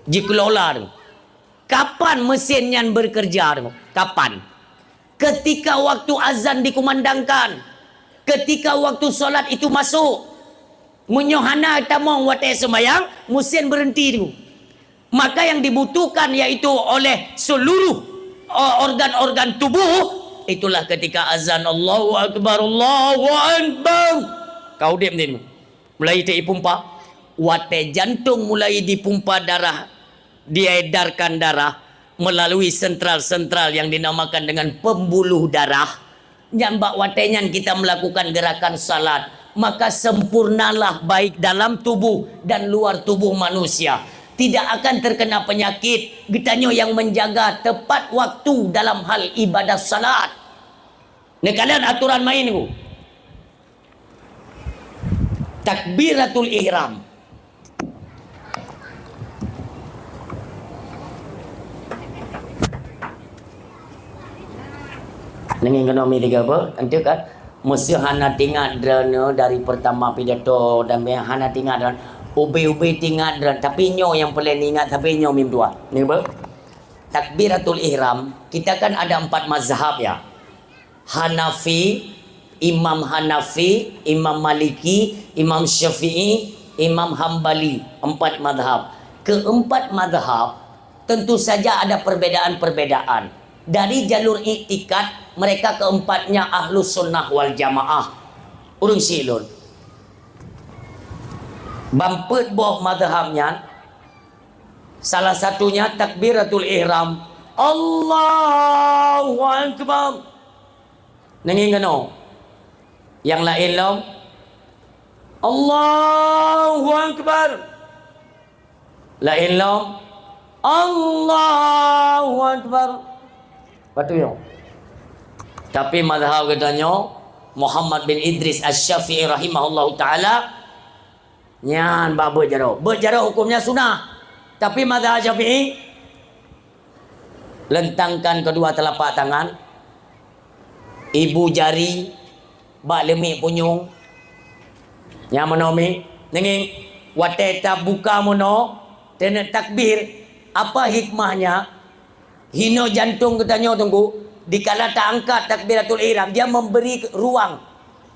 dikelola tu. Kapan mesin nyan bekerja tu? Kapan? Ketika waktu azan dikumandangkan, ketika waktu solat itu masuk. Meunyoe hana tamong watée seumayang, mesin berhenti tu. Maka yang dibutuhkan yaitu oleh seluruh, eh, organ-organ tubuh, itulah ketika azan, "Allahu Akbar, Allahu Akbar." Ka udeb nyan. Mulai teupumpa, watée jantong mulai dipumpa darah, diedarkan darah melalui sentral-sentral yang dinamakan dengan pembuluh darah. Nyan bak watée nyan kita melakukan gerakan salat, maka sempurnalah baik dalam tubuh dan luar tubuh manusia. Tidak akan terkena penyakit, geutanyoe yang menjaga tepat waktu dalam hal ibadah salat. Neukalon atoran main ku. Takbiratul ihram. Nanging keunoe mi tiga apa? Enteuk kan? Meuseuh hana teuingat droeneuh dari peurtama pidato dan hana teuingat droeneuh, ubé-ubé teuingat droeneuh, tapi nyoe nyang peureulée neuingat, tapi nyoe mim dua. Ni beuh? Takbiratul ihram, kita kan ada empat mazhab ya. Hanafi, Imam Hanafi, Imam Maliki, Imam Syafi'i, Imam Hambali. Empat mazhab. Keempat mazhab tentu saja ada perbedaan-perbedaan. Dari jalur iktikad, mereka keempatnya Ahlus Sunnah wal Jamaah. Ureuëng syiek lôn. Ban peuet boh mazhab nyan, salah satunya takbiratul ihram. Allahu Akbar. Neungieng keunoe. Nyang laén lom. Allahu Akbar. Laén lom. Allahu Akbar. Batu nyoe. Tapi mazhab geutanyoe, Muhammad bin Idris Asy-Syafi'i rahimahullahu taala, nyan bak beuet jaroe. Beuet jaroe hukumnya sunah. Tapi mazhab Syafi'i, lentangkan kedua telapak tangan, ibu jari bak leumiek punyueng. Nyang meunoe mi, neungieng, watée tabuka meunoe, taneuk takbir, apa hikmahnya? Hinoe jantong geutanyoe, Teungku, dikala ta angkat takbiratul ihram, dia memberi ruang,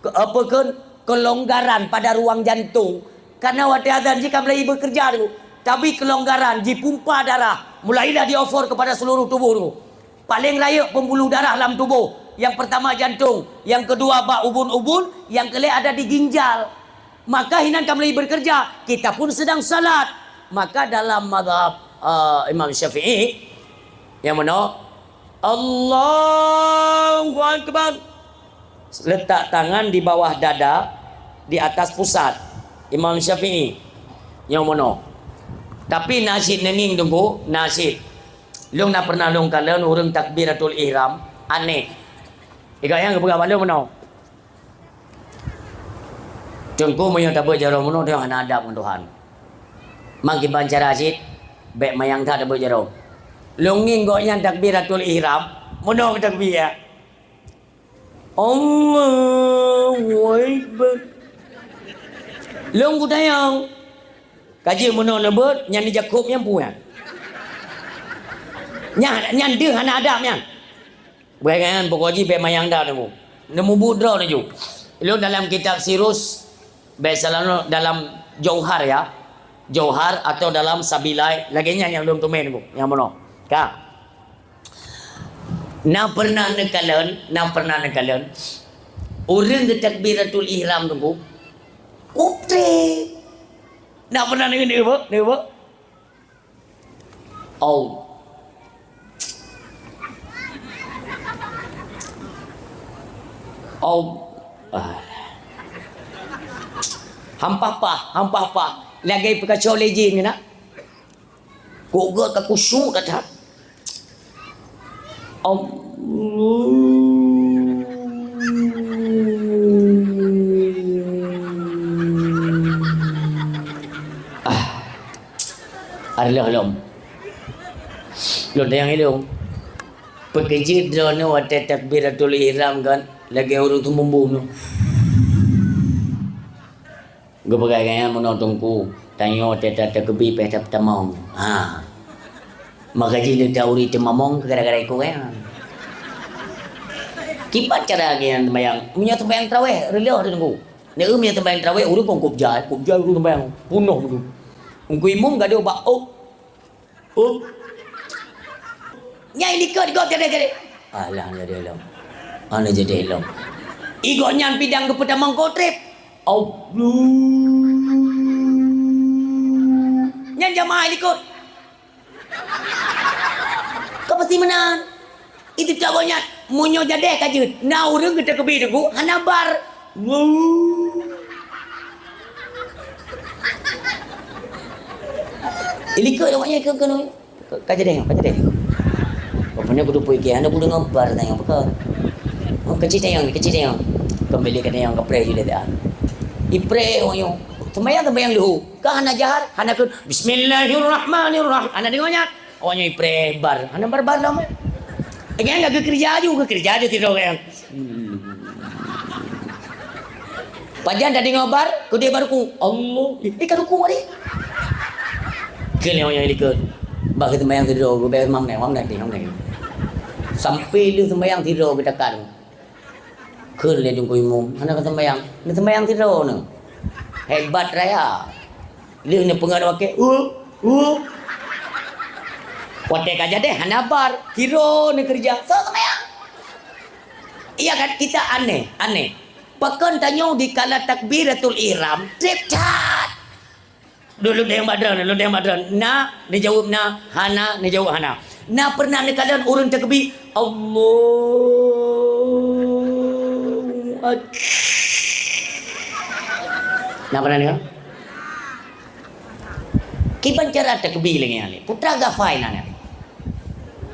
ke, apa kheun, kelonggaran pada ruang jantung. Karena watée azan jih ka mulai bekerja, Teungku. Tapi kelonggaran, jipumpa darah, mulailah dioper kepada seluruh tubuh, Teungku. Paling rayeuk pembuluh darah lam tuboh. Nyang peurtama jantong, nyang keudua bak ubun-ubun, nyang keulhée ada di ginjal. Maka hinan ka mulai bekerja, kita pun sedang salat. Maka dalam mazhab, eh, Imam Syafi'i, nyang meunoe, Allahu Akbar. Letak tangan di bawah dada, di atas pusat. Imam Syafi'i, nyang meunoe. Tapi na cit neungieng, Teungku, na cit. Lôn na pernah lôn kalon ureuëng takbiratul ihram, aneh. Iga nyang geupeugah bak lôn meunoe. Teungku, meunyoe tabeuet jaroe meunoe, teuh hana adab ngon Tuhan. Mang kiban cara cit, bék manyang that tabeuet jaroe. Lôn ngieng gobnyan takbiratul ihram, meunoe takbir. Allahu Akbar. Lôn kutanyong. Ka jeuet meunoe neubeuet, nyan di Jakôb nyang peue nyan. Nyan, nyan deuh hana adab nyan. Beuh nyan, pokok jih bék manyang that neumubu. Neumubu droe laju. Lôn dalam kitab Sirus, bék salah lôn dalam Johar ya. Johar atau dalam Sabilai, lagée nyan nyang lôn teumé neumubu. Nyang meunoe. Ka. Na pernah neukalon, na pernah neukalon, ureuëng geutakbiratul ihram Teungku, kutreb. Na pernah neukalon, neukalon? Au. Au. Ah. Hampah pah, hampah pah. Lagée peukaco lé jén keunan. Kok geuh ka khusyuk that-that. Allah. Ah. Areuloh lom. Lôn tanyong ilong. Peukeujeuet droeneuh watée takbiratul ihram kan, lagée ureuëng teumumbông nyoe. Geupeugah gobnyan meunoe Teungku, tanyoe teuta teukeubie péh tapeutamong. Ha. Maka jih leuta uri teumamong keu gara-gara ikôt gobnyan. Kiban cara gobnyan teumbayang? Meunyoe teumbayang tarawéh, reuloh Teungku. Neu meunyoe teumbayang tarawéh, ureuëng kon kôb jai, kôb jai ureuëng teumbayang. Punoh Teungku. Teungku imum gadôh bak ôk. Up. Nyai likot gob jadi-jadi. Alah, jadi lom. Alah, jadi lom. Igo nyan pidang geupeutamong kotreb. Allah. Nyan jamaah likot. Kau pasti menang. Itu tak banyak. Meunyoe jadeh ka jeuet, na ureuëng geutakeubi Teungku, hana bar. Wuu. Ilikot awaknyan ke, ke, ka jadeh, ka jadeh. Rupanya kudu pui ke, hana kudu ngebar tanyong beuka. Oh, kecil tanyong, kecil tanyong. Kembali ke tanyong, ke preh judeh dah. Ipreh awaknyan. Sembahyang, sembahyang dulu. Ka hana jahar, hana kun, "Bismillahirrahmanirrahim." Hana deungoe nyan. Awaknyan ipreh bar. Hana bar-bar lom, eh. Lagée nyan ka geukeureuja aju, geukeureuja aju sidroe nyan. Pajan tadi ngobar, keudeh baru ku. Allah. Eh, ka ruku tadi. Keu lheueh nyang likot. Bah keu seumayang sidroe, gubék mam nèk, mam nèk, mam nèk. Sampai lheueh seumayang sidroe geutakar. Kheun lé Teungku Imum, hana ka seumayang. Neuseumayang sidroe neuh. Hebat raya. Lheueh neupeungon wakée, "Uh, uh." Watée ka jadi hana bar, sidroe neukeureuja. Soe seumayang? Iya kan, kita aneh, aneh. Pakon tanyoe dikala takbiratul ihram, treb that. Dulu lôn tanyong bak droeneuh, lôn tanyong bak droeneuh. Na, neujaweueb na, hana, neujaweueb hana. Na pernah neukalon ureuëng takbir, Allahu Ak-, na pernah neukalon? Kiban cara takbir lagée nyan lé. Putra gafai na nyan.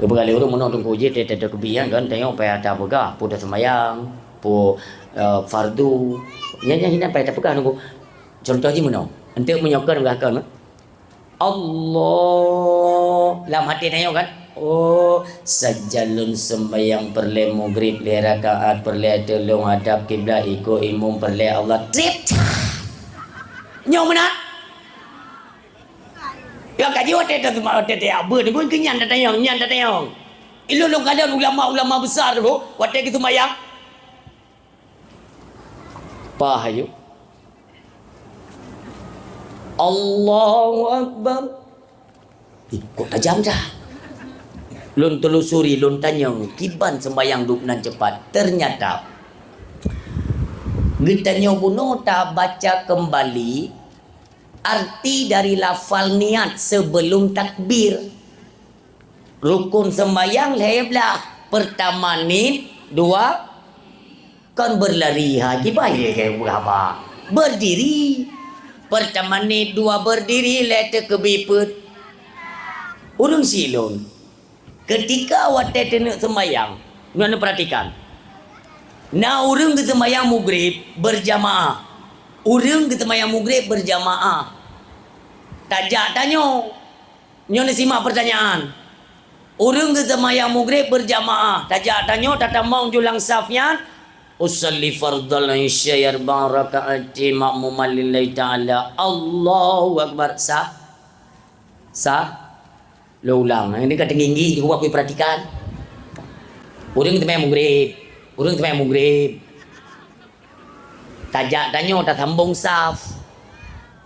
Geupeugah lé ureuëng meunoe teungku jih teuh takbir nyan kan, tanyong payah tapeugah, peue seumayang, peue, eh, fardu. Nyan, nyan hinan payah tapeugah teungku. Contoh jih meunoe. Enteuk meunyoe kon peugah kon, Allah. Lam hati tanyoe kan? Oh, sajan lôn seumayang peureulée mugrib lhée rakaat, peureulée teulông hadab kiblat, ikot imum peureulée Allah. Treb that. Nyoe meunan? Ya, ka jiôh watée ta-, watée ta-, abeuet, bun keu nyan tatanyong, nyan tatanyong. Ilôn lôn kalon ulama-ulama besar tu, watée geuseumayang. Pah ayue. Allahu Akbar. Ih, kok tajam dah? Lôn telusuri, lôn tanyong, kiban sembahyang dum nan cepat. Ternyata, geutanyoe bunoe tabaca kembali arti dari lafal niat sebelum takbir. Rukun sembahyang lhée blaih. Pertama niet, dua, kon berlari ha, kiban lé keu beuraba. Berdiri. Pertama niet, dua berdiri, lhée teukeubipeuet. Ureuëng silôn. Ketika watée teuneuk sembahyang, nyoe neupeuratikan. Na ureuëng geuseumayang mugrib berjamaah. Ureuëng geuseumayang mugrib berjamaah. Tajak tanyoe. Nyoe neusimak pertanyaan. Ureuëng geuseumayang mugrib berjamaah, tajak tanyoe tatamong julang saf nyan, "Usalli fardhal isya arba'a raka'ati makmuman lillahi ta'ala." Allahu Akbar. Sah? Sah? Lôn ulang. Ini ka teunginggi, cuba kuperhatikan. Ureuëng geuseumayang mugrib. Ureuëng geuseumayang mugrib. Tajak tanyoe tasambong saf.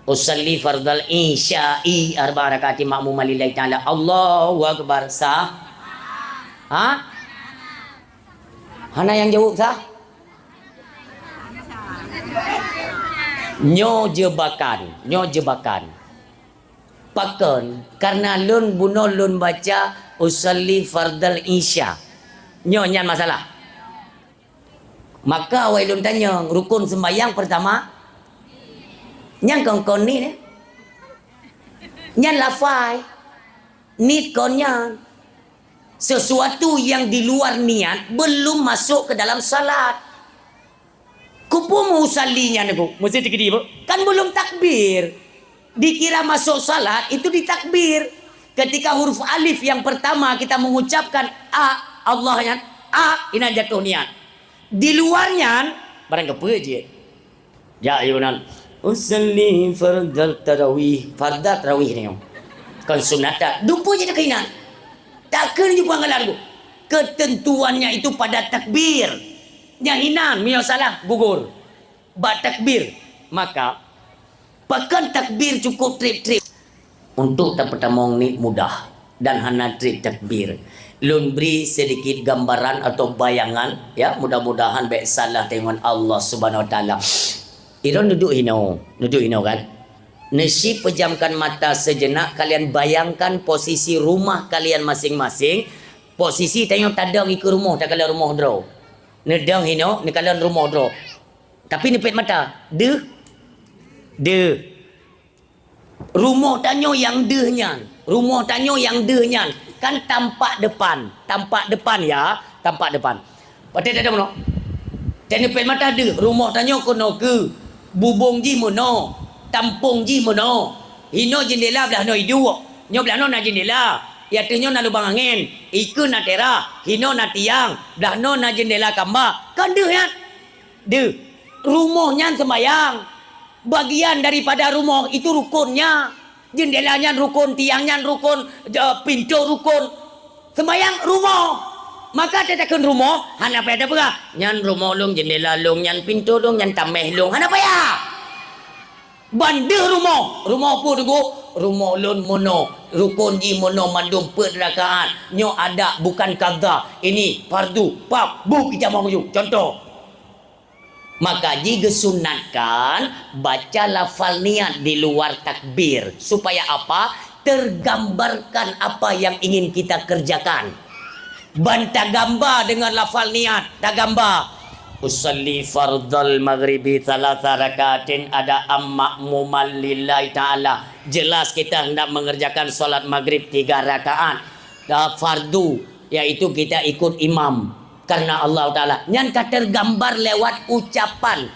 Usalli fardhal isya'i arba'a raka'ati makmuman lillahi ta'ala. Allahu Akbar. Sah? Ha? Hana nyang jaweueb sah? Nyoe jebakan, nyoe jebakan. Pakon? Karena lôn bunoe lôn baca usalli fardhal isya. Nyoe nyan masalah. Maka awai lôn tanyong, rukun sembahyang pertama, nyan kon, kon niet, eh? Nyan lafai. Niet kon nyan. Sesuatu yang di luar niat belum masuk ke dalam salat. Kupeue meuusalli nyan, Bu? Mesti dikeudi, Bu? Kan belum takbir. Dikira masuk salat itu ditakbir. Ketika huruf alif yang pertama kita mengucapkan a, Allah nyan, a, inan jatuh niat. Di luar nyan, barang kepeue jih. Jak yue nan, "Usalli fardal tarawih." Fardal tarawih nyoe. Kon sunat that. Dupeue jih keuinan. Takheun jih buang galan, Bu. Ketentuannya itu pada takbir. Nyang inan, meunyoe salah, gugur. Bak takbir. Maka, pakon takbir cukup treb-treb. Untuk tapeutamong niet mudah dan hana treb takbir. Lôn bri sedikit gambaran atau bayangan, ya, mudah-mudahan bék salah deungon Allah Subhanahu Wa Taala. Droeneuh duduek hinoe, duduek hinoe kan? Neusi pejamkan mata sejenak, kalian bayangkan posisi rumah kalian masing-masing. Posisi tanyoe tadong ikeue rumoh, takalon rumoh droe. Neudong hinoe, neukalon rumoh droe. Tapi neupet mata, deuh, deuh. Rumoh tanyoe nyang deuh nyan, rumoh tanyoe nyang deuh nyan, kan tampak depan, tampak depan ya, tampak depan. Watée tadong meunoe, teuneupet mata deuh, rumoh tanyoe keunoe keue, bubông jih meunoe, tampông jih meunoe, hinoe jeundela blaih noe iduek, nyoe blaih noe na jeundela, i ateueh nyoe na lubang angén, ikeue na teras, hinoe na tiang, blaih noe na jeundela kamba, kan deuh nyan? Deuh. Rumoh nyan sembayang. Bagian daripada rumoh itu rukunnya. Jendela nyan rukun, tiang nyan rukun, je-, pintu rukun. Sembayang rumoh. Maka teutakheun rumoh, hana payah tapeugah, "Nyan rumoh lôn, jendela lôn, nyan pintu lôn, nyan tameh lôn." Hana payah. Ban deuh rumoh. Rumoh peue teungku? Rumoh lôn meunoe. Rukun jih meunoe mandum peuet rakaat. Nyoe adak bukan qadha. Ini fardu. Pap, bu kita mau menuju. Contoh. Maka jih geusunatkan baca lafal niat di luar takbir. Supaya apa? Tergambarkan apa yang ingin kita kerjakan. Ban tagambang deungon lafal niat, tagambang. "Usalli fardhal maghribi tsalatsa rakaatin adaan ma'muman lillahi ta'ala." Jelas kita hendak mengerjakan salat maghrib tiga rakaat. Dan fardu, yaitu kita ikut imam karena Allah Ta'ala. Nyan ka tergambar lewat ucapan.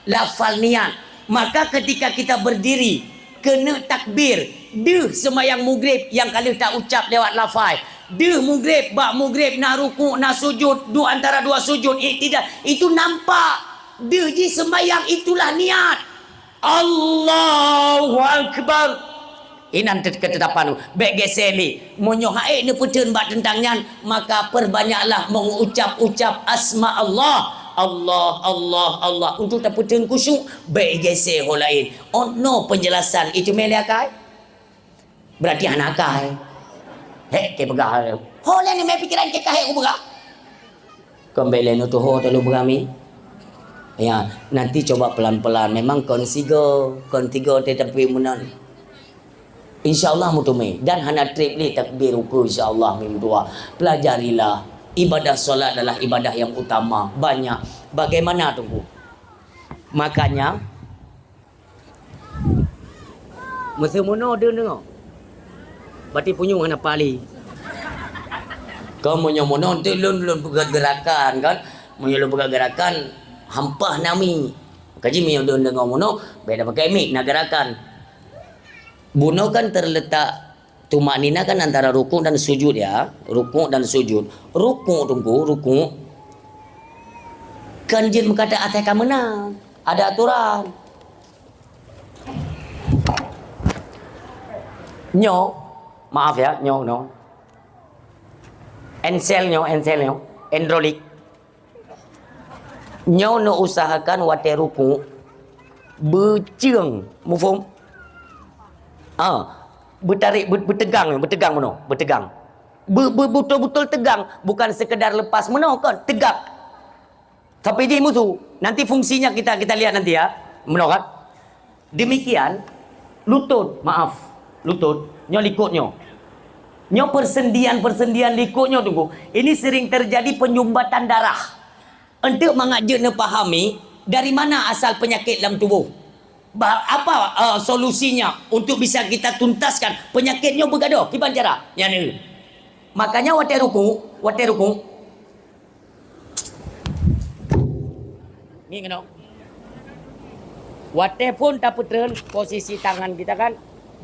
Lafal niat. Maka ketika kita berdiri, keuneuk takbir, deuh seumayang mugrib nyang ka lheueh ta ucap lewat lafai. Deuh mugrib, bak mugrib na rukuk, na sujud, du-, antara dua sujud, iktidal. Itu nampak. Deuh jih seumayang, itulah niat. Allahu Akbar. Inan tet-, ketetapan, bék gesé lé. Meunyoe han ék neupeutheun bak teuntang nyan, maka perbanyaklah mengucap-ucap asma Allah. Allah, Allah, Allah. Untuk tapeutheun khusyuk, bék gesé ho laén. Oh no penjelasan, itu mé lé akai? Berarti hana akai. Hék, ke peugah. Ho laén mé pikiran ke kahé ku peugah. Kon bék lé neutuho teuh lôn beurami. Ya, nanti coba pelan-pelan. Memang kon sigo, kon tigo teuh tapi meunan. Insya Allah meuteumé. Dan hana treb lé takbir ukeue insya Allah meudoa. Pelajarilah. Ibadah salat adalah ibadah yang utama. Banyak. Bagaimana, Teungku? Makanya, Meuseu meunoe deuh deungoe. Bati punyueng hana pali. Kon meunyoe meunoe, enteuk lôn, lôn peugah gerakan kan. Meunyoe lôn peugah gerakan, hampah nami. Kaji meunyoe deuh deungoe meunoe, beda pakai mik na gerakan. Bunoe kan terletak tumakninah kan antara rukuk dan sujud ya. Rukuk dan sujud. Rukuk, Teungku, rukuk. Kan jeuet meukata asai ka meunang. Ada aturan. Nyoe, maaf ya, nyoe, nyoe. Ensel nyoe, ensel nyoe, endrolik. Nyoe neuusahakan watée rukuk, beucieng, muphom? Ah, beutarék, be-, beutegang, beutegang meunoe, beutegang. Be-, be-, beutôi-beutôi tegang, bukan sekedar lepas meunoe kon, tegak. Tapi jih musu, nanti fungsinya kita, kita lihat nanti ya. Meunoe kan? Demikian, lutut, maaf, lutut, nyoe likot nyoe. Nyoe persendian-persendian likot nyoe, Teungku. Ini sering terjadi penyumbatan darah. Enteuk mangat jeuet neupahami, dari mana asal penyakit lam tuboh? Ba-, apa, eh, solusinya untuk bisa kita tuntaskan penyakit nyoe beugadoh? Kiban cara? Nyan. Makanya watée rukuk, watée rukuk, Ngieng keunoe. Watée phon tapeutreun posisi tangan kita kan,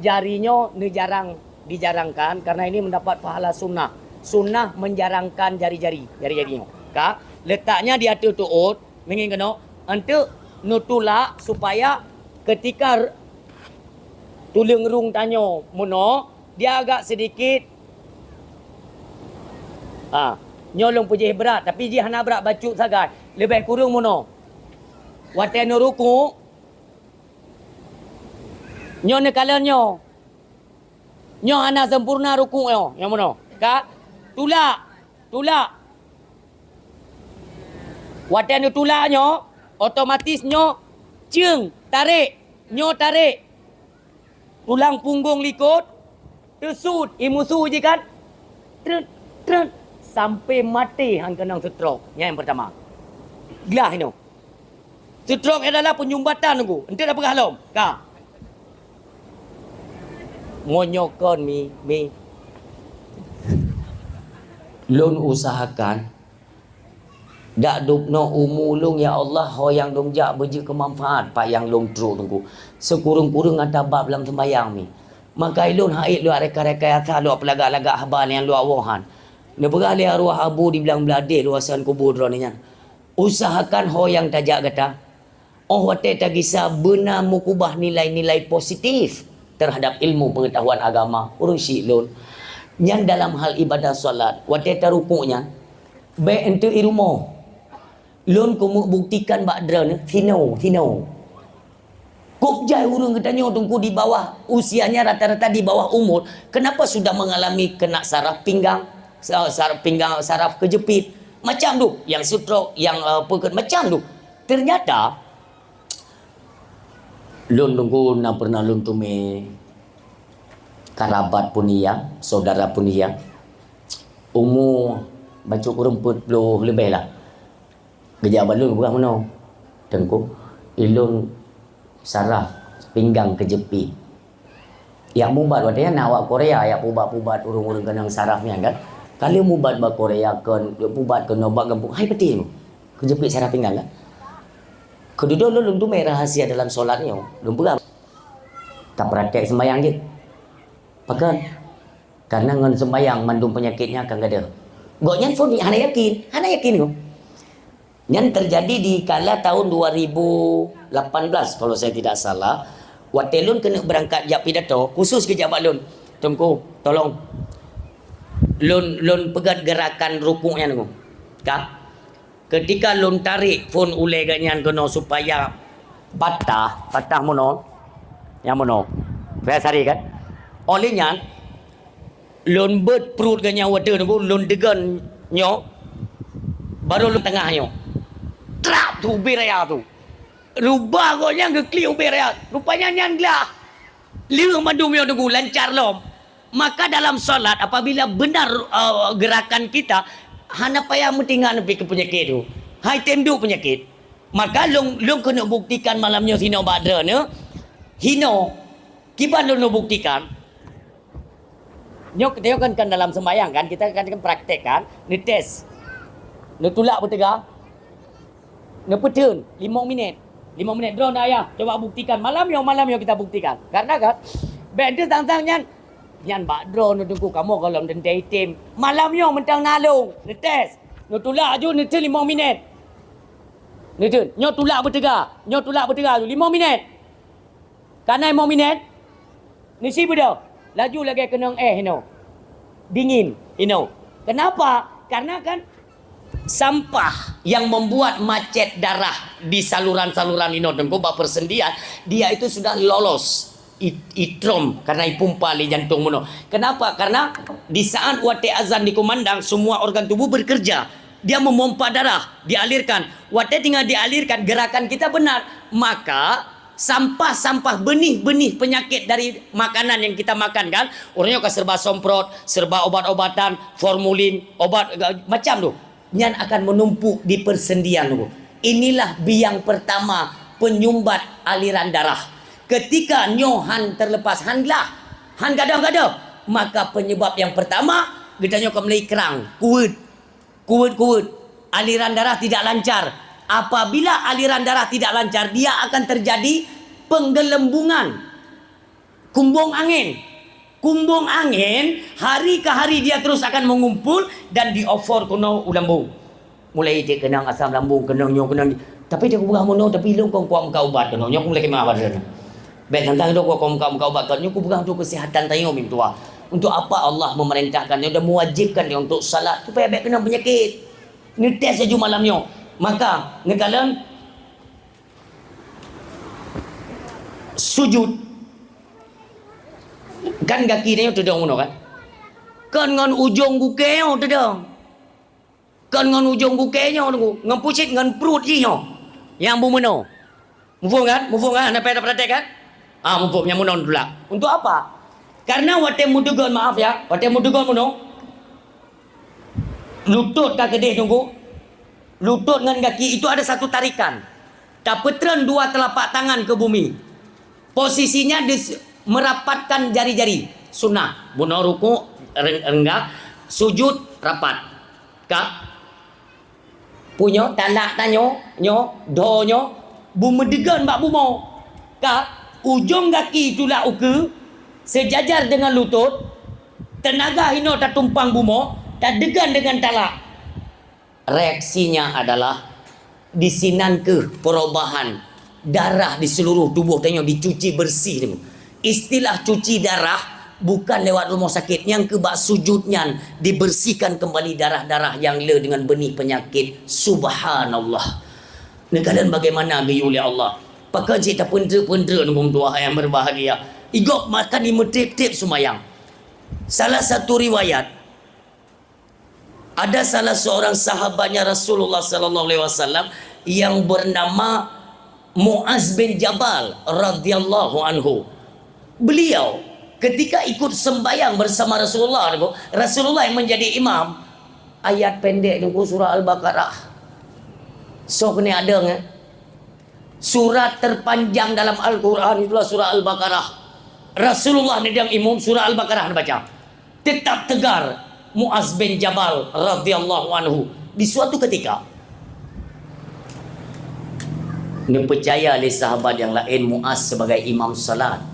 jari nyoe neujarang, dijarangkan, karena ini mendapat pahala sunnah. Sunnah menjarangkan jari-jari, jari-jari nyoe. Ka, letaknya di ateueh tuôt, ngieng keunoe, enteuk neutulak supaya ketika r-, tuleueng rung tanyoe meunoe, dia agak sedikit, ha, nyoe lôn peujeuet brat, tapi jih hana brat bacut sagai. Leubeh kureueng meunoe. Watée neurukuk, nyoe neukalon nyoe. Nyoe hana sempurna rukuk nyoe, nyoe meunoe. Ka, tulak, tulak. Watée neutulak nyoe, otomatis nyoe cieng, tarek, nyoe tarek. Tulang punggong likot, teusut, imusu jih kan, treut, treut, sampai maté han keunong stroke. Nyan nyang pertama. Glah inoe. Stroke adalah penyumbatan, Teungku. Enteuk dah peugah lom. Ka. Meunyoe kon mi, mi. Lôn usahakan Dak dubnoe umu lôn, ya Allah, ho nyang lôn jak beujeuet keu manfaat pat nyang lôn trok, Teungku. Sikureueng-kureueng ata bab lam seumayang mi. Maka ulôn han ék lôn reka-reka asa lôn peulagak-lagak haba nyang lôn woe han. Neupeugah lé arwah Abu di Blang Bladeh luwasan kubu droeneuh nyan. Usahakan ho nyang tajak gata. Oh watée tagisa beuna mukubah nilai-nilai positif terhadap ilmu pengetahuan agama ureuëng syiek lôn. Nyan dalam hal ibadah salat, watée tarukuk nyan, bék enteuk i rumoh. Lôn keumeuk buktikan bak droeneuh, sinoe, sinoe. Kok jai ureuëng geutanyoe teungku di bawah usianya rata-rata di bawah umur, kenapa sudah mengalami kena saraf pinggang, sa-, saraf pinggang, saraf kejepit, macam tu, yang stroke, yang, eh, apa ke, macam tu. Ternyata, lôn teungku na pernah lôn teumé karabat pun iya, saudara pun iya, umu bacut kureueng peuet ploh leubeh lah. Geujak bak lôn peugah meunoe, "Teungku, ilôn saraf pinggang kejepit." Yak mubat watée nyan na awak Korea, yak pubat-pubat ureuëng-ureuëng keunong saraf nyan kan. Ka lheueh mubat bak Korea kon, yak pubat keunoe bak gampông, hai peuti nyoe. Kejepit saraf pinggang kan. Keududoe lôn, lôn teumé rahasia dalam solat nyoe. Lôn peugah, "Tapraktek sembahyang jeuet." Pakon? Karena ngon sembahyang mandum penyakitnya akan gadôh. Gobnyan pun hana yakin, hana yakin nyoe. Nyan terjadi di kala tahun dua ribu lapan belas, kalau saya tidak salah. Watée lôn keuneuk beurangkat jak pidato, khusus geujak bak lôn, "Teungku, tolong lôn, lôn peugét geurakan rukuk nyan, Teungku." Ka? Ketika lôn tarek phon ulée gobnyan keunoe supaya patah, patah meunoe, nyang meunoe. Biasa kan? Oleh nyan, lôn beuet pruet gobnyan watée nyoe, lôn deugon nyoe, barô lôn teungoh nyoe. Trap tu ubé raya tu. Rubah gobnyan geuklik ubé raya. Rupanya nyan glah. Lheueh mandum nyoe teungku lancar lom. Maka dalam salat apabila benar, eh, gerakan kita, hana payah meutinggai neupi keu peunyakét tu. Hai tem duek peunyakét. Maka lôn, lôn keuneuk buktikan malam nyoe sinoe bak droeneuh. Hinoe. Kiban lôn buktikan. Nyoe, nyoe kan, kan dalam sembahyang kan, kita kan, kan praktek kan, neutés. Neutulak beuteuga. Neupeuteun, limong minét. Limong minét, droeneuh ayah, coba buktikan. Malam nyoe, malam nyoe kita buktikan. Karena kan, bék teuh sang-sang nyan, nyan bak droeneuh teungku, kamoe gohlom teuntée item. Malam nyoe mantong na lôn, neutés. Neutulak aju, neuteun limong minét. Neuteun, nyoe tulak beuteuga, nyoe tulak beuteuga aju, limong minét. Ka na limong minét, neusi beudôh, laju lagée keunong éh inoe. Dingin inoe. Kenapa? Karena kan sampah yang membuat macet darah di saluran-saluran inoe teungku bak persendian, dia itu sudah lolos i-, itrom karena ipompa lé jantung meunoe. Kenapa? Karena di saat watée azan dikumandang, semua organ tubuh bekerja. Dia memompa darah, dialirkan. Watée tinggal dialirkan, gerakan kita benar. Maka, sampah-sampah, benih-benih penyakit dari makanan yang kita makan kan, ureuëng nyoe ka serba somprot, serba obat-obatan, formulin, obat, eh, macam tu. Nyan akan menumpuk di persendian tu. Inilah biang pertama penyumbat aliran darah. Ketika nyoe han terlepas, han glah, han gadôh-gadôh, maka penyebab yang pertama, geutanyoe ka mulai kerang, kuweuet. Kuweuet-kuweuet, aliran darah tidak lancar. Apabila aliran darah tidak lancar, dia akan terjadi penggelembungan. Kumbung angin. Kumbung angin, hari ke hari dia terus akan mengumpul dan dioper keunoe u lambung. Mulai cit keunong asam lambung, keunong nyoe, keunong. Tapi dia kupeugah meunoe, tapi lôn kon kuat meukat ubat keunoe. Nyoe aku mulai khemah pada sana. Bék tantang dok kok muka-muka ubat kat nyoe kupeugah untuk kesihatan tanyoe meutuah. Untuk apa Allah memerintahkan nyoe dan mewajibkan nyoe untuk salat supaya bék keunong penyakit. Neutés laju malam nyoe. Maka neukalon sujud. Kan gaki tanyoe teudong meunoe kan? Kon ngon ujong gukée nyoe teudong. Kon ngon ujong gukée nyoe teungku, ngon pucet ngon pruet jih nyoe. Nyang bumeunoe. Muphom kan? Muphom kan? Hana payah tapraktek kan? Ah, muphom nyang meunoe tulak. Untuk apa? Karena watée meudeungon, maaf ya, watée meudeungon meunoe, lutôt ka keudeh teungku. Lutôt ngon gaki itu ada satu tarikan. Tapeutreun dua telapak tangan ke bumi. Posisinya dis-, merapatkan jari-jari. Sunnah. Bunoe rukuk, reng-, renggah, sujud, rapat. Ka? Punyoe talak tanyoe, nyoe, dho nyoe, bumeudeungon bak bumoe. Ka? Ujong gaki tulak ukeue, sejajar dengan lutôt, teunaga hinoe tatumpang bumoe, tadeungon deungon talak. Reaksinya adalah, di sinan keuh perubahan Darah di seluruh tuboh tanyoe dicuci bersih tu. Istilah cuci darah bukan lewat rumoh sakét, nyang keu bak sujud nyan dibersihkan kembali darah-darah nyang le deungon beunih peunyakét. Subhanallah. Neukalon bagaimana geuyue lé Allah. Pakon cit tapeundreuk-peundreuk ngon tuha nyang berbahagia. Igob makan imeutrép-trép seumayang. Salah satu riwayat, ada salah seorang sahabatnya Rasulullah sallallahu alaihi wasallam yang bernama Muaz bin Jabal radhiyallahu anhu. Beliau ketika ikut sembahyang bersama Rasulullah, Rasulullah yang menjadi imam, ayat pendek tu surah Al-Baqarah. Sok ni ada, eh? Surat terpanjang dalam Al-Quran itulah surah Al-Baqarah. Rasulullah neudong imum, surah Al-Baqarah neubaca. Tetap tegar Muaz bin Jabal radhiyallahu anhu. Di suatu ketika, neupeucaya lé sahabat nyang laén Muaz sebagai imam salat.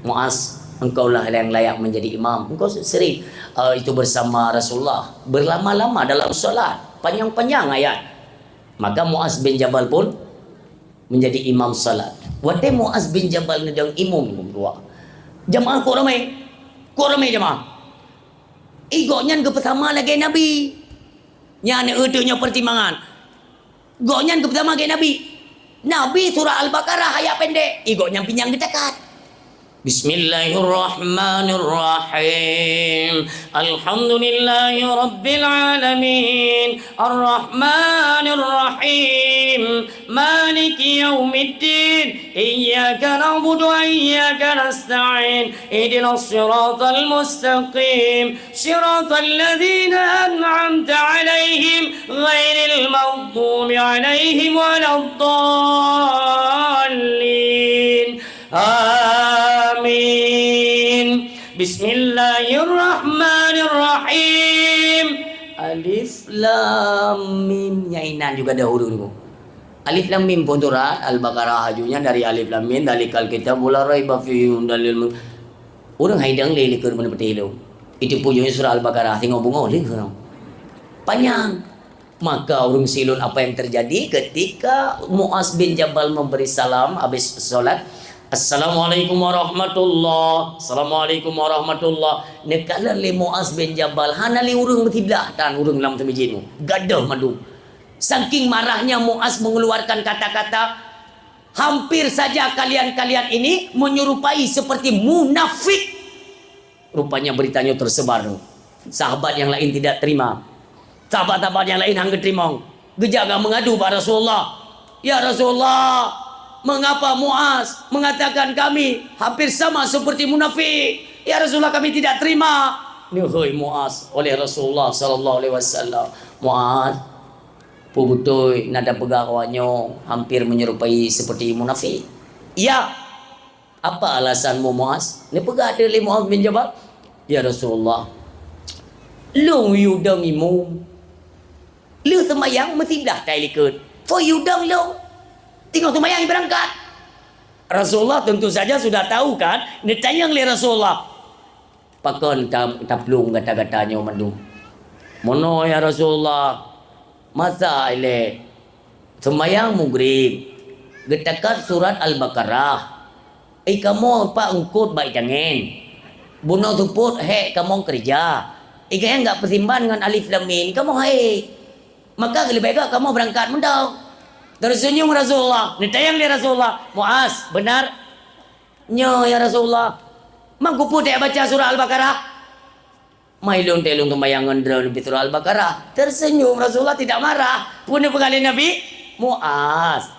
"Muaz, engkaulah yang layak menjadi imam. Engkau sering, eh, itu bersama Rasulullah, berlama-lama dalam salat, panjang-panjang ayat." Maka Muaz bin Jabal pun menjadi imam salat. Watée Muaz bin Jabal neudong imum geumeudua, jamaah kok ramé, kok ramé jamaah. Eh, gobnyan geupeusama lagée Nabi. Nyan eu teuk nyoe pertimbangan. Gobnyan geupeusama lagée Nabi. Nabi surah Al-Baqarah ayat pendek, eh, gobnyan pih nyang geutakat. Bismillahirrahmanirrahim. Alhamdulillahirabbil alamin. Arrahmanirrahim. Maliki yaumiddin. Iyyaka na'budu wa iyyaka nasta'in. Ihdinas siratal mustaqim. Siratal ladzina an'amta 'alaihim ghairil maghdubi 'alaihim waladdallin. Amin. Bismillahirrahmanirrahim. Alif Lam Mim. Nyang inan juga ada huruf tu. Alif Lam Mim pun surat Al-Baqarah, ajunya dari Alif Lam Mim, dzalikal kitabu la raiba fihi hudal lil mut-, ureuëng hai dang lé likot meuneupeuteh lom. Itu pun surah Al-Baqarah, singoh beungoh lé. Panjang. Maka ureuëng silôn, apa yang terjadi ketika Muaz bin Jabal memberi salam habis salat, "Assalamualaikum warahmatullah, assalamualaikum warahmatullah." Neukalon lé Muaz bin Jabal, hana lé ureuëng meusiblah tan ureuëng lam teumijin. Gadôh mandum. Saking marahnya Muaz mengeluarkan kata-kata, "Hampir saja kalian-kalian ini menyerupai seperti munafik." Rupanya beritanya tersebar. Sahabat yang lain tidak terima. Sahabat-sahabat yang lain hana geuteurimong. Geujak ka meungadu bak Rasulullah. "Ya Rasulullah, mengapa Muaz mengatakan kami hampir sama seperti munafik? Ya Rasulullah, kami tidak terima." Neuhôi Muaz oleh Rasulullah sallallahu alaihi wasallam. "Muaz, peue beutôi na tapeugah awaknyoe hampir menyerupai seperti munafik?" "Ya." "Apa alasanmu, Muaz?" Neupeugah lé Muaz bin Jabal, "Ya Rasulullah, lôn yue dong imum. Lheueh seumayang meusiblah tai likot. Peue yue dong lôn? Teungoh seumayang beurangkat." Rasulullah tentu saja sudah tahu kan, neutanyong lé Rasulullah, "Pakon ta-, taplueng gata-gata nyoe mandum?" "Meunoe, ya Rasulullah, masa ilée seumayang Maghrib, geutakat surat Al-Baqarah. Eh, kamoe pat eungkot bak itangen. Bunoe seupôt hék kamoe keureuja. Eh, gobnyan gak peusimban ngon Alif Lam Mim, kamoe hai. Maka leubeh gét kamoe beurangkat mantong." Tersenyum Rasulullah, neutanyong lé Rasulullah, "Muaz, benar?" "Nyo, ya Rasulullah." "Ma kupeue teuh baca surah Al-Baqarah?" "Ma ilôn teuh lôn seumayang ngon droeneuh bak surah Al-Baqarah." Tersenyum Rasulullah, tidak marah. Peue neupeugah lé Nabi? "Muaz,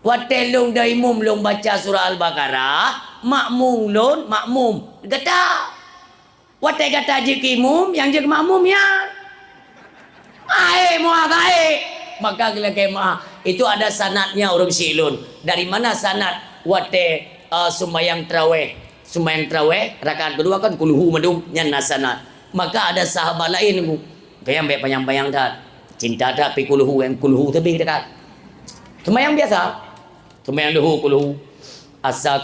watée lôn dong imum lôn baca surah Al-Baqarah, makmum lôn makmum gata. Watée gata jeuet keu imum, nyang jeuet keu makmum nyan." "Hai, Muaz, hai!" Maka geulakée Muaz. Itu ada sanadnya ureuëng silôn. Dari mana sanad? Watée, eh, seumayang tarawéh. Seumayang tarawéh, rakaat keudua kan kulhu mandum, nyan na sanad. Maka ada sahabat laén, kayang bék panyang-panyang that. Cinta that pi kulhu, nyang kulhu tapi dekat. Seumayang biasa. Seumayang duhu kulhu. Asa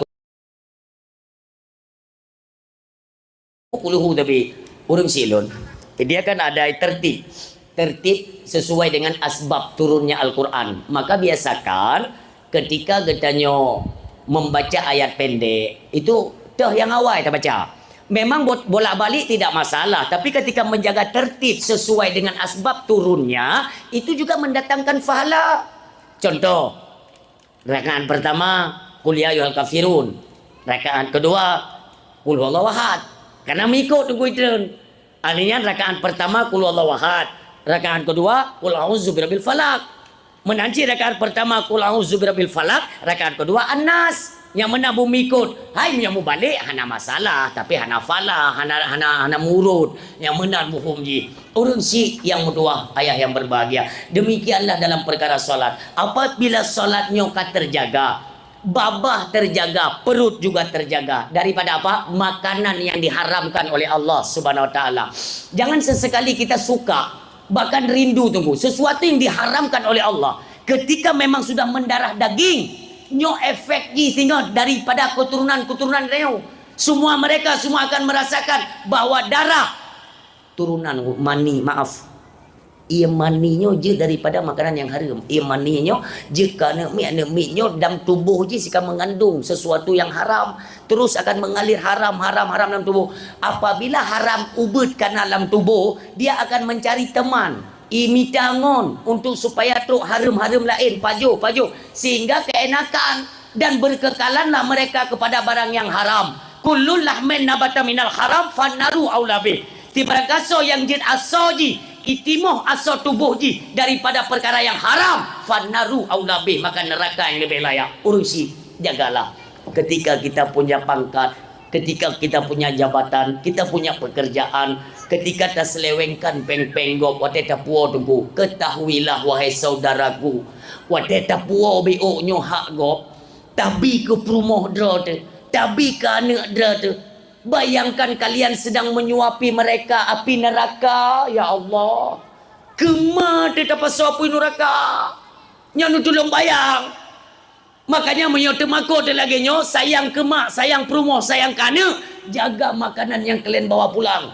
kulhu tapi ureuëng silôn. Dia kan ada tertib. Tertib sesuai dengan asbab turunnya Al-Quran. Maka biasakan Ketika geutanyoe membaca ayat pendek, itu toh nyang awai tabaca. Memang bot-, bolak-balik tidak masalah, tapi ketika menjaga tertib sesuai dengan asbab turunnya, itu juga mendatangkan pahala. Contoh, rakaat pertama, Qul ya ayyuhal kafirun. Rakaat kedua, Qul huwallahu ahad. Karena mengikut Teungku Idrun. Ahli nyan rakaat pertama Qul huwallahu ahad, rakaat kedua Qul a'udzu birabbil falaq. Meunan cit rakaat pertama Qul a'udzu birabbil falaq, rakaat kedua An-Nas. Nyang meunan beumikot, hai nyang mubalek hana masalah, tapi hana falah, hana, hana, hana murot. Nyang meunan muphom jih. Ureuëng syiek nyang meutuwah, ayah yang berbahagia. Demikianlah dalam perkara salat. Apabila salat nyoe ka terjaga, babah terjaga, perut juga terjaga. Daripada apa? Makanan yang diharamkan oleh Allah Subhanahu wa Taala. Jangan sesekali kita suka, bahkan rindu, Teungku, sesuatu yang diharamkan oleh Allah. Ketika memang sudah mendarah daging, nyoe efek jih singoh daripada keturunan-keturunan nyoe. Semua mereka semua akan merasakan bahwa darah turunan mani, maaf. Ie mani nyoe jeuet daripada makanan yang haram. Ie mani nyoe jeuet keu aneuk miet, aneuk miet nyoe dalam tuboh jih sika mengandung sesuatu yang haram. Terus akan mengalir haram, haram, haram dalam tuboh. Apabila haram ubit kana dalam tuboh, dia akan mencari teman. Ie mita ngon untuk supaya trok haram-haram laén, pajoh, pajoh. Sehingga keenakan dan berkekalanlah mereka kepada barang yang haram. Kullu lahmin nabata minal haram fannaru aula bih. Sibarang kasoe nyang jeuet asoe jih, itimoh asoe tuboh jih daripada perkara yang haram, fannaru aula bih, maka neraka yang lebih layak. Ureuëng syiek, jagalah. Ketika kita punya pangkat, ketika kita punya jabatan, kita punya pekerjaan, ketika taselewengkan péng-péng gob watée tapuwoe Teungku, ketahuilah wahai saudaraku, watée tapuwoe biôk nyoe hak gob, tabi keu peurumoh droe teuh, tabi keu aneuk droe teuh. Bayangkan kalian sedang menyuapi mereka api neraka, ya Allah. Keuma teuh tapasoe apui nuraka. Nyan neutulông bayang. Makanya meunyoe teumakot lagée nyoe, sayang keu mak, sayang peurumoh, sayang keu aneuk, jaga makanan nyang kalian bawa pulang.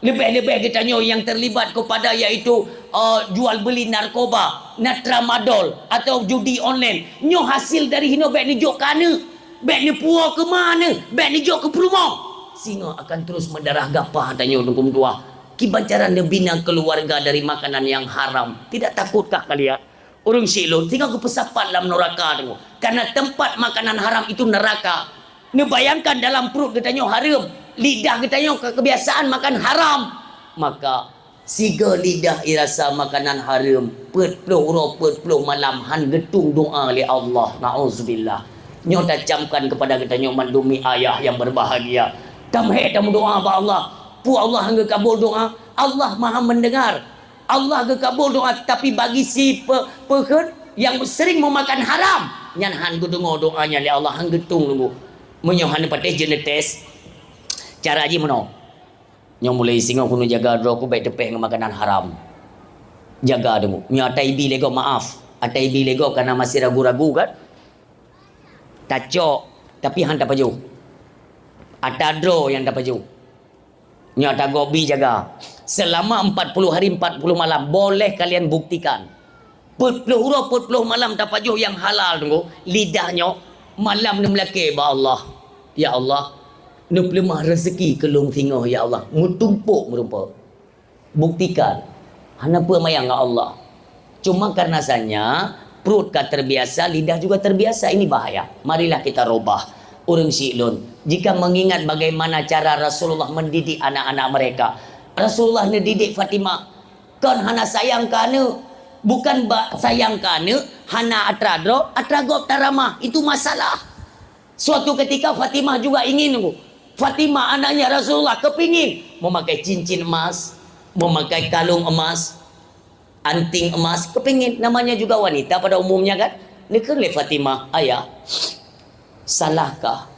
Leubeh-leubeh geutanyoe nyang terlibat kepada yaitu, eh, jual beli narkoba, na tramadol atau judi online. Nyoe hasil dari hinoe bék neujok keu aneuk, bék neupuwoe keu ma neuh, bék neujok keu peurumoh. Singoh akan terus meudarah gapah tanyoe Teungku meutuwah. Kiban cara neubina keluarga dari makanan yang haram. Tidak takutkah kalian? Ureuëng syiek lôn, singoh geupeusapat lam nuraka Teungku. Karena tempat makanan haram itu neraka. Neubayangkan dalam pruet geutanyoe hareuem, lidah geutanyoe ka kebiasaan makan haram. Maka, sigoe lidah irasa makanan hareuem, peuet ploh uroe, peuet ploh malam han geutung doa lé Allah. Nauzubillah. Nyoe tacamkan kepada geutanyoe mandum mi ayah yang berbahagia. Tamhé tameudoa bak Allah. Peue Allah han geukabul doa? Allah Maha Mendengar. Allah geukabul doa, tapi bagi si pe-, peuhet nyang sering meumakan haram, nyan han geudeungoe doanya lé Allah, han geutung Teungku. Meunyoe hana patéh jeuet neutés, cara jih meunoe. Nyoe mulai singoh keuneuk jaga droe ku bék teupéh ngon makanan haram. Jaga Teungku. Nyoe ata ibi lé gob, maaf. Ata ibi lé gob karena masih ragu-ragu kan. Tacok, tapi han tapajoh. Ata droe nyang tapajoh. Nyoe ata gob bi jaga. Selama empat puluh hari, empat puluh malam, boleh kalian buktikan. Peuet ploh uroe, peuet ploh malam tapajoh nyang halal Teungku, lidah nyoe malam neumeulakée bak Allah. Ya Allah, neupeuleumah rezeki keu lôn singoh, ya Allah. Meutumpok meurumpok. Buktikan. Hana peue mayang ngon Allah. Cuma karena sanya, pruet ka terbiasa, lidah juga terbiasa. Ini bahaya. Marilah kita robah. Ureuëng syiek lôn, jika mengingat bagaimana cara Rasulullah mendidik anak-anak mereka. Rasulullah neudidik Fatimah. Kon hana sayang keu aneuk. Bukan bak sayang keu aneuk, hana atra droe, atra gob taramah. Itu masalah. Suatu ketika Fatimah juga ingin, Fatimah anaknya Rasulullah kepingin memakai cincin emas, memakai kalung emas, anting emas, kepingin. Namanya juga wanita pada umumnya kan. Neukheun lé Fatimah, "Ayah, salahkah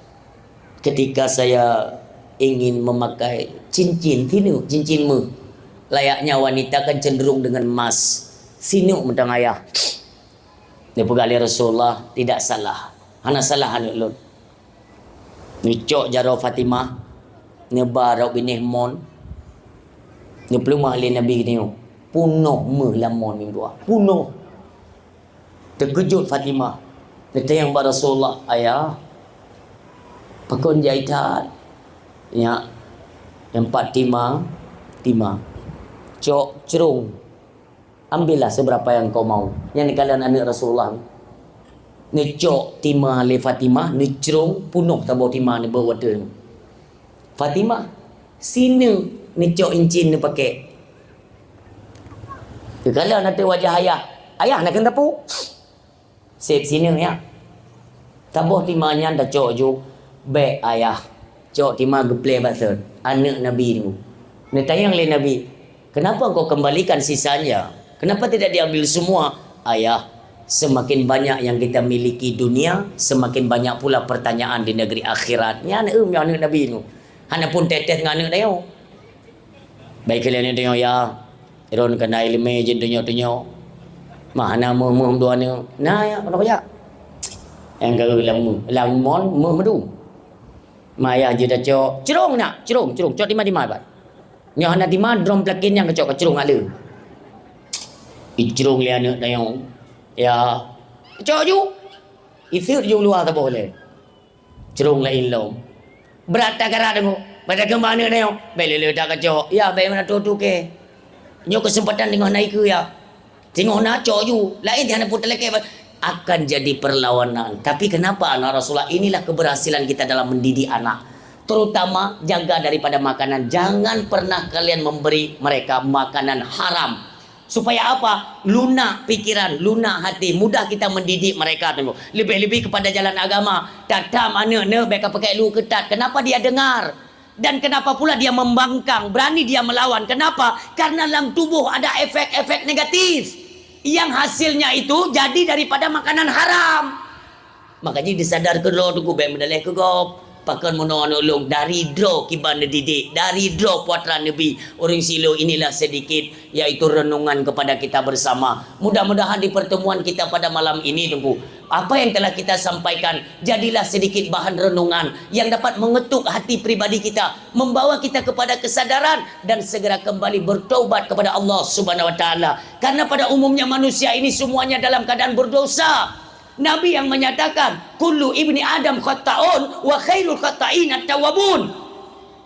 ketika saya ingin memakai cincin, cincin meuh? Layaknya wanita kan cenderung dengan emas. Sinuk mantong ayah." Neupeugah lé Rasulullah, "Tidak salah. Hana salah aneuk lôn." Neucok jaroe Fatimah, neuba rot binéh mon, neupeuleumah lé Nabi geutanyoe, punoh meuh lam mon minggu, punoh. Teukeujot Fatimah. Geutanyong bak Rasulullah, "Ayah, pakon jai that?" "Nyak, nyang pat tima, tima. Cok crông, ambillah seberapa yang kau mau." Nyan neukalon aneuk Rasulullah. Neucok tima lé Fatimah, neucrông, punoh saboh tima neubeuet u ateueh. Fatimah, sineuk neucok incin neupakék. Geukalon ateueh wajah ayah. "Ayah, nakeuh tapue?" "Seb sineuk, ya." Saboh tima nyan tacok ju, "Bék, Ayah." Cok tima geuplè bak sot. Aneuk Nabi tu. Neutanyong lé Nabi, "Kenapa engkau kembalikan sisanya? Kenapa tidak diambil semua?" "Ayah, semakin banyak yang kita miliki dunia, semakin banyak pula pertanyaan di negeri akhirat." Nyan, em, aneuk Nabi tu. Hana pun tetes ngon aneuk tanyoe. Bék keu lé aneuk tanyoe, "Ya, droen ka na iéleumé jeuet tanyoe-tanyoe. Ma hana meuh-meuh dua aneuk." "Na, ya, kenapa, ya?" Nyang ka lam meuh, lam mon meuh meudu. "Ma, ya, jeuet tacok." "Crông, nak, crông, crông. Cok tima-tima, Pak." Nyoe hana tima, droen peulakén nyang kacok kacrông ale. Icrông lé aneuk tanyoe. "Ya." Cok ju. Iseuet ju luwa saboh lé. Crông laén lom. Brat that karat teungoh. Pada keumbang aneuk nyoe, bék lé-lé that kacok. Ya, bék meunan tutoe kèe. Nyoe keuseumpatan teungoh na ikeue ya. Teungoh na cok ju. Laén hana peutalakèe ba-, akan jadi perlawanan. Tapi kenapa anak Rasulullah? Inilah keberhasilan kita dalam mendidik anak. Terutama jaga daripada makanan. Jangan pernah kalian memberi mereka makanan haram. Supaya apa? Lunak pikiran, lunak hati. Mudah kita mendidik mereka tu. Lebih-lebih kepada jalan agama. Tatam aneuk-aneuk bèk ka pakai lu keutat. Kenapa dia dengar? Dan kenapa pula dia membangkang? Berani dia melawan. Kenapa? Karena dalam tubuh ada efek-efek negatif. Yang hasilnya itu jadi daripada makanan haram. Makanya disadar keudroe teungku, bèk meudaleh keu gob. Pakon meunoe aneuk lôn, dari droe kiban neudidik, dari droe putra neubi. Ureueng silo, inilah sedikit, yaitu renungan kepada kita bersama. Mudah-mudahan di pertemuan kita pada malam ini, teungku, apa yang telah kita sampaikan jadilah sedikit bahan renungan yang dapat mengetuk hati pribadi kita, membawa kita kepada kesadaran dan segera kembali bertaubat kepada Allah Subhanahu wa Taala. Karena pada umumnya manusia ini semuanya dalam keadaan berdosa. Nabi yang menyatakan, "Kullu ibni Adam khata'un wa khairul khata'in at-tawwabun."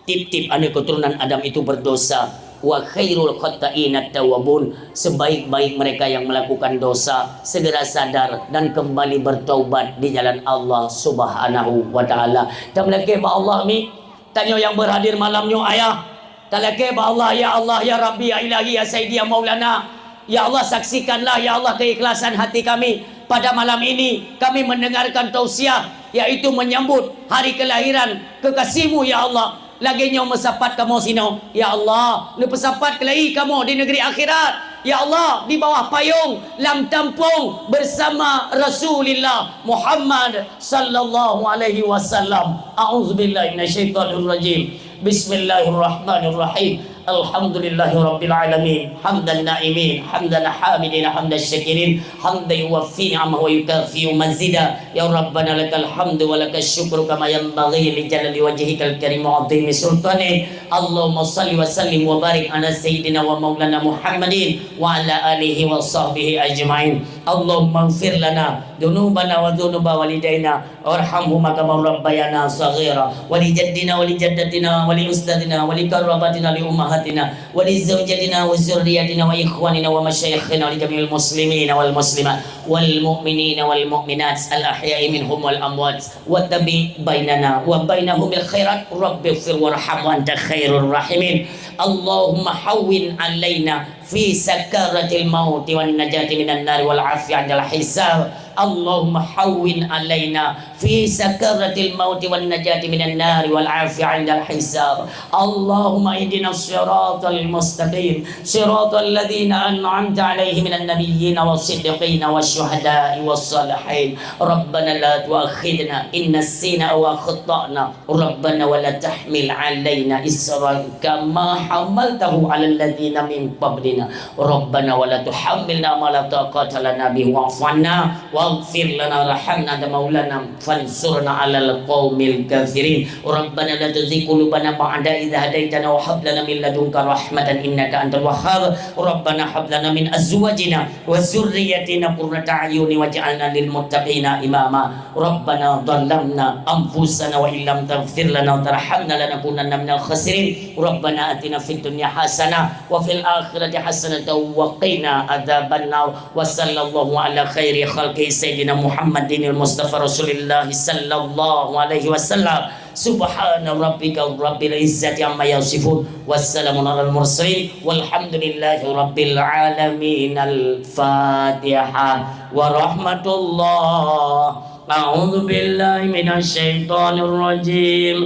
Tiep-tiep aneuk keuturonan Adam itu berdosa. "Wa khairul khata'in at-tawwabun." Sebaik-baik mereka yang melakukan dosa, segera sadar dan kembali bertaubat di jalan Allah Subhanahu wa Taala. Tameulakèe bak Allah, mi. Tanyoe nyang berhadir malam nyoe, Ayah, talakèe bak Allah, "Ya Allah, ya Rabbi, ya Ilahi, ya Sayyidi, ya Maulana." Ya Allah, saksikanlah, ya Allah, keikhlasan hati kami pada malam ini. Kami mendengarkan tausiah, yaitu menyambut hari kelahiran kekasih-Mu, ya Allah. Lagèe nyoe meusapat kamoe sinoe, ya Allah, neupeusapat keulai kamoe di negeri akhirat. Ya Allah, di bawah payung, lam tampông bersama Rasulillah Muhammad sallallahu alaihi wasallam. A'udzubillahi minasyaitonirrajim. Bismillahirrahmanirrahim. Alhamdulillahirabbil alamin. Hamdan na'imin, hamdan hamidin, hamdan syakirin, hamdan yuwafi ni'amahu wa yukafi'u mazida. Ya Rabbana lakal hamdu wa lakasy syukru kama yanbaghi li jalali wajhikal karim wa 'azimi sultanik. Allahumma shalli wa sallim wa barik ala sayyidina wa maulana Muhammadin wa ala alihi wa sahbihi ajma'in. Allahummaghfir lana dzunubana wa dzunuba walidaina warhamhuma kama rabbayana shaghira, wa li jaddina wa li jaddatina wa li ustadzina wa li qarabatina li ummahatina wa li zaujatina wa dzurriyyatina wa ikhwanina wa masyayikhina wa li jami'il muslimina wal muslimat wal mu'minina wal mu'minat al ahya'i minhum wal amwat. Wa tabi bainana wa bainahum bil khairat, rabbighfir warham wa anta khairur rahimin. Allahumma hawwin alaina fi sakaratil mauti wan najati minan nari wal afi 'indal hisab. Allahumma hawwin alaina fi sakaratil mauti wan najati minan nari wal afi 'indal hisab. Allahumma ihdinas siratal mustaqim, siratal ladzina an'amta 'alaihim minan nabiyyin was siddiqin was syuhada'i was shalihin. Rabbana la tu'akhidna in nasina aw akhtana. Rabbana wa la tahmil 'alaina isran kama hamaltahu 'alal ladzina min qablina. Rabbana wa la tuhammilna ma la taqata lana bih wa'fu 'anna waghfir lana warhamna anta maulana فانصرنا على القوم الكافرين. ربنا لا تزغ قلوبنا بعد إذ هديتنا وهب لنا من لدنك رحمة إنك أنت الوهاب. ربنا هب لنا من أزواجنا وذريتنا قرة أعين واجعلنا للمتقين إماما. ربنا ظلمنا أنفسنا وإن لم تغفر لنا وترحمنا لنكونن من الخاسرين. ربنا آتنا في الدنيا حسنة وفي الآخرة حسنة وقنا عذاب النار. وصلى الله على خير خلقه سيدنا محمد المصطفى رسول الله صلى الله عليه وسلم. سبحان ربك رب العزة عما يصفون. والسلام على المرسلين. والحمد لله رب العالمين. الفاتحة. ورحمة الله. أعوذ بالله من الشيطان الرجيم.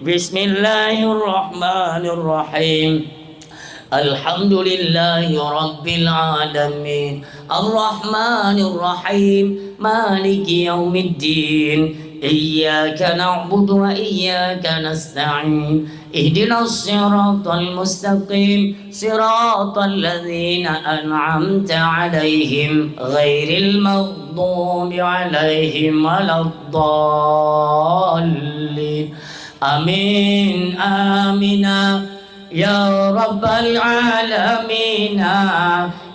بسم الله الرحمن الرحيم. الحمد لله رب العالمين. الرحمن الرحيم. مالك يوم الدين. إياك نعبد وإياك نستعين. اهدنا الصراط المستقيم. صراط الذين أنعمت عليهم غير المغضوب عليهم ولا الضالين. آمين، آمين. يا رب العالمين،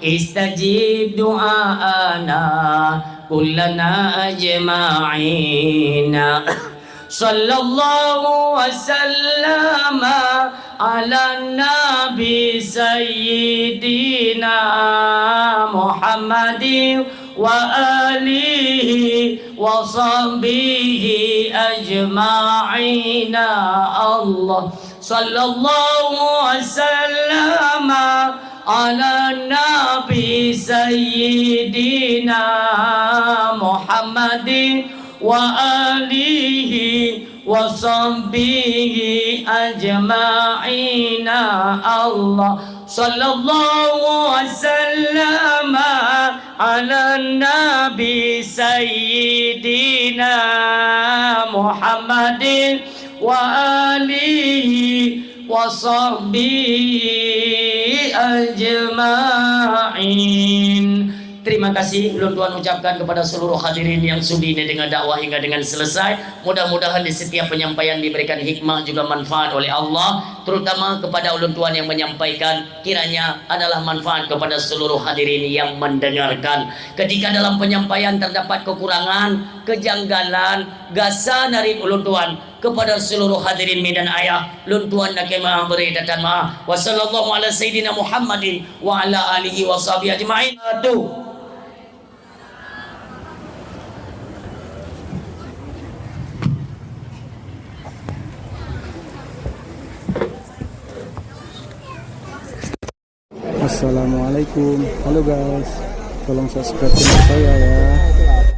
استجب دعاءنا كلنا أجمعين. صلى الله وسلم على النبي سيدنا محمد وآله وصحبه أجمعين. الله صلى الله وسلم على النبي سيدنا محمد وآله وصحبه أجمعين. الله صلى الله وسلم على النبي سيدنا محمد وآله وصحبه أجمعين. Terima kasih ulôn tuan ucapkan kepada seluruh hadirin yang sudi mendengar dakwah hingga dengan selesai. Mudah-mudahan di setiap penyampaian diberikan hikmah juga manfaat oleh Allah, terutama kepada ulôn tuan yang menyampaikan, kiranya adalah manfaat kepada seluruh hadirin yang mendengarkan. Ketika dalam penyampaian terdapat kekurangan, kejanggalan, gasa narit ulôn tuan, kepada seluruh hadirin mi dan ayah, lôn tuan lakée meu'ah, bri tatan meu'ah. Wa sallallahu ala sayyidina Muhammadin wa ala alihi wa sahbihi ajma'in. Satu. Assalamualaikum. Halo guys, tolong subscribe channel saya ya.